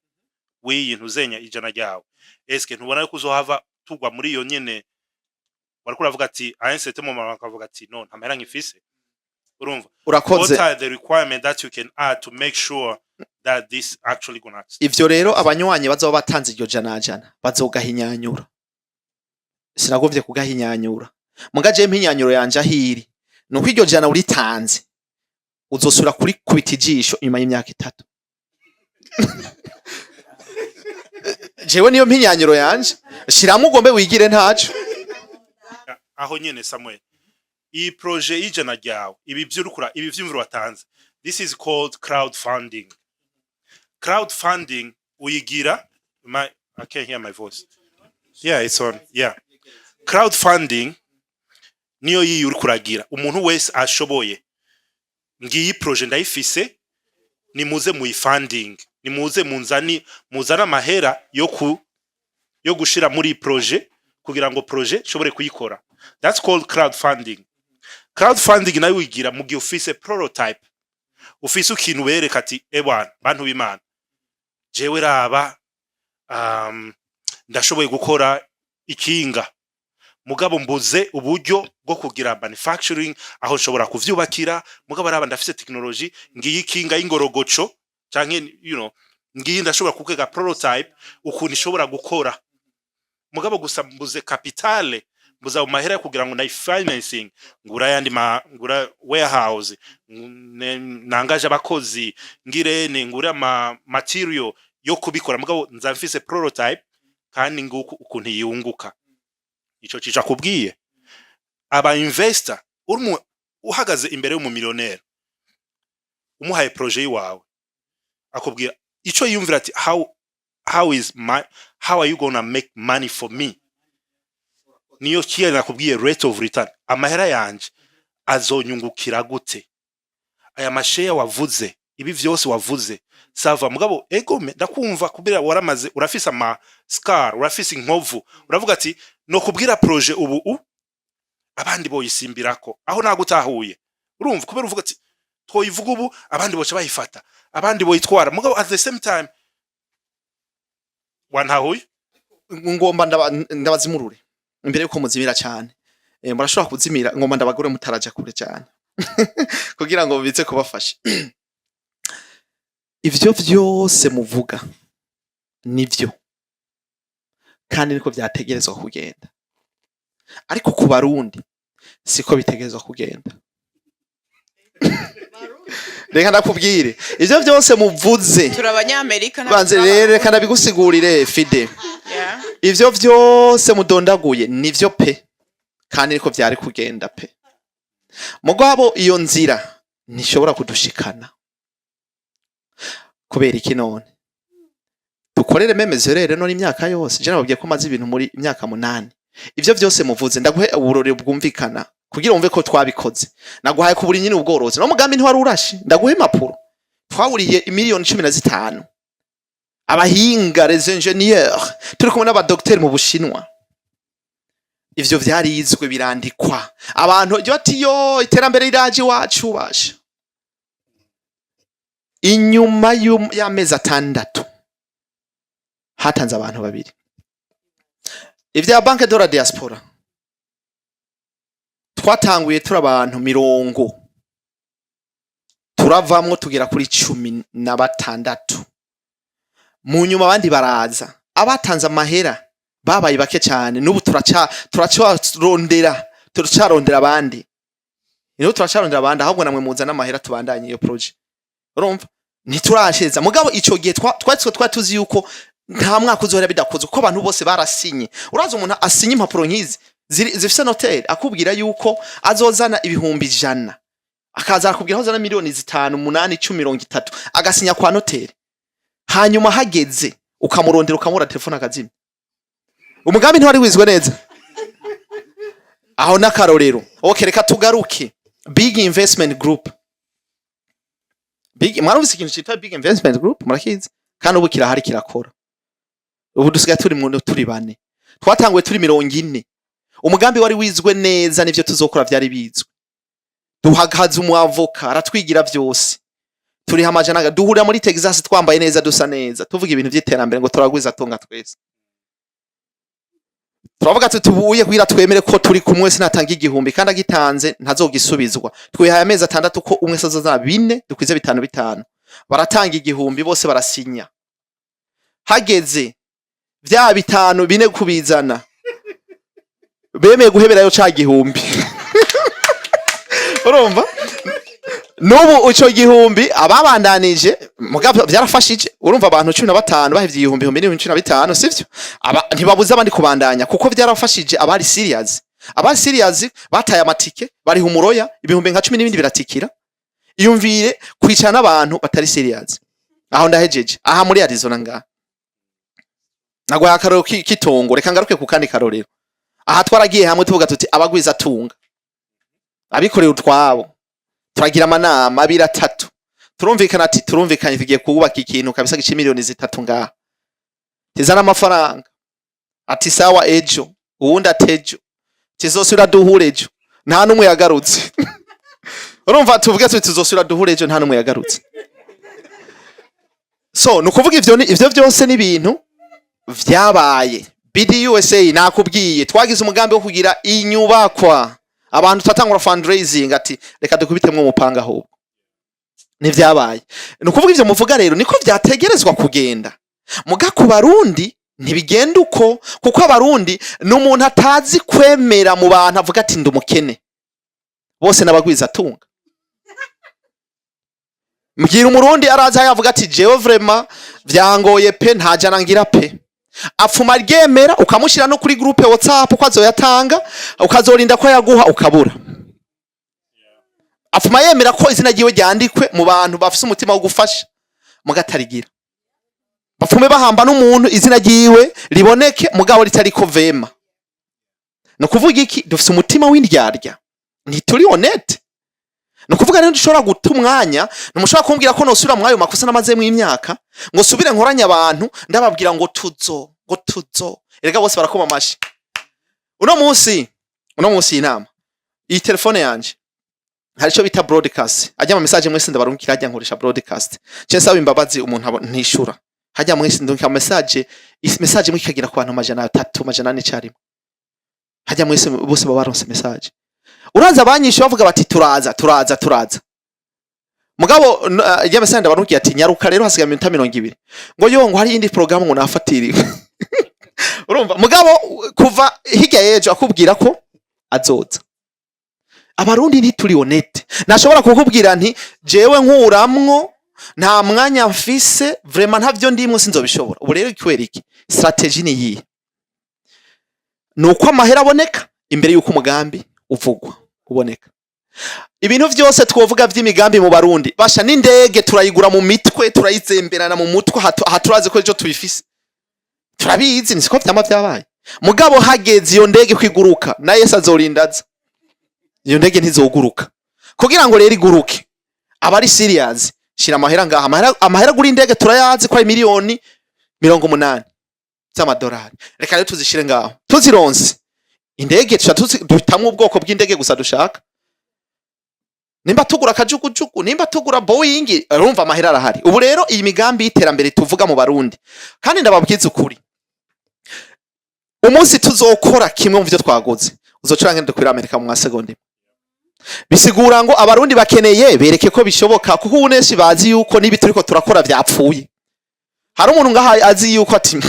[SPEAKER 3] w'iyi ntuzenya ijana ryawe? Eske ntubona yuko uzohava tugwa muri iyo nyene wariko uravuga ati à un certain moment bakavuga ati no, nta mahera nkifise? Urumva?
[SPEAKER 1] Urakoze.
[SPEAKER 3] What are the requirement that you can add to make sure that this actually gonna
[SPEAKER 1] Ivyo rero abanywanyi bazoba batanze iryo jana jana bazogahinyanyura. Sinagomvye kugahinyanyura, muga je mpinyanyuro yanje ahiri. Nuko iryo jana uritanze, uzosubira kurikubita ijisho inyuma y'imyaka 3. Jewe niyo mpinyanyiro yanje, shiramwo ugombe wigire ntaco.
[SPEAKER 3] Aho nyene, Samuel, iyi projet y'ijana ryawe, ibi vy'urukura, ibi vyumviro watanze, this is called crowdfunding. Crowdfunding uyigira my, I can't hear my voice. Yeah, it's on. Yeah, crowdfunding niyo yiyi uriko uragira, umuntu wese ashoboye: ngiyi projet ndayifise, nimuze muyifunding, nimuze munzani, muzane amahera yo gushira muri iyi projet kugira ngo projet nshobore kuyikora. That's called crowdfunding. Crowdfunding nayo wigira mu gihe ufise prototype, ufise ikintu bereka ati: "Ebwana bantu b'Imana, jewe raba, ndashoboye gukora ikinga, mugabo mbuze uburyo bwo kugira manufacturing aho nshobora kuvyubakira. Mugabo raba, ndafise technology, ngiyi ikinga y'ingorogoco, canke ngiyi ndashobora kukwega prototype ukuntu ishobora gukora, mugabo gusa mbuze capital, mbuze ayo mahera yo kugira ngo financing, ngura yandi ma ngura warehouse, nangaje abakozi, ngirene ngura ama material yo kubikora, mugabo nza mfise prototype kandi nguku ukuntu yunguka." Ico cica kubwiye aba investor. Urimo uhagaze imbere y'umumiliyoneri, umuhaye projet yiwawe, akubwira ico yiyumvira ati: How are you gonna make money for me?" Niyo kiya nakubwiye, rate of return. Amahera yanje azonyungukira gute? Aya masheya wavuze, ibi vyose wavuze, ça va, mugabo egome ndakumva kubera waramaze, urafise ama scar, urafise inkovu, uravuga ati: "No kubwira projet ubu abandi boyisimbirako." Aho nagutahuye, urumva, kubera uvuga ati: "Twoyivuga ubu, abandi boca bayifata, abandi boyitwara." Mugabo at the same time wantahuye.
[SPEAKER 1] Ngomba ndabazimurure imbere yuko muzimira cyane. Murashobora kuzimira, ngomba ndabagure mutaraja kure cyane kugira ngo bize kubafasha. Ivyo vyose muvuga nivyo kandi niko vyategerezwa kugenda, ariko ku Barundi siko bitegerezwa kugenda. Reka ndakubwire, ivyo vyose muvuze
[SPEAKER 7] Turi Abanyamerika, ntabwo
[SPEAKER 1] banze
[SPEAKER 7] turi
[SPEAKER 1] rero, reka ndabigusigurire, Fide. Ivyo vyose mudondaguye nivyo pe, kandi niko vyari kugenda pe, mugabo iyo nzira ntishobora kudushikana. Kubera iki? None dukorere memezo rero none imyaka yose, je nababwiye ko maze ibintu muri imyaka 8. Ivyo vyose muvuze, ndaguhe uburori bwumvikana kugira wumve ko twabikoze. Naguhaye kuburi nyine ubworozi, no mugambi ntiwari urashe. Ndaguhe impapuro, twawuriye imiliyoni 15, abahinga, les ingénieurs, turi kumwe n'abadokiteri mu Bushinwa. Ivyo vyarizwe, birandikwa. Abantu ryo ati: "Yo, iterambere riraje iwacu." Basha, inyuma y'amezi 6 hatanze abantu babiri. Ivya Banque de la Diaspora, twatanguye turi abantu 40, turavamwo tugera kuri 16. Mu nyuma abandi baraza, abatanze amahera babaye bake cyane. N'ubu turacarondera abandi, n'ubu turacarondera abandi. Ahubwo namwe muzana amahera tubandanye iyo projet. Urumva, ntiturasheza. Mugabo ico gihe twari tuzi yuko nta mwaka uzohera bidakozwe, kuko abantu bose barasinye. Uraza umuntu asinye impapuro nk'izi zifise notaire, akubwira yuko azozana 100,000, akaza akubwira aho azana miliyoni 5, 8, 10, 30, agasinya kwa notaire, hanyuma hageze ukamurondera, ukamura telefone akazimya. Umugambi ntiwari wizwe neza. Aho n'akarorero. Okay, reka tugaruke Big Investment Group. Big, mwarumvise ikintu cyitwa Big Investment Group? Murakizi, kandi ubu kirahari, kirakora. Ubu dusigaye turi mu turi bane, twatanguye turi 40. Umugambi wari wizwe neza, n'ivyo tuzokora vyari bizwe. Duhagaze umwavoka aratwigira vyose, turiha amajana, duhurira muri Texas twambaye neza, dusa neza, tuvuga ibintu vy'iterambere ngo turagwiza tunga twese. Turavuga tuti: "Ubuye kugira twemere ko turi kumwe, sinatanga 1000, kandi agitanze ntazogisubizwa. Twihaye amezi 6 ko umwe azozana bine, dukwize bitanu bitanu." Baratanga 1000 bose, barasinya. Hageze vya bitanu bine kubizana, bemeye guheberayo ca gihumbi. Urumva, n'ubu ico gihumbi ababandanije, mugabo byarafashije. Urumva, abantu 15 bahevye igihumbi, ihumbi n'ibihumbi 15, sivyo? Aba ntibabuze abandi kubandanya, kuko byarafashije abari serious. Abari serious bataye amatike, bariha umuroya ibihumbi nka 10 n'ibindi biratikira. Iyumvire kwicara n'abantu batari serious. Aho ndahejeje. Aha muri Arizona ngaha nagwaye akarorero k'itongo. Reka ngaruke ku kandi karorero. Aha twaragiye hamwe tuvuga tuti abagwiza tunga, abikorera utwabo, turagira amanama abiri, atatu, turumvikana ati turumvikanye, tugiye kubaka ikintu kabisa gica miliyoni 3 ngaha, tizana amafaranga. Ati sawa, ejo. Uwundi ati ejo tizosubira duhure ejo. Nta n'umwe yagarutse. Urumva, tuvuge tuti tuzosubira duhure ejo, nta n'umwe yagarutse. So ni ukuvuga ivyo ivyo byose ni ibintu vyabaye. BDUSA nakubwiye, twagize umugambi wo kugira inyubakwa, abantu twatangura fundraising, ati reka dukubitemwo umupanga ahubwo. Ntivyabaye. Ni ukuvuga ivyo muvuga rero niko vyategerezwa kugenda, muga ku Barundi ntibigenda uko, kuko Abarundi ni umuntu atazi kwemera mu bantu, avuga ati ndi umukene, bose n'abagwiza atunga. Mbwira Umurundi araza yavuga ati jewe vraiment vyangoye pe, nta jana ngira pe, apfuma ryemera, ukamushyira no kuri groupe WhatsApp ko azoyatanga, ukazorinda ko yaguha ukabura. Apfuma yemera ko izina ryiwe ryandikwe mu bantu bafise umutima wo gufasha, mugatarigira. Bapfume bahamba n'umuntu, izina ryiwe riboneke, mugabo ritariko vema. Ni ukuvuga iki? Dufise umutima w'indyarya, ntituri honnête. Ni ukuvuga rero dushobora guta umwanya. Ntimushobora kumbwira ko nosubira muri ayo makosa namazemo imyaka, ngo subire nkoranye abantu ndababwira ngo tuzo, ngo tuzo. Erega bose barakoma amashi. Uno munsi iyi nama, iyi telefone yanje hari icyo bita broadcast, ajya mu message mwese ndabarungikira, hajya nkoresha broadcast. Cyo nsaba imbabazi umuntu ntishura hajya mwese ndungika message, message imwe ikagera ku bantu 300, 400 icyarimwe. Hajya mwese bose baba baronse message. Uraza abanyishe bavuga bati turaza, turaza, turaza. Mugabo ijya message ndabarungiye ati nyaruka rero, hasigaye iminota 20, ngo yo, ngo hari iyindi programme ngo nafatiriwe. Urumva, mugabo kuva hirya y'ejo akubwira ko azoza. Abarundi ntituri honnête. Nashobora kukubwira nti jewe nkuramwo, nta mwanya mfise vraiment, ntavyo ndimwo, sinzobishobora. Ubu rero kubera iki? Strategy ni iyihe? Ni uko amahera aboneka imbere y'uko umugambi uvugwa uboneka. Ibintu vyose twovuga vy'imigambi mu Barundi, basha n'indege turayigura mu mitwe, turayizemberana mu mutwe, aha turazi ko ejo tubifise, turabizi, ni siko vyama vyabaye. Mugabo hageze iyo ndege kwiguruka, na Yesu azorinda aza, iyo ndege ntizoguruka. Kugira ngo rero iguruke, abari serious, shira amahera ngaha. Amahera agura indege turayazi ko ari miliyoni 80 z'amadolari. Reka rero tuzishire ngaho, tuzironse indege tuca duhitamwo ubwoko bw'indege gusa dushaka, nimba tugura akajugujugu, nimba tugura Boeing. Urumva, amahera arahari. Ubu rero iyi migambi y'iterambere tuvuga mu Barundi, kandi ndababwiza ukuri, umunsi tuzokora kimwe mu byo twaguze, uzocura ngende kuri Amerika mu masegonda imwe. Bisigura ngo Abarundi bakeneye bereke ko bishoboka, kuko ubu benshi bazi yuko n'ibi turiko turakora vyapfuye. Hari umuntu ngaha azi yuko ati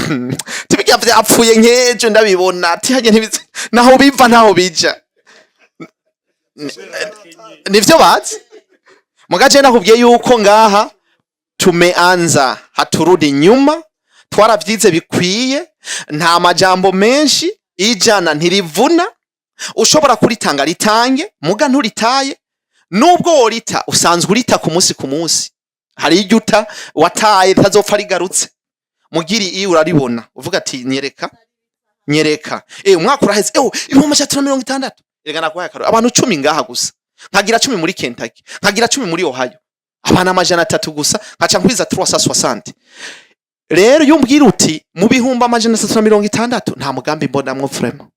[SPEAKER 1] tibijya vyapfuye, nk'ejo ndabibona, ati hajye ntibizi naho biva naho bija. Nivyo bazi. Mugaje nakubwiye yuko ngaha tumeanza, haturudi nyuma. Twaravyize bikwiye, nta majambo menshi. Ijana ntirivuna, ushobora kuritanga ritange, muga nturitaye. Nubwo worita, usanzwe urita ku munsi ku munsi, hari iryo uta wataye ritazopfa rigarutse. Mugiri iyo uraribona uvuga ati nyereka, nyereka. Umwaka uraheze, 360,000. Reka nakuhaye akarorero, abantu 10 ngaha gusa, nkagira 10 muri Kentucky, nkagira 10 muri Ohio, abantu 300 gusa, nkaca nkwiza 360. Rero iyo umbwira uti mu 360,000 nta mugambi mbonamwo vraiment,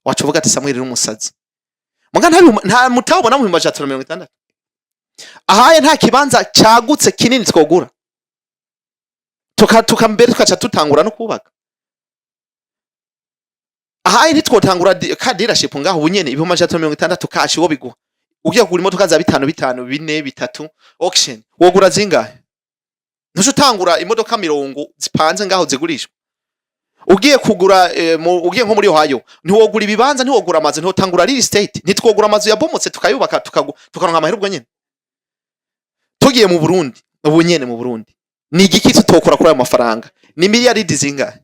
[SPEAKER 1] waca uvuga ati Samuel uri umusazi. Muga nta mutawubona mu 360,000 ahaye, nta kibanza cagutse kinini twogura, tuka mbere tukaca tutangura no kubaka. Ahaye ntitwotangura ka dealership ngaho ubu nyene, 360,000 cash wo biguha, ugiye kugura imodoka za bitanu bitanu, bine bitatu, auction wogura zingahe? Ntuce utangura imodoka 20 zipanze ngaho zigurishwa. Ugiye kugura ugiye nko muri Ohio, ntiwogura ibibanza, ntiwogura amazu, ntiwotangura real estate, ntitwogura amazu yabomotse tukayubaka, tukaronka amahera ubwo nyene? Tugiye mu Burundi ubu nyene, mu Burundi ni igiki tutokora kuri ayo mafaranga? Ni miliyaridi zingahe?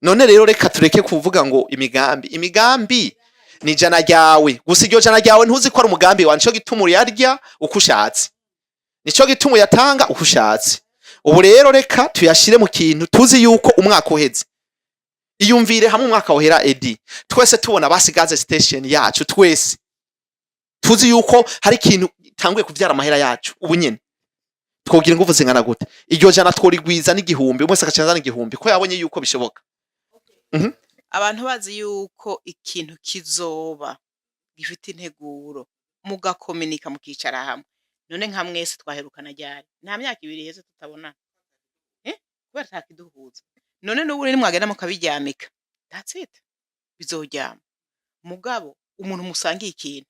[SPEAKER 1] None rero reka tureke kuvuga ngo imigambi. Imigambi ni ijana ryawe gusa. Iryo jana ryawe ntuzi ko ari umugambi wawe. Nico gituma uyarya uko ushatse, nico gituma uyatanga uko ushatse. Ubu rero reka tuyashire mu kintu tuzi yuko umwaka uheze. Iyumvire hamwe umwaka wahera, edi twese tubona basi gas station yacu, twese tuzi yuko hari ikintu tanguye kuvyara amahera yacu ubu nyene. Twogira ingufu zingana gute? Iryo jana tworigwiza n'igihumbi, umwe wese agaca azana 1000 ko yabonye yuko bishoboka.
[SPEAKER 7] Abantu bazi yuko ikintu kizoba gifite integuro, mugakominika, mukicara hamwe. None nka mwese twaherukana ryari? Nta myaka 2 iheze tutabonana, eh? Kubera atakiduhuza. None n'ubu nimwagenda mukabiryamika, that's it, bizoryama. Mugabo umuntu musangiye ikintu,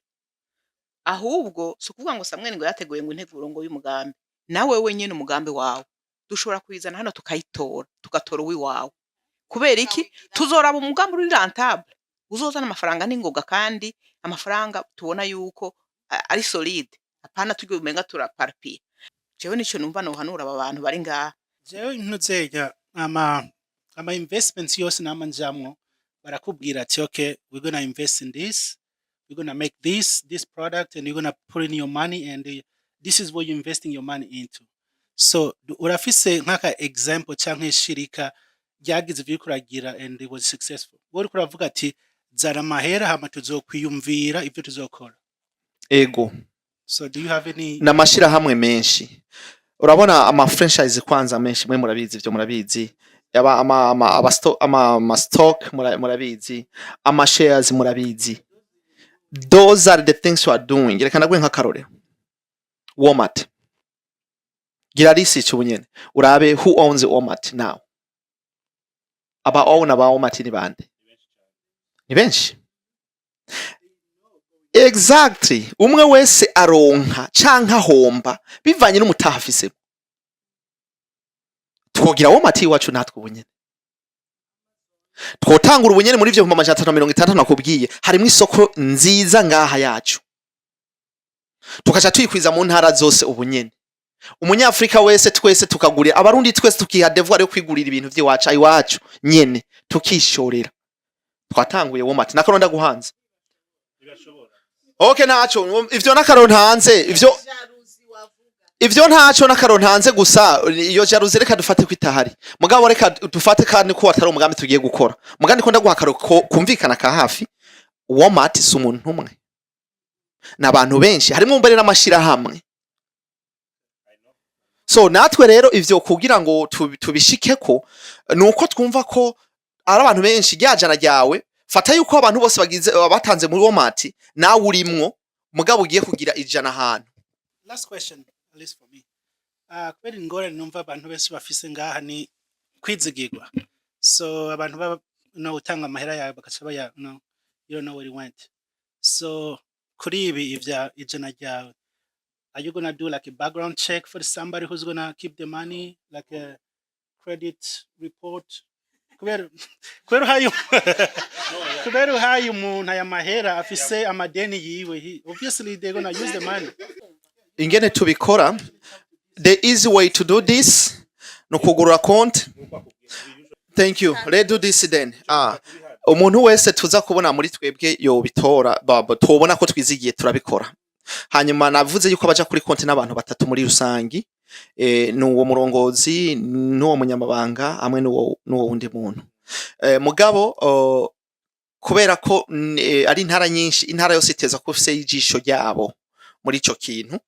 [SPEAKER 7] ahubwo si ukuvuga ngo Samweli ngo yateguye ngo integuro ngo y'umugambi, nawe wenyene umugambi wawe dushobora kuyizana hano tukayitora, tugatora uwiwawe. Kubera iki? Tuzoraba umugambi uri rentable, uzozana amafaranga n'ingoga, kandi amafaranga tubona yuko ari solide, apana turya umenga turaparapiye. Jewe nico numva nohanura aba bantu bari ngaha.
[SPEAKER 2] Jewe ntuzenya ama investments yose nama njamwo, barakubwira ati: "Okay, we're gonna invest in this, we're gonna make this product and you're gonna put in your money and this is what you're investing your money into." So urafise nk'aka example canke ishirika ryagize ivyo uriko uragira and it was successful? Wowe uriko uravuga ati: "Zana amahera, hama tuzokwiyumvira ivyo tuzokora."
[SPEAKER 1] Ego.
[SPEAKER 2] So do you have any?
[SPEAKER 1] N'amashirahamwe menshi. Urabona ama franchise kwanza menshi, mwe murabizi ivyo, murabizi aba ama stock, murabizi ama shares, murabizi. Those are the things we are doing. Reka ndaguhe nk'akarorero: Walmart. Gira research ubu nyene urabe who owns Walmart now. Aba owner ba Walmart ni bande? Ni benshi. Exactly. Umwe wese aronka canke ahomba bivanye n'umutaha afisemo. Twogira Walmart iwacu natwe ubu nyene, twotangura ubu nyene. Muri ivyo 360,000 nakubwiye, harimwo isoko nziza ngaha yacu, tukaca tuyikwiza mu ntara zose ubu nyene. Umunyafrika wese, twese tukagurira, Abarundi twese tukiha devoir yo kwigurira ibintu vy'iwacu iwacu nyene, tukishorera. Twatanguye Walmart nakaro ndaguhanze. Okay, ntaco ivyo nakaro ntanze, ivyo ntaco nakaro ntanze. Gusa iyo jalousie reka dufate ko itahari, mugabo reka dufate kandi ko atari umugambi tugiye gukora. Mugandi ko ndaguha akaro kumvikana ka hafi: Walmart si umuntu umwe, ni abantu benshi, harimwo mbere n'amashirahamwe. So natwe rero ivyo kugira ngo tubishikeko nuko twumva ko ari abantu benshi. Rya jana ryawe, fata yuko abantu bose bagize batanze muri Walmart, nawe urimwo, mugabo ugiye kugira 100 ahantu.
[SPEAKER 2] Last question, at least for me. Kubera ingorane numva abantu benshi bafise ngaha ni kwizigirwa. So abantu baba no utanga amahera yawe bagaca baya, no, you don't know where it went. So kuri ibi ivya ijana ryawe, are you gonna do like a background check for somebody who's gonna keep the money, like a credit report? Kubera uhaye umuntu aya mahera afise amadeni yiwe, obviously they're gonna use the money.
[SPEAKER 1] Ingene tubikora, the easy way to do this ni ukugurura konti. Thank you. Let's do this then. Umuntu wese tuza kubona muri twebwe yobitora, tubona ko twizigiye, turabikora. Hanyuma navuze yuko abaja kuri konti n'abantu batatu muri rusangi, ni uwo murongozi n'uwo munyamabanga hamwe n'uwo wundi muntu. Mugabo kubera ko ari intara nyinshi, intara yose iteza ko ifise ijisho ryabo muri ico kintu.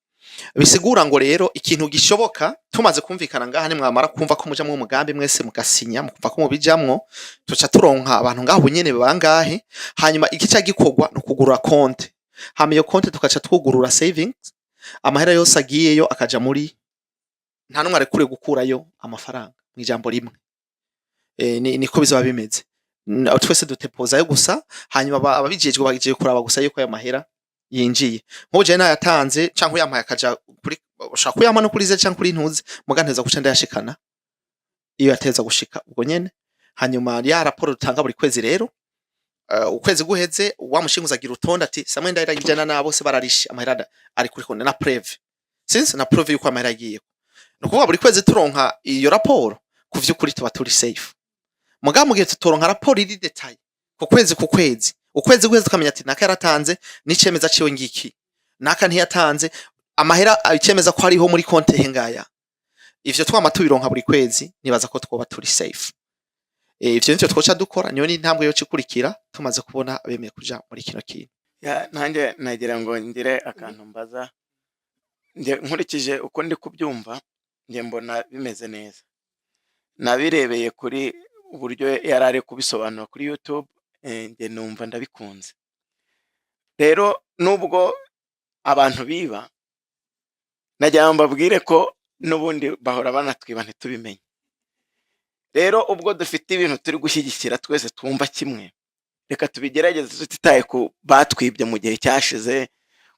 [SPEAKER 1] Bisigura ngo rero ikintu gishoboka, tumaze kumvikana ngaha, nimwamara kumva ko mujamwo umugambi mwese, mugasinya, mukumva ko mubijamwo, tuca turonka abantu ngaho nyene bangahe. Hanyuma igica gikorwa ni ukugurura konte. Hama iyo konte tukaca twugurura savings, amahera yose agiyeyo akaja muri, nta numwe arekuriwe gukurayo amafaranga. Mw'ijambo rimwe, niko bizoba bimeze. Twese dutepozayo gusa, hanyuma ababijejwe bagiye kuraba gusa yuko ayo mahera yinjiye. Nk'ubu jewe nayatanze canke uyampaye akaja kuri, ushaka kuyampa no kuri ze canke kuri ntuzi, muga nteza guca ndayashikana iyo yateza gushika ubwo nyene. Hanyuma ya raporo dutanga buri kwezi rero, ukwezi guheze, wa mushinguzi agira urutonde ati Samuel Ndahira ijana na bose bararishe, amahera ari kuri konti na preuve, sinzi na preuve yuko amahera agiye. Ni ukuvuga buri kwezi turonka iyo raporo, ku vy'ukuri tuba turi safe. Mugabo mu gihe tutoronka raporo iri détaillée ku kwezi ku kwezi, ukwezi guheze tukamenya ati naka yaratanze n'icemeza ciwe ngiki, naka ntiyatanze amahera, icemeza ko hariho muri konte he ngaya, ivyo twama tubironka buri kwezi, nibaza ko twoba turi safe. Ivyo nivyo twoca dukora, niyo n'intambwe yoca ikurikira tumaze kubona bemeye kuja muri kino kintu.
[SPEAKER 5] Ya, nanjye nagira ngo ngire akantu mbaza. Njye nkurikije uko ndi kubyumva, njye mbona bimeze neza. Nabirebeye kuri uburyo yari ari kubisobanura kuri YouTube, njye numva ndabikunze. Rero nubwo abantu biba, nagira ngo mbabwire ko n'ubundi bahora banatwiba ntitubimenye. Rero ubwo dufite ibintu turi gushyigikira twese twumva kimwe, reka tubigerageze tutitaye ku batwibye mu gihe cyashize,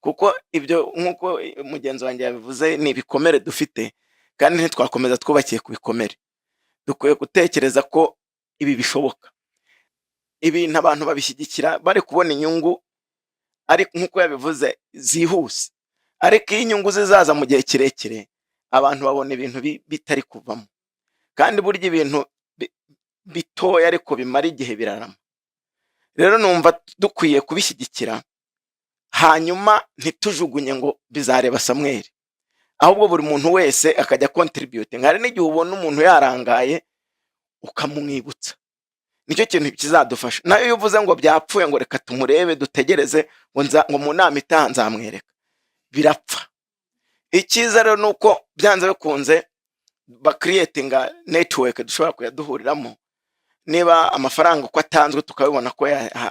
[SPEAKER 5] kuko ibyo, nk'uko mugenzi wanjye yabivuze, ni ibikomere dufite, kandi ntitwakomeza twubakiye ku bikomere. Dukwiye gutekereza ko ibi bishoboka. Ibintu abantu babishyigikira bari kubona inyungu, ariko nk'uko yabivuze zihuse, ariko iyo inyungu zizaza mu gihe kirekire, abantu babona ibintu bitari kuvamo. Kandi burya ibintu bitoya ariko bimara igihe birarama. Rero numva dukwiye kubishyigikira, hanyuma ntitujugunye ngo bizareba Samweli, ahubwo buri muntu wese akajya contributing. Hari n'igihe ubona umuntu yarangaye ukamumwibutsa, nicyo kintu kizadufasha. Nayo iyo uvuze ngo byapfuye, ngo reka tumurebe dutegereze, ngo nza, ngo mu nama itaha nzamwereka, birapfa. Icyiza rero ni uko byanze bikunze bacreatinga network dushobora kuyaduhuriramo. Niba amafaranga uko atanzwe tukabibona ko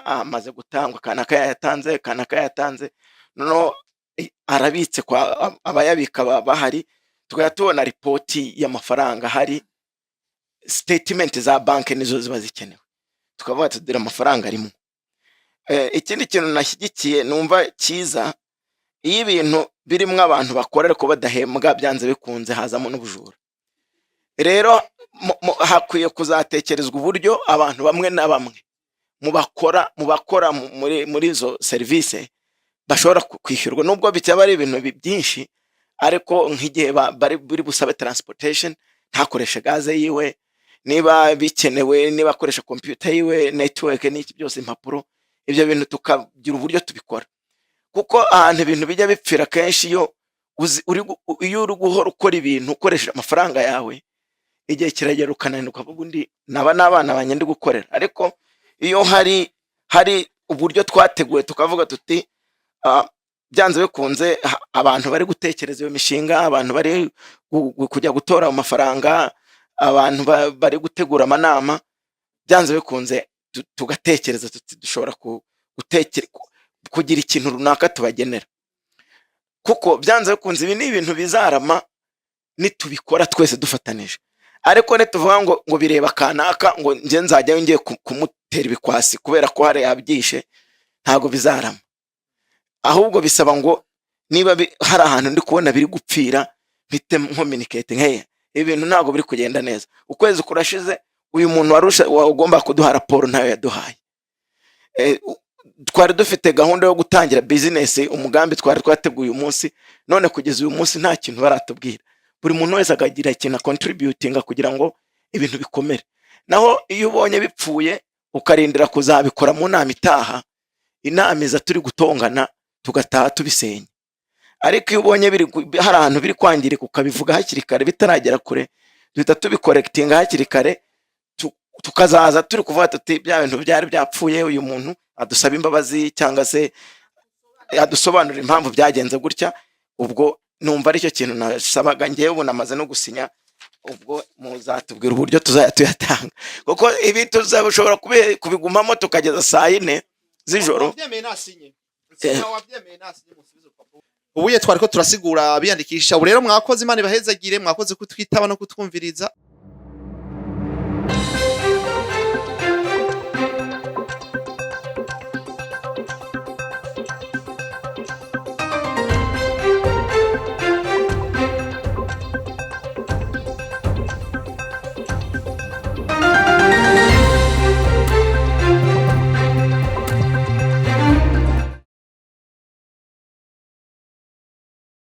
[SPEAKER 5] amaze gutangwa, kanaka yayatanze, kanaka yayatanze, noneho arabitse kwa abayabika bahari, tukajya tubona ripoti y'amafaranga ahari. Statement za banki nizo ziba zikenewe, tukavuga tugira amafaranga arimo. Ikindi kintu nashyigikiye numva cyiza, iyo ibintu birimo abantu bakora ariko badahembwa, byanze bikunze hazamo n'ubujura. Rero hakwiye kuzatekerezwa uburyo abantu bamwe na bamwe mu bakora muri izo serivisi bashobora kwishyurwa, nubwo bitaba ari ibintu byinshi, ariko nk'igihe bari buri busabe transportation, ntakoreshe gaze yiwe niba bikenewe, niba akoresha computer yiwe, network n'iki byose, impapuro, ibyo bintu tukagira uburyo tubikora. Kuko ahantu ibintu bijya bipfira kenshi, iyo iyo uri guhora ukora ibintu ukoresheje amafaranga yawe, igihe kiragera ukananirwa, ukavuga undi naba n'abana banjye ndi gukorera. Ariko iyo hari uburyo twateguye, tukavuga tuti byanze bikunze abantu bari gutekereza iyo mishinga, abantu bari kujya gutora amafaranga, abantu bari gutegura amanama, byanze bikunze tugatekereza tuti dushobora kugira ikintu runaka tubagenera, kuko byanze bikunze ibi ni ibintu bizarama nitubikora twese dufatanije. Ariko nituvuga ngo bireba kanaka, ngo njye nzajyayo ngiye kumutera ibikwasi kubera ko hari yabyishe, ntabwo bizarama. Ahubwo bisaba ngo niba hari ahantu ndi kubona biri gupfira, mpite ncommunicate nkeya: ibintu ntabwo biri kugenda neza, ukwezi kurashize, uyu muntu wagomba kuduha raporo ntayo yaduhaye. Twari dufite gahunda yo gutangira business, umugambi twari twateguye uyu munsi, none kugeza uyu munsi nta kintu baratubwira. Buri muntu wese akagira ikintu acontributinga kugira ngo ibintu bikomere. Naho iyo ubonye bipfuye ukarindira kuzabikora mu nama itaha, inama iza turi gutongana, tugataha tubisenya. Ariko iyo ubonye hari ahantu biri kwangirika, ukabivuga hakiri kare bitaragera kure, duhita tubicorrectinga hakiri kare, tukazaza turi kuvuga tuti bya bintu byari byapfuye, uyu muntu adusaba imbabazi cyangwa se adusobanurira impamvu byagenze gutya. Ubwo numva aricyo kintu nasabaga ngewe. Ubu namaze no gusinya, ubwo muzatubwira uburyo tuzajya tuyatanga, kuko ibi tuzashobora kubigumamo tukageza saa 4 z'ijoro.
[SPEAKER 1] Wavyemeye nasinye. Ubuye twariko turasigura biyandikisha. Ubu rero mwakoze, Imana ibahezagire, mwakoze kutwitaba no kutwumviriza.